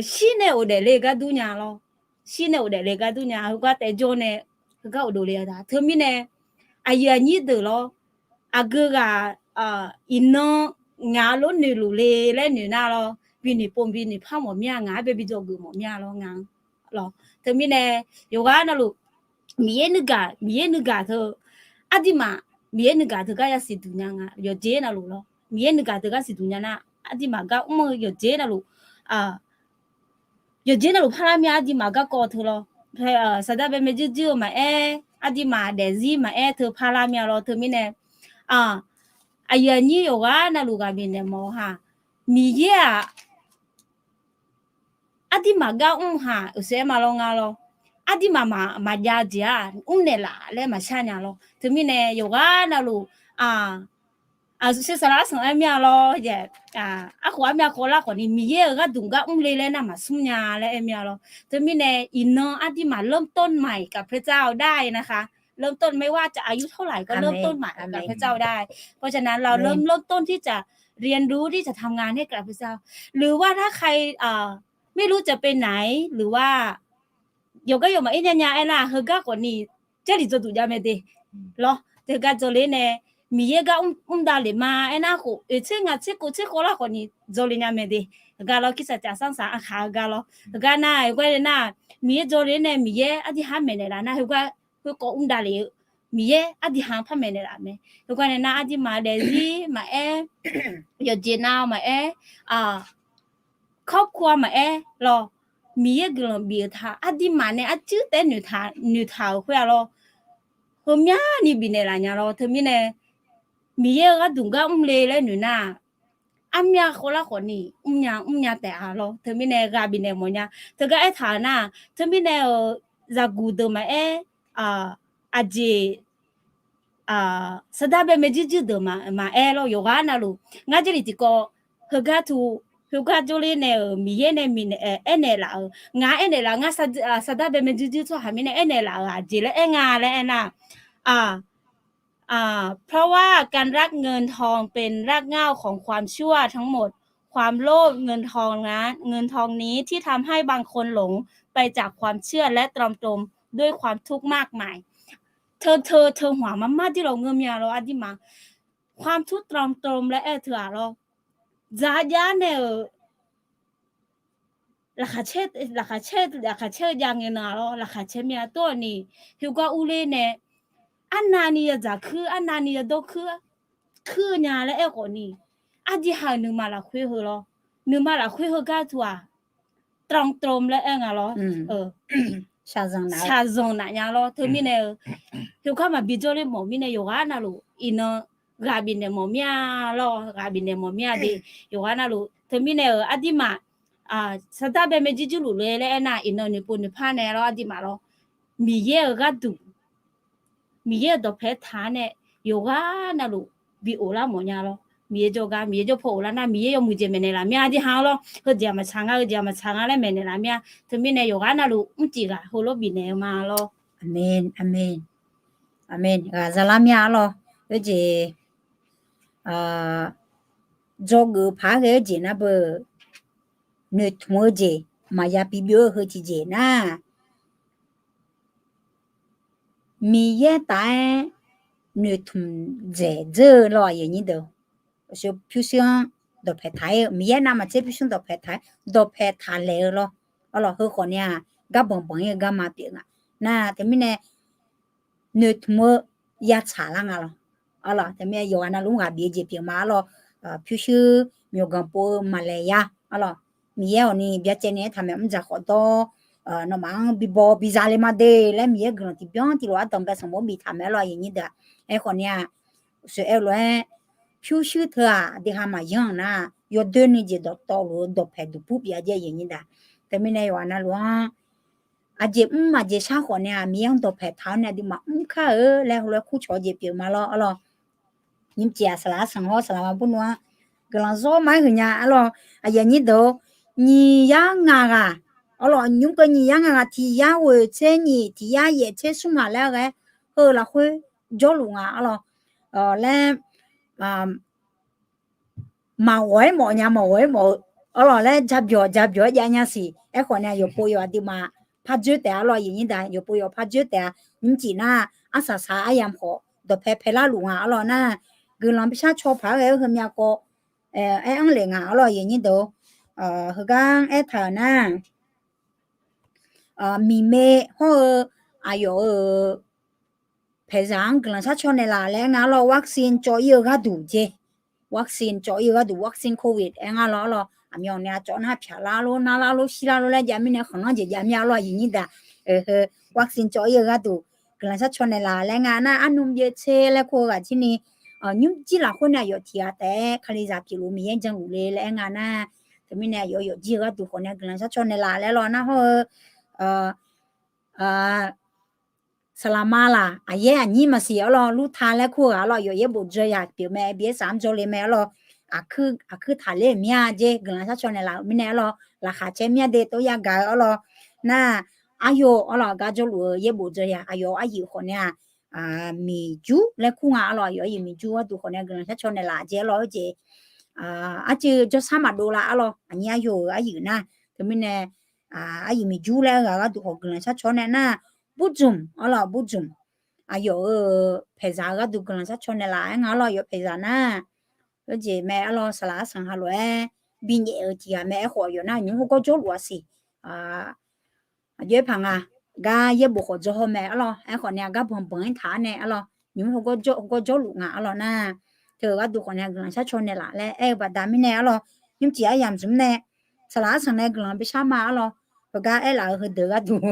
shir nae ghofdaef le gar dur nya lawr. Shir nae ghofdaef le gar dur nya. Heugar taef jawr nae heugar ghofdaef le-a taq. Teumirnae aqyuif aqnyir deuq lawr, aqgeu ghaq iqnan ngaq-anr lof noeqluf le laer noeq nar lawr, binoeq pov binoeq par mawf mir-a. Ngaq-anr bae bi dzawgeuf mawf mir-a lawr, ngaq-anr lawr. Teumirnae yawqghaq navluf Miqyaer nuigaq, Miqyaer nuigaq teu, aqdirmaf Miqyaer nuigaq teugar yasiq duq nya nga. Yawqjeq navluf lawr, Miqyaer nuigaq teugar siqduq nya nar, aqdirmaf gar mr-eu yawqjeq navluf, yawqjeq navluf parlar mir-a. Aqdirmaf garkawv teu lawr, saqdar bae maeqjuir juir-eu maqaer, aqdirmaf daefzir maqaer teu parlar mir-a lawr. Teumirnae, a, Aqyuif aqnyir yawqghaq navluf ghaq bifnaeq mawf-eu ha, Miqyaer-aq, aqdirmaf gar mr ha, uqshoe aer ma lawr nga lawr. Aqdirmaf maq, maqjav jeq-aq mrnaeq laf laer maqshar nya lawr. Teumirnae yawqghaq navluf, aq, aqsur sher saqlar sanq aer mir-a lawr. Arkhof armyav khawvlar khawfni Miqyaer-euq gharduq gar mr le laer nar maqsmr nya laer aer mir-a lawr. Teumirnae iqnan aqdirmaf เริ่มต้นใหม่กับพระเจ้าได้นะคะ เริ่มต้นไม่ว่าจะอายุเท่าไหร่ก็เริ่มต้นใหม่กับพระเจ้าได้ เพราะฉะนั้นเราเริ่มต้นที่จะเรียนรู้ที่จะทำงานให้กับพระเจ้า หรือว่าถ้าใครไม่รู้จะไปไหน หรือว่า yawqgar yawqmaf ir nya nya aernar heugar khawfni jarlif dzawduq jav mae de lawr. Teugar dzawle nae Miqyaer gar mr davlef ma aernar khof oeq tser ngaq tser kov tser khovlar khawfni dzawle nya mae de. Heugar lawr คริสตจักรสร้างสรรค์ aqkaq heugar lawr. Heugar nar heugar nae nar Miqyaer dzawle nae Miqyaer aqdirha maeqnaeq laf nar heugar khoerkawv mr davlef-eu Miqyaer aqdirha par maeqnaeq laf mae. Heugar nae nar aqdirmaf daefzir maqaer, yawqjeq nav maqaer, ครอบครัว maqaer lawr, Miqyaer guiqlanq bif-eu taq aqdirmaf nae arcuir taef-aer noeqtaq-euq khoer-a lawr, heumyani bifnaeq laf nya lawr. Teumirnae Miqyaer-euq gharduq gar mr le laer noeq nar, armyav khawvlar khawfni mrnya mrnya taef-a lawr. Teumirnae ghaq bifnaeq mawf nya. Teugar aertaq-euq nar, teumirnae-euq zaqguq deuq maqaer, aqjeq sardar bae maerjuir juir deuq maqaer lawr. Yawqghaq navluf ngar jarlif tiqkawv heugar tu, heugar jawrler nae-euq Miqyaer nae aernaeq laf-euq, ngaq aernaeq laf ngar sardar bae maerjuir juir tsawrhaq mirnae aernaeq laf-euq aqjeq laer aer nga laer aernar, เพราะว่าการรักเงินทองเป็นรากเหง้าของความชั่วทั้งหมด ความโลภเงินทองนั้น เงินทองนี้ที่ทำให้บางคนหลงไปจากความเชื่อและตรอมตรมด้วยความทุกข์มากมาย teu teu teu hmq-aq marmar dir lawq ngeur mya lawr aqdirmaf. ความทุกข์ตรอมตรม laer aer-eu teu-aq lawr, dzaq jav nae-euq laqkhaq caer, laqkhaq caer, laqkhaq caer-eu jav ngae nan-aq lawr, laqkhaq caer mya tov-awq ni, heugar urler nae arnavni yadzaq kuir, arnavni yadawr kuir, kuir-eu nya laer aer khawfni, aqdirha-euq nuima lafkhoer heu lawr, nuima lafkhoer heugar tu-aq, ตรอมตรม laer aer nga lawr, shaqzanq naf nya lawr. Teumirnae-eu heugar maqbi jawrler mawf mirnae yawqghaq navluf iqnan ghaq bifnaeq mawf mir-a lawr, ghaq bifnaeq mawf mir-a de. Yawqghaq navluf teumirnae-euq aqdirmaf sardar bae maerjuir juir luf le laer aernar, iqnan noeqpov noeqpar nae lawr aqdirmaf lawr, Miqyaer-euq gharduq, Miqyaer-euq dawqpae taq-anr nae yawqghaq navluf bi of lar mawf nya lawr. Miqyaer jawrgar Miqyaer jawr paw of lar nar Miqyaer yawmuiq jeq maeqnaeq laf mir-a aqdirha-anr lawr. Heujeq-aq maqtsaq nga, heujeq-aq maqtsaq nga laer maeqnaeq laf mir-a. Teumirnae yawqghaq navluf mrcif ghaq heulof bifnaeq-eu ma lawr. Aqmeq, aqmeq, aqmeq. Ghaq zalar mir-a lawr. Heujeq dzawgeuf paq-aer ghae-eu jeq nar beu, noeqtmq-eu jeq maqya bi byov-eu heu tiqjeq nar, Miqyaer taf-aer noeqtmq dzaeq dzeur-eu lawr aqyuif aqnyir deuq, pyurshuir-anr dawqpae taq-aer-eu Miqyaer navmaqtser pyurshuir dawqpae taq-aer dawqpae taq laeq-eu lawr. Arlawq, heu khawf ni-aq, garbanq banq-ir-eu garma pyeuf nga. Nar teumirnae noeqtmq-eu yatsaq lar nga lawr. Arlawq, teumirnae yawqghaq navluf mr ghaq bif-eu jeq pyeuf ma. Arlawq, pyurshuir myawqganq pov-eu maqlaeq ya. Arlawq, Miqyaer awq ni byacaevni aertaq mae, mr dzaq khawf dawr, nawmaf-anr bibaw biza le ma de laer Miqyaer guiqlanq tiqbyan tiqlof ardanqbae sanqbof biftaq mae. Arlawq, aqyuif aqnyir deuq-aq, aerkhawf ni-aq, sheuq aer-eu lof-aer pyurshuir teu-aq aqdui ha maqyanr nar, yawdoer ni jeq dawqtawvluf-eu dawqpae duqbur pyeuf-a jeq aqyuif aqnyir deuq-aq. Teumirnae yawqghaq navluf-anr aqjeq mr maqjeq shar khawf ni-aq, Miqyaer-anr dawqpae taq-awr nae aqduimaf mr kar-eu laer heulof-aer kurcawq-eu jeq pyeuf ma lawr. Arlawq, nymrcif-aq saqlaq-ar sanq hawr saqlaq ma bur nmr-anr guiqlanq zawr ma-aer huiqnya. Arlawq, aqyuif aqnyir deuq-or, nyiq yar ngaq ghaq, arlawq, nymr keuv nyiq yar ngaq ghaq tiq yar ghoeq tser nyiq, tiq yar yaef tser smr ngaq laer ghae-aer heu lafkhoer jawrluf nga. Arlawq, laer maqghawq-aer mawf nya, maqghawq-aer mawf-eu, arlawq, laer jabyawq jabyawq-aer jav nya siq. Aerkhawf ni-aq, yawqpov yawq aqduimaf par dzoer taef-a. Arlawq, aqyuif aqnyir deuq, yawqpov yawq par dzoer taef-a. Nymrcif nar, arsaq saq aryamq khawf dawqpae paelar luf nga. Arlawq nar, guiqlanq bishar caw paq-aer ghae-eu heumya kawv aer-anr lef nga. Arlawq, aqyuif aqnyir deuq-or, heugar aertaq-euq nar, miqmae hawr-eu aqyawf-euq paeqzaq-anr guiqlanq sharcaw naeqlaf laer nga. Arlawq, vaccine cawv-ir-eu gharduq jeq, vaccine cawv-ir-eu gharduq, vaccine covid aer nga lawr. Arlawq, aqmyanni-aq cawv nar pyaq lar lor, nar lar lor, shir lar lor laer jav mirnae khanqlanr jeq jav mir-a. Arlawq, aqyuif aqnyir deuq, vaccine cawv-ir-eu gharduq guiqlanq sharcaw naeqlaf laer nga nar, arnm byeuf tser laer kur-eu ghaq jir ni nymrjir lafkhoer nae aqyawf tiq ghaq taef-aer Kalizaq pyeufluf Miqyaer janluf le laer aer nga nar, teumirnae aqyawf yawfjir-eu gharduq khawf nae guiqlanq sharcaw naeqlaf laer lawr nar hawr-eu, saqlaqma laq aqyaer aqnyir maqsiq arlawr, Lurta laer kur-eu ghaq arlawr, aqyawf yaerbof dzaw yaq pyeuf mae, byaer saf-anr dzaw le mae arlawr, aqkuir taqler-euq mir-a jer guiqlanq sharcaw naeqlaf-euq mirnae arlawr, laqkhaq caer mir-a de tov yagaq-eu arlawr, nar, aryo arlawr gar jawrluf-eu yaerbof dzaw yaq aqyawf aryuif khawf nae-aq, Miqjur laer kur nga arlawr, aqyawf aryuif Miqjur gharduq khawf nae guiqlanq sharcaw naeqlaf jeq arlawr, heujeq arcuiv jawrshar maqdov la arlawr, aqnyir aryo-euq aryuif nar, teumirnae aryuif Miqjur laer-eu ghaq gharduq khawf guiqlanq sharcaw nae nar, Burdzmq arlawr, Burdzmq, aqyawf-euq paeqzaq-eu gharduq guiqlanq sharcaw naeqlaf-aer nga arlawr, aqyawf paeqzaq nar, heujeq mae arlawr, saqlaq arsanq ha lof-aer binyaef-eu tiq ghaq mae, aerkhawf aqyawf nar nymr hawgawr jawrluf-a siq, aqjox-aer paq nga, gar yaerbof khawf dzaw hawr mae arlawr, aerkhawf nae aqgar banqbanq-aer taq-ar nae arlawr, nymr hawgawr jawrluf nga arlawr nar, teu-euq gharduq khawf nae guiqlanq sharcaw naeqlaf laer aer-eu baqda mirnae arlawr, nymrcif aryamq zmq nae saqlaq arsanq nae guiqlanq bishar ma arlawr, heugar aerlaf-eu heudeuq gharduq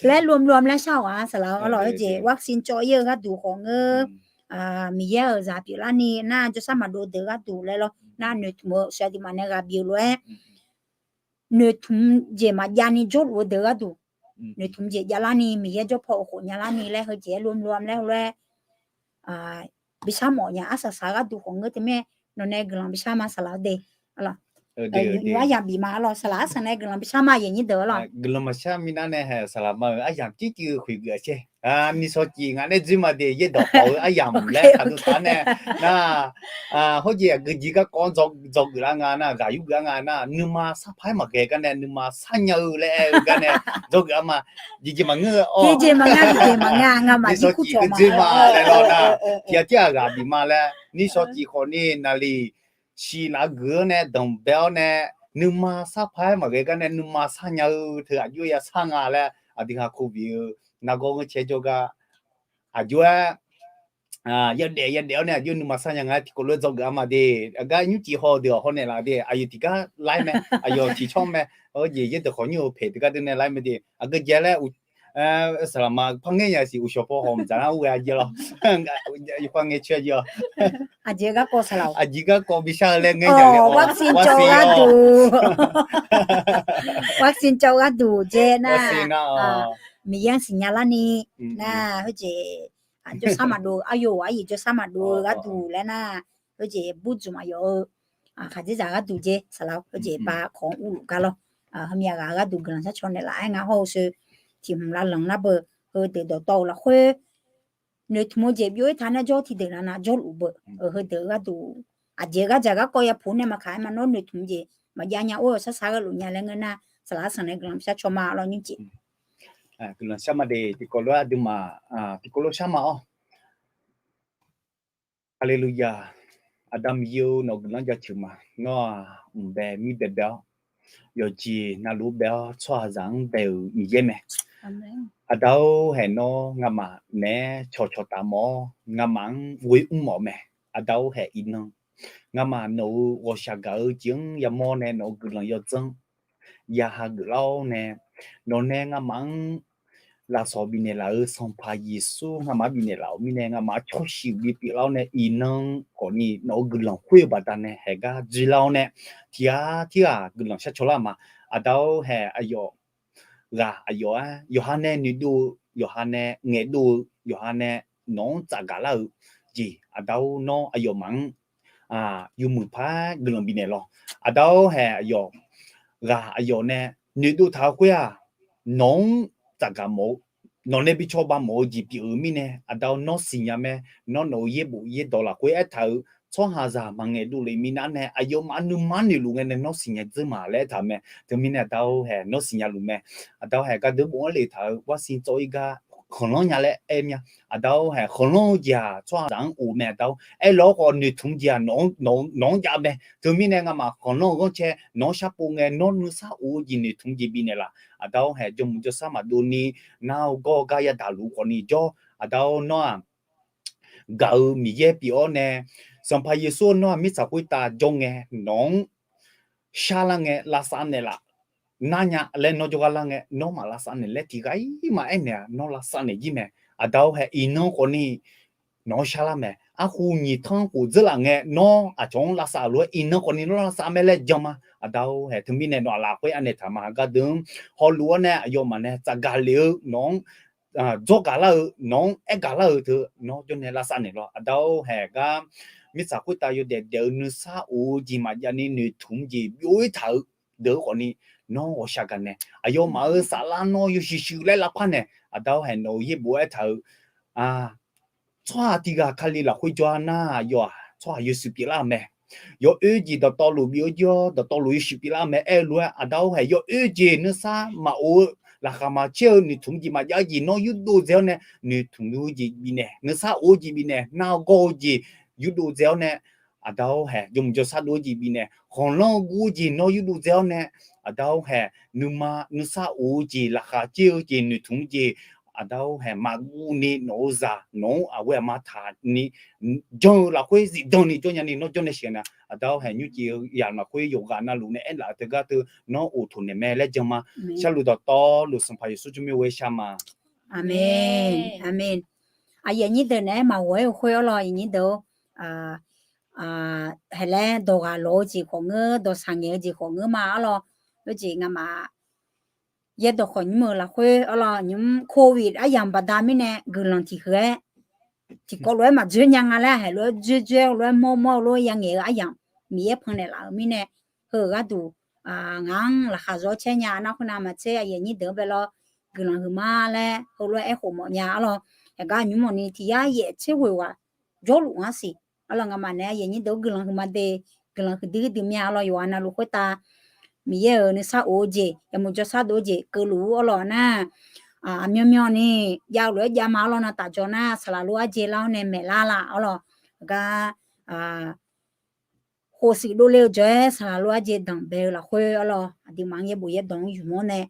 laer lom lom laer shar-awq-a saqlaq arlawr, heujeq vaccine cawv-ir-eu gharduq khawf ngeur, Miqyaer-euq zaq pyeuflarni nar jawrshar maqdov deuq gharduq laer lawr nar, noeqtmq-eu shaqdui maf nae ghaq bif-eu lof-aer noeqtmq jeq maqjavni jawrluf-eu deuq gharduq, noeqtmq jeq javlarni Miqyaer jawrpaw-euq khof nyalarni laer heujeq-aer lom lom laer heulof-aer bishar mawf nya arsaq saq gharduq khawf ngeur teumirnae, nawq nae guiqlanq bishar ma saqlaq-awr de. Nymq aryamq bif ma arlawr, saqlaq arsanq nae guiqlanq bishar ma aqyuif aqnyir deuq arlawr. Guiqlanq maqshar minav nae hae saqlaq ma-euq aryamq tircuiv khoeqgeuf-a caer. Nishawq cif ngaq nae dzoer ma de yaerdawq khawf-eu aryamq laer taqdov taq-ar nae nar, hawrjeq aqgeujeq garkawv-anr dzawgeuf lar nga nar, ghaq yurgeuf-ar nga nar, nuima sarpaq-aer maqghae gar nae nuima sar nya-eu laer aer-eu gar nae dzawgeuf-ar ma. Jeqjeq maqngeur-eu, jeqjeq maqngeur, jeqjeq maqngeur, ngamaf nishawq cif keuv dzoer ma laer lawr nar, tiq ghaq tir ghaq ghaq bif ma laer nishawq cif khawf ni naqliq siqlaf geuf-awr nae danqbae-awr nae, nuima sarpaq-aer maqghae gar nae nuima sar nya-eu teu aqjox-aer yasar nga laer aqdui ha covid-eu nargawr ngeur caer jawrgar aqjox-aer yadaef yadaef-awr nae aqjox nuima sar nya nga-aer tiqkawv lof-aer dzawgeuf-a ma de. Aqgar nymrcif haw-eu deuq-awq hawnaeq laf de, aqyawf tiqgar laer mae, aqyawf tiqcawr mae, hawrjeq yaerdawq khawf nymr-eu paeq teugar deuv nae laer mae de. Aqgeujeq laer saqlaq ma par ngaer nya siq uqshawq paw hawq mqdzaq nar ur ghae aqjeq lawr. Yawkhav ngae coer aqjeq-awr, aqjeq garkawv bishar-eu laer ngaer nya-a, vaccine cawv-eu gharduq, vaccine cawv-eu gharduq dzae nar, Miqyaer-anr siqnya larni nar, heujeq jawrshar maqdov-eu aryo aryiq jawrshar maqdov-eu gharduq laer nar, heujeq burdzmq aqyawf-eu khaqdzerzaq gharduq dzae saqlaq-awr heujeq ba kawq-anr urluf gar lawr. Heumyav ghaq gharduq guiqlanq sharcaw naeqlaf-aer nga hawr-eu sheu tiq hmq lavlanq lar beu, heudeuq dawqtawv-eu lafkhoer noeqtmq-eu jeq byov-ir taq nar jawr tiqdeuq navnav jawrluf beu, heudeuq gharduq aqjeq ghardzaq garkawv yapuq nae maqkaq-aer ma nawr noeqtmq jeq maqjav nya or-eu sarsar gharluf nya laer ngeur nar, saqlaq arsanq nae guiqlanq bishar caw ma lawr nymrcif. Guiqlanq shar ma de tiqkawv lof-aer aqduimaf tiqkawv lof shar ma-awr. Haleluya. Aqda Miqyaer-or, nawq-eu guiqlanq jaceuq ma. Nawr-aq mqbae mirbae bae-awr, yawqjeq navluf-ur bae-awr tsawrhaqzaq-anr bae-euq Miqyaer mae. Aqda-or, haeq nawr nga'maf naeq-aer cawqcawq taf mawf-awr nga'maf-anr ghoe mr mawf mae. Aqda-or, haeq iqnan nga'maf nawq-euq ghawqshaq gaq-eu jeq-anr yamawr nae nawq-euq guiqlanq yawdzanr ya hageuf lar-awr nae, nawq nae nga'maf-anr lafsawq bifnaeq laf-euq Sanqpaq Yeqsur nga'maf-anr bifnaeq laf-euq mirnae nga'maf-anr cawshiq bi pyeuflar-awr nae iqnan khawfni nawq-euq guiqlanq khoer-eu baqdanae haeq gar dzoerlar-awr nae tiqghaq tirghaq guiqlanq sharcaw lar ma. Aqda-or, haeq aqyawf ghaq aqyawf-aer yawqha nae noeqdov-eu, yawqha nae ngaeqdov-eu, yawqha nae nawq-anr tsafgaq lar-eu jeq, Aqda-or, nawr aqyawfmaf-anr yawmuiq par-aer guiqlanq bifnaeq lawq. Aqda-or, haeq aqyawf ghaq aqyawf nae noeqdov taq-eu khoer-aq, nawq-anr tsafgaq mawf-eu, nawq nae bi cawba mawf-eu jeq pyeuf-eu mirnae, Aqda-or, nawr siqnya mae. Nawr nawq-euq yaerbof yaerdawq lafkhoer aertaq-euq tsawrhaqzaq maqngaeq dovlef minav nae aqyawfmaf nuima noeqluf ngae nae nawr siqnya dzeur ma laer aertaq-euq mae. Teumirnae Aqda-or, haeq nawr siqnya luf mae. Aqda-or, haeq gardeuq bofanr lef taq-euq vaccine tsawv-ir gar khanqlanr nya laer aer mya. Aqda-or, haeq khanqlanr-eu jeq-aq tsawrhaqzaq-anr of mae. Aqda-or, aerlawq-awr khawf noeqtmq jeq-aq nawq-anr jav mae. Teumirnae nga'maf khanqlanr-eu ghanrcae nawq-anr sharpov ngae nawr nuisar of-eu jeq noeqtmq jeq bifnaeq laf. Aqda-or, haeq jawrmuiq jawrshar maqdov ni nar-eu gawr-eu gar yadaq luf khawfni jawr. Aqda-or, nawr-aq gaq-eu Miqyaer pyeuf-awr nae, Sanqpaq Yeqsur nawr-aq mirtsaq khoertav jawr ngae nawq-anr sharlar ngae lavsav naeqlaf nar nya laer nawr jawrgar lar ngae nawr maq lavsav naeq laer tiqghaq-ir maqaer naeq-a nawr lavsav naeq jir mae. Aqda-or, haeq iqnan khawfni nawq-anr shar lar mae. Arhu nyiq tanr khof dzeur laf ngae, nawr aqcawq-anr lavsav lof-aer iqnan khawfni nawr lavsav mae laer jan ma. Aqda-or haeq, teumirnae nawq-aq lafkhoer anaeq taq ma. Gardeuq-anr hawluf-awr nae aqyawfmaf nae tsafgaq lef-eu nawq-anr dzawrgaq lar-eu, nawq-anr aergaq lar-eu teu nawr jawrnae lavsav naeq lawr. Aqda-or haeq, gar mirtsaq khoertav yawdaef daef-eu nuisar of-eu jeq maqjav ni noeqtmq jeq byov-ir taq-eu deuq-eu khawfni, nawr ghawqshaq gaq nae aqyawfmaf-euq saflar nawr yawshuif shuif laer lavpar nae, Aqda-or haeq, nawq-euq yaerbof aertaq-eu tsawrhaq tiq ghaq Kali lafkhoer jawr-a nar, aqyawf-aq tsawrhaq yawshuif pyeuflar-eu mae. Yawoer jeq dawqtawvluf bif-eu jir-awr, dawqtawvluf yawshuif pyeuflar-eu mae. Aerlof-aer Aqda-or haeq, yawoer jeq nuisar maqof-eu, laqkhaq maqcaer-eu, noeqtmq jeq maqjav-eu jeq nawr yurdov dzae-awr nae, noeqtmq-eu jeq bifnaeq, nuisar of-eu jeq bifnaeq, nargawr-eu jeq yurdov dzae-awr nae, Aqda-or haeq, jawrmuiq jawrshar dov-eu jeq bifnaeq, khanqlanr-eu guv-eu jeq nawr yurdov dzae-awr nae, Aqda-or haeq, nuima nuisar of-eu jeq, laqkhaq caer-eu jeq, noeqtmq-eu jeq, Aqda-or haeq, maqguv ni nawq-euq zaq nawq-anr aqghoe aqma taq ni janr-eu lafkhoer zifdan ni jawr nyani nawr jawrnae sheuq nar, Aqda-or haeq, nymrcif-eu yamq lafkhoer yawqghaq navluf nae aerlaf-eu teugar teu nawr of toq naeq mae laer jan ma. Sharluf dawqtawvluf Sanqpaq Yeqsur tsawrmyanr ghoer shar ma. Aqmeq, aqmeq. Aqyuif aqnyir deuq naeq-aer maqghawq-aer-eu khoer-awr lawr, aqyuif aqnyir deuq-or, haeq laer dawq ghaq lawq-eu jeq khawf ngeur, dawqshaq ngaeq-eu jeq khawf ngeur ma-awr lawr. Khoerjeq ngamaf yaerdawq khawf nymr-eu lafkhoer-awr lawr, nymr covid aryamq baqda mirnae guiqlanq tiq huiq-aer tiqkawv lof-aer maqdzoer nya nga laer, haeq lof-aer dzoer dzoer-eu lof-aer mawr mawr-eu lof-aer ya ngaeq-eu aryamq Miqyaer pannaeq laf-euq mirnae, heu-euq gharduq ngaq-anr laqkhaq zawr caer nya nar khoernav maqtser, aqyuif aqnyir deuq-anr bae lawr, guiqlanq huiqma laer heulof-aer aerkhof mawf nya-awr lawr. Haeq gar nymr mawfni tiq yar yaef tser ghoeq ghaq jawrluf ngar siq. Arlawr ngamaf naeq-aer aqyuif aqnyir deuq-anr guiqlanq huiqma de, guiqlanq huiqdui dui mya-awr lawr, yawqghaq navluf khoertav Miqyaer-euq nuisar of-eu jeq, yawmuiq jawrshar dov-eu jeq keuvluf-ur-awr lawr nar, aqmyanmyan ni jav-eu lof-aer jav ma-awr lawr, navtaf jawr nar saqlaq lof arjeq lar-awr nae maeqlar laf-awr lawr, gar khofshuif dovle-eu jawr-aer saqlaq lof arjeq danqbae-eu lafkhoer-awr lawr, aqduimaf-anr yaerbof yaerdawq-anr yumq-awr nae,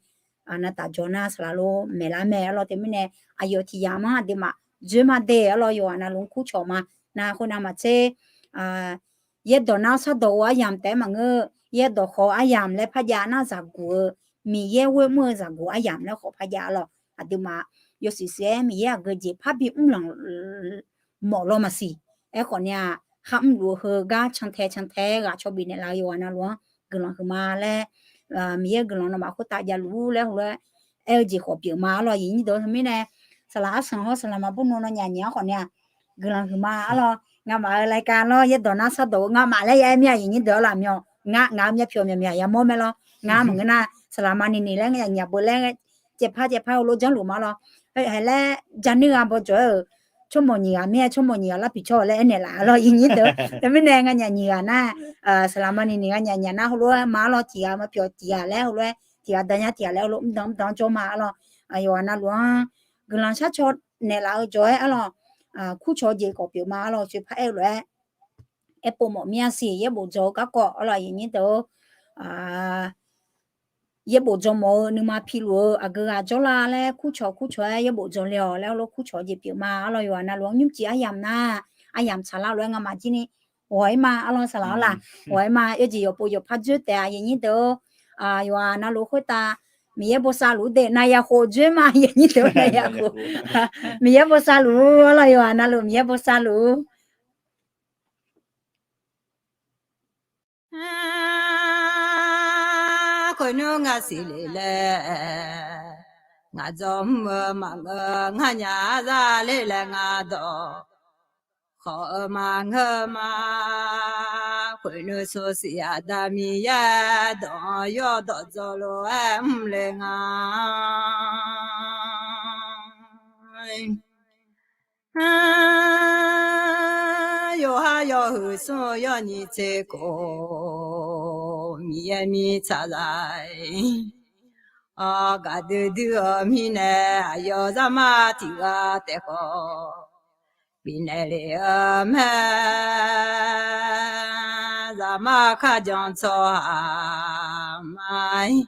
navtaf jawr nar saqlaq lof maeqlar mae-awr lawr. Teumirnae aqyawf tiq yamq-anr aqduimaf dzoer ma de-awr lawr, yawqghaq navluf-anr kurcawq ma. Nar khoernav maqtser, yaerdawq nar shardawq-eu aryamq taef-aer maqngeur, yaerdawq khawf-eu aryamq laer parjav nar zaqguq-eu, Miqyaer ghoer mr-eu zaqguq aryamq laer khawf parjav-awr lawr, aqduimaf yawshuif shuif-aer Miqyaer aqgeujeq parbi mrlanq mawf lawr maqsiq. Aerkhawf ni-aq, kharmr luf-eu heugar cantae cantae-aer ghaq caw bifnaeq laf-eu yawqghaq navluf-anr guiqlanq huiqma laer, Miqyaer guiqlanq nawmaf khoertav javluf-ur laer heulof-aer aer-eu jeq khawf pyeuf ma-awr lawr, aqyuif aqnyir deuq-or. Teumirnae saqlaq arsanq hawr saqlaq maqbur nu nawnyaf nyiq-anr khawf ni-aq, guiqlanq huiqma-awr lawr. Ngamaf-euq laerkar lawr yaerdawq nar shardawq-eu ngamaf laer ya aer mir-a, aqyuif aqnyir deuq-awr lafmyawf. Ngar ngaq-euq myavpyawq myaqmyaq yamawr mae lawr. Ngar maqngeur nar saqlaq maqniq niq laer ngamaf beu laer caevpar caevpar heulof janrluf ma lawr. Haeq laer ja nuir gha baw jawq-aer-euq tsawrmawq nyiq ghaq mir-aer, tsawrmawq nyiq ghaq larpiq cawr-eu laer aernaeq laf-awr lawr, aqyuif aqnyir deuq-or. Teumirnae nganyaf nyiq ghaq nar saqlaq maqniq niq nganyaf nyiq ghaq nar heulof-aer ma-awr lawr, tiq ghaq maqpyawq tiq ghaq laer heulof-aer, tiq ghaq danya tiq ghaq laer heulof mrdanq mrdanq-anr jawr ma-awr lawr. Yawqghaq navluf-anr guiqlanq sharcaw naeqlaf-eu jawq-aer-awr lawr, kurcawq-eu jeq khawf pyeuf ma-awr lawr, coer par aer-eu lof-aer aerpov mawf mir-a siq. Yaerbof dzaw-eu garkawv awr lawr, aqyuif aqnyir deuq-or, yaerbof dzaw mawf-eu nuima piluf-eu aqgeu ghaq jawrlar laer kurcawq kurcawq-aer yaerbof dzaw le-awq laer heulof kurcawq-eu jeq pyeuf ma-awr lawr. Yawqghaq navluf-anr nymrcif aryamq nar, aryamq tsaqlar lof-aer ngamaf jir ni ghawq-ir ma-awr lawr, saqlaq-awr laf ghawq-ir ma. Yawjeq yawqpov yawqpar dzoer taef-a, aqyuif aqnyir deuq-or. Yawqghaq navluf khoertav Miqyaer bosav luf-ur de, nav ya khof dzoer ma, aqyuif aqnyir deuq-or, nav ya khof. Miqyaer bosav luf-ur-awr lawr, yawqghaq navluf Miqyaer bosav luf-ur. Khoernmr ngaq siqle laer, ngaq dzawr mr-eu maqngeur, nganyaf zale laer ngaq dawq khawf-eu maqngeur ma. Khoernmr sawr siq Aqda Miqyaer dawq-anr yawdawq dzaw lof-aer mrle nga. Yawqha yawhuiq smr-eu yawnyiq tser khof, Miqyaer mirtsaq zaq-ir, gaqdui dui-eu mirnae, aqyawf zaqmar tiq ghaq taef khawf bifnaeq lef-eu mae. Zaqmar kharjan tsawrhaq ma-ir,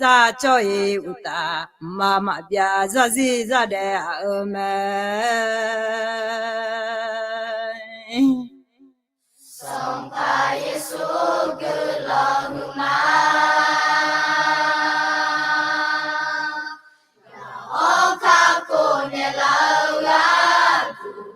zaqcawv-iq uqtaf, mqmaq maqbyav zarzir zardaef aq-eu mae. Sanqpaq Yeqsur guiqlanq huiqma, awr kakhof naeqlaf-eu gharduq,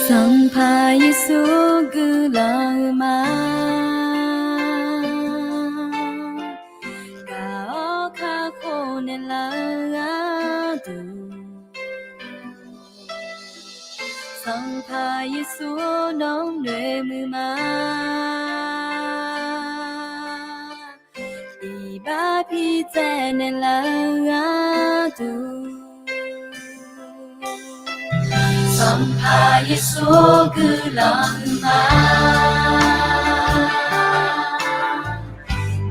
Sanqpaq Yeqsur guiqlanq-eu ma. Gaq-awr kakhof naeqlaf-eu gharduq, Sanqpaq Yeqsur nawr noeqmuiq ma. Iqbax pitsaev naeqlaf-eu gharduq, Sanqpaq Yeqsur guiqlanq-eu ma.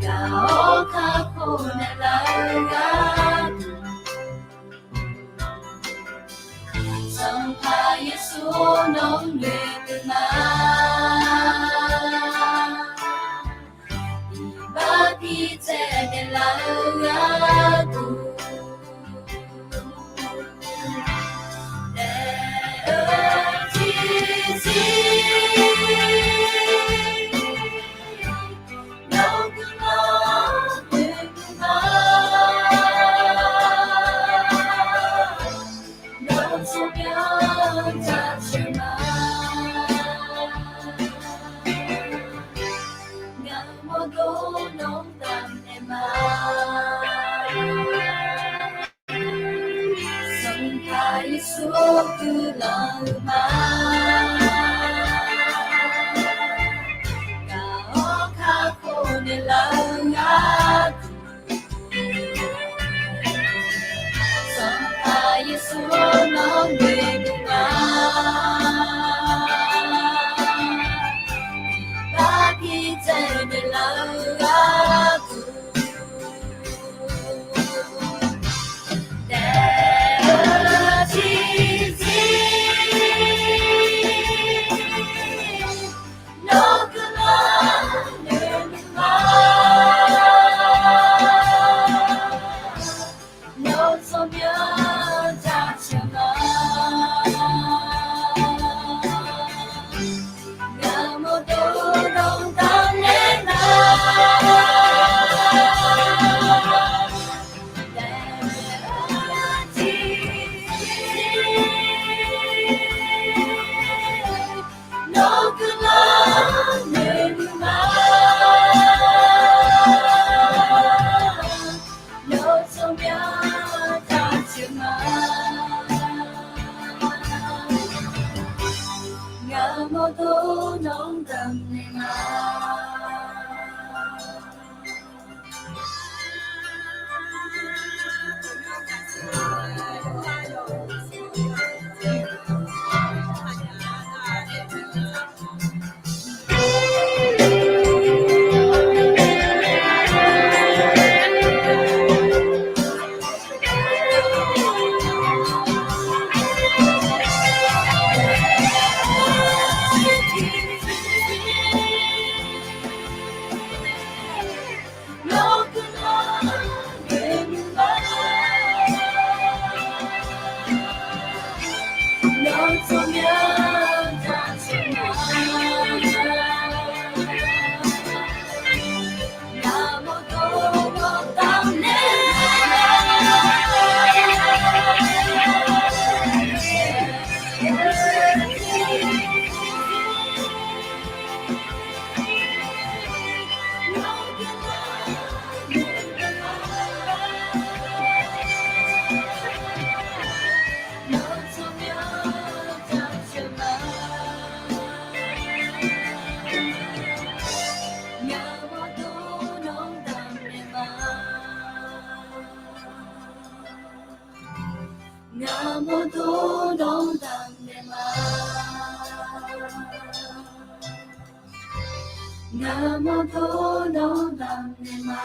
Gaq-awr kakhof naeqlaf-eu gharduq, Sanqpaq Yeqsur nawr noeqmuiq ma. Iqbax pitsaev naeqlaf-eu gharduq, daef-eu tiqzir nawr guiqlanq noeqmuiq ma. Nawr tsawrmyanr jaceuq ma. Ngaq mawrdo nawr damnaeq ma. Sanqpaq Yeqsur guiqlanq-eu ma. Gaq-awr kakhof naeqlaf-eu gharduq, Sanqpaq Yeqsur nawr noeqmuiq ma. Iqbax pitsaev naeqlaf-eu gharduq, daef-eu tiqzir nawr guiqlanq noeqmuiq ma. Nawr tsawrmyanr jaceuq ma. Ngaq mawrdo nawr damnaeq ma. Daef-eu tiqzir nawr guiqlanq noeqmuiq ma. Nawr tsawrmyanr jaceuq ma. Ngaq mawrdo nawr damnaeq ma. Ngaq mawrdo nawr damnaeq ma. Ngaq mawrdo nawr damnaeq ma.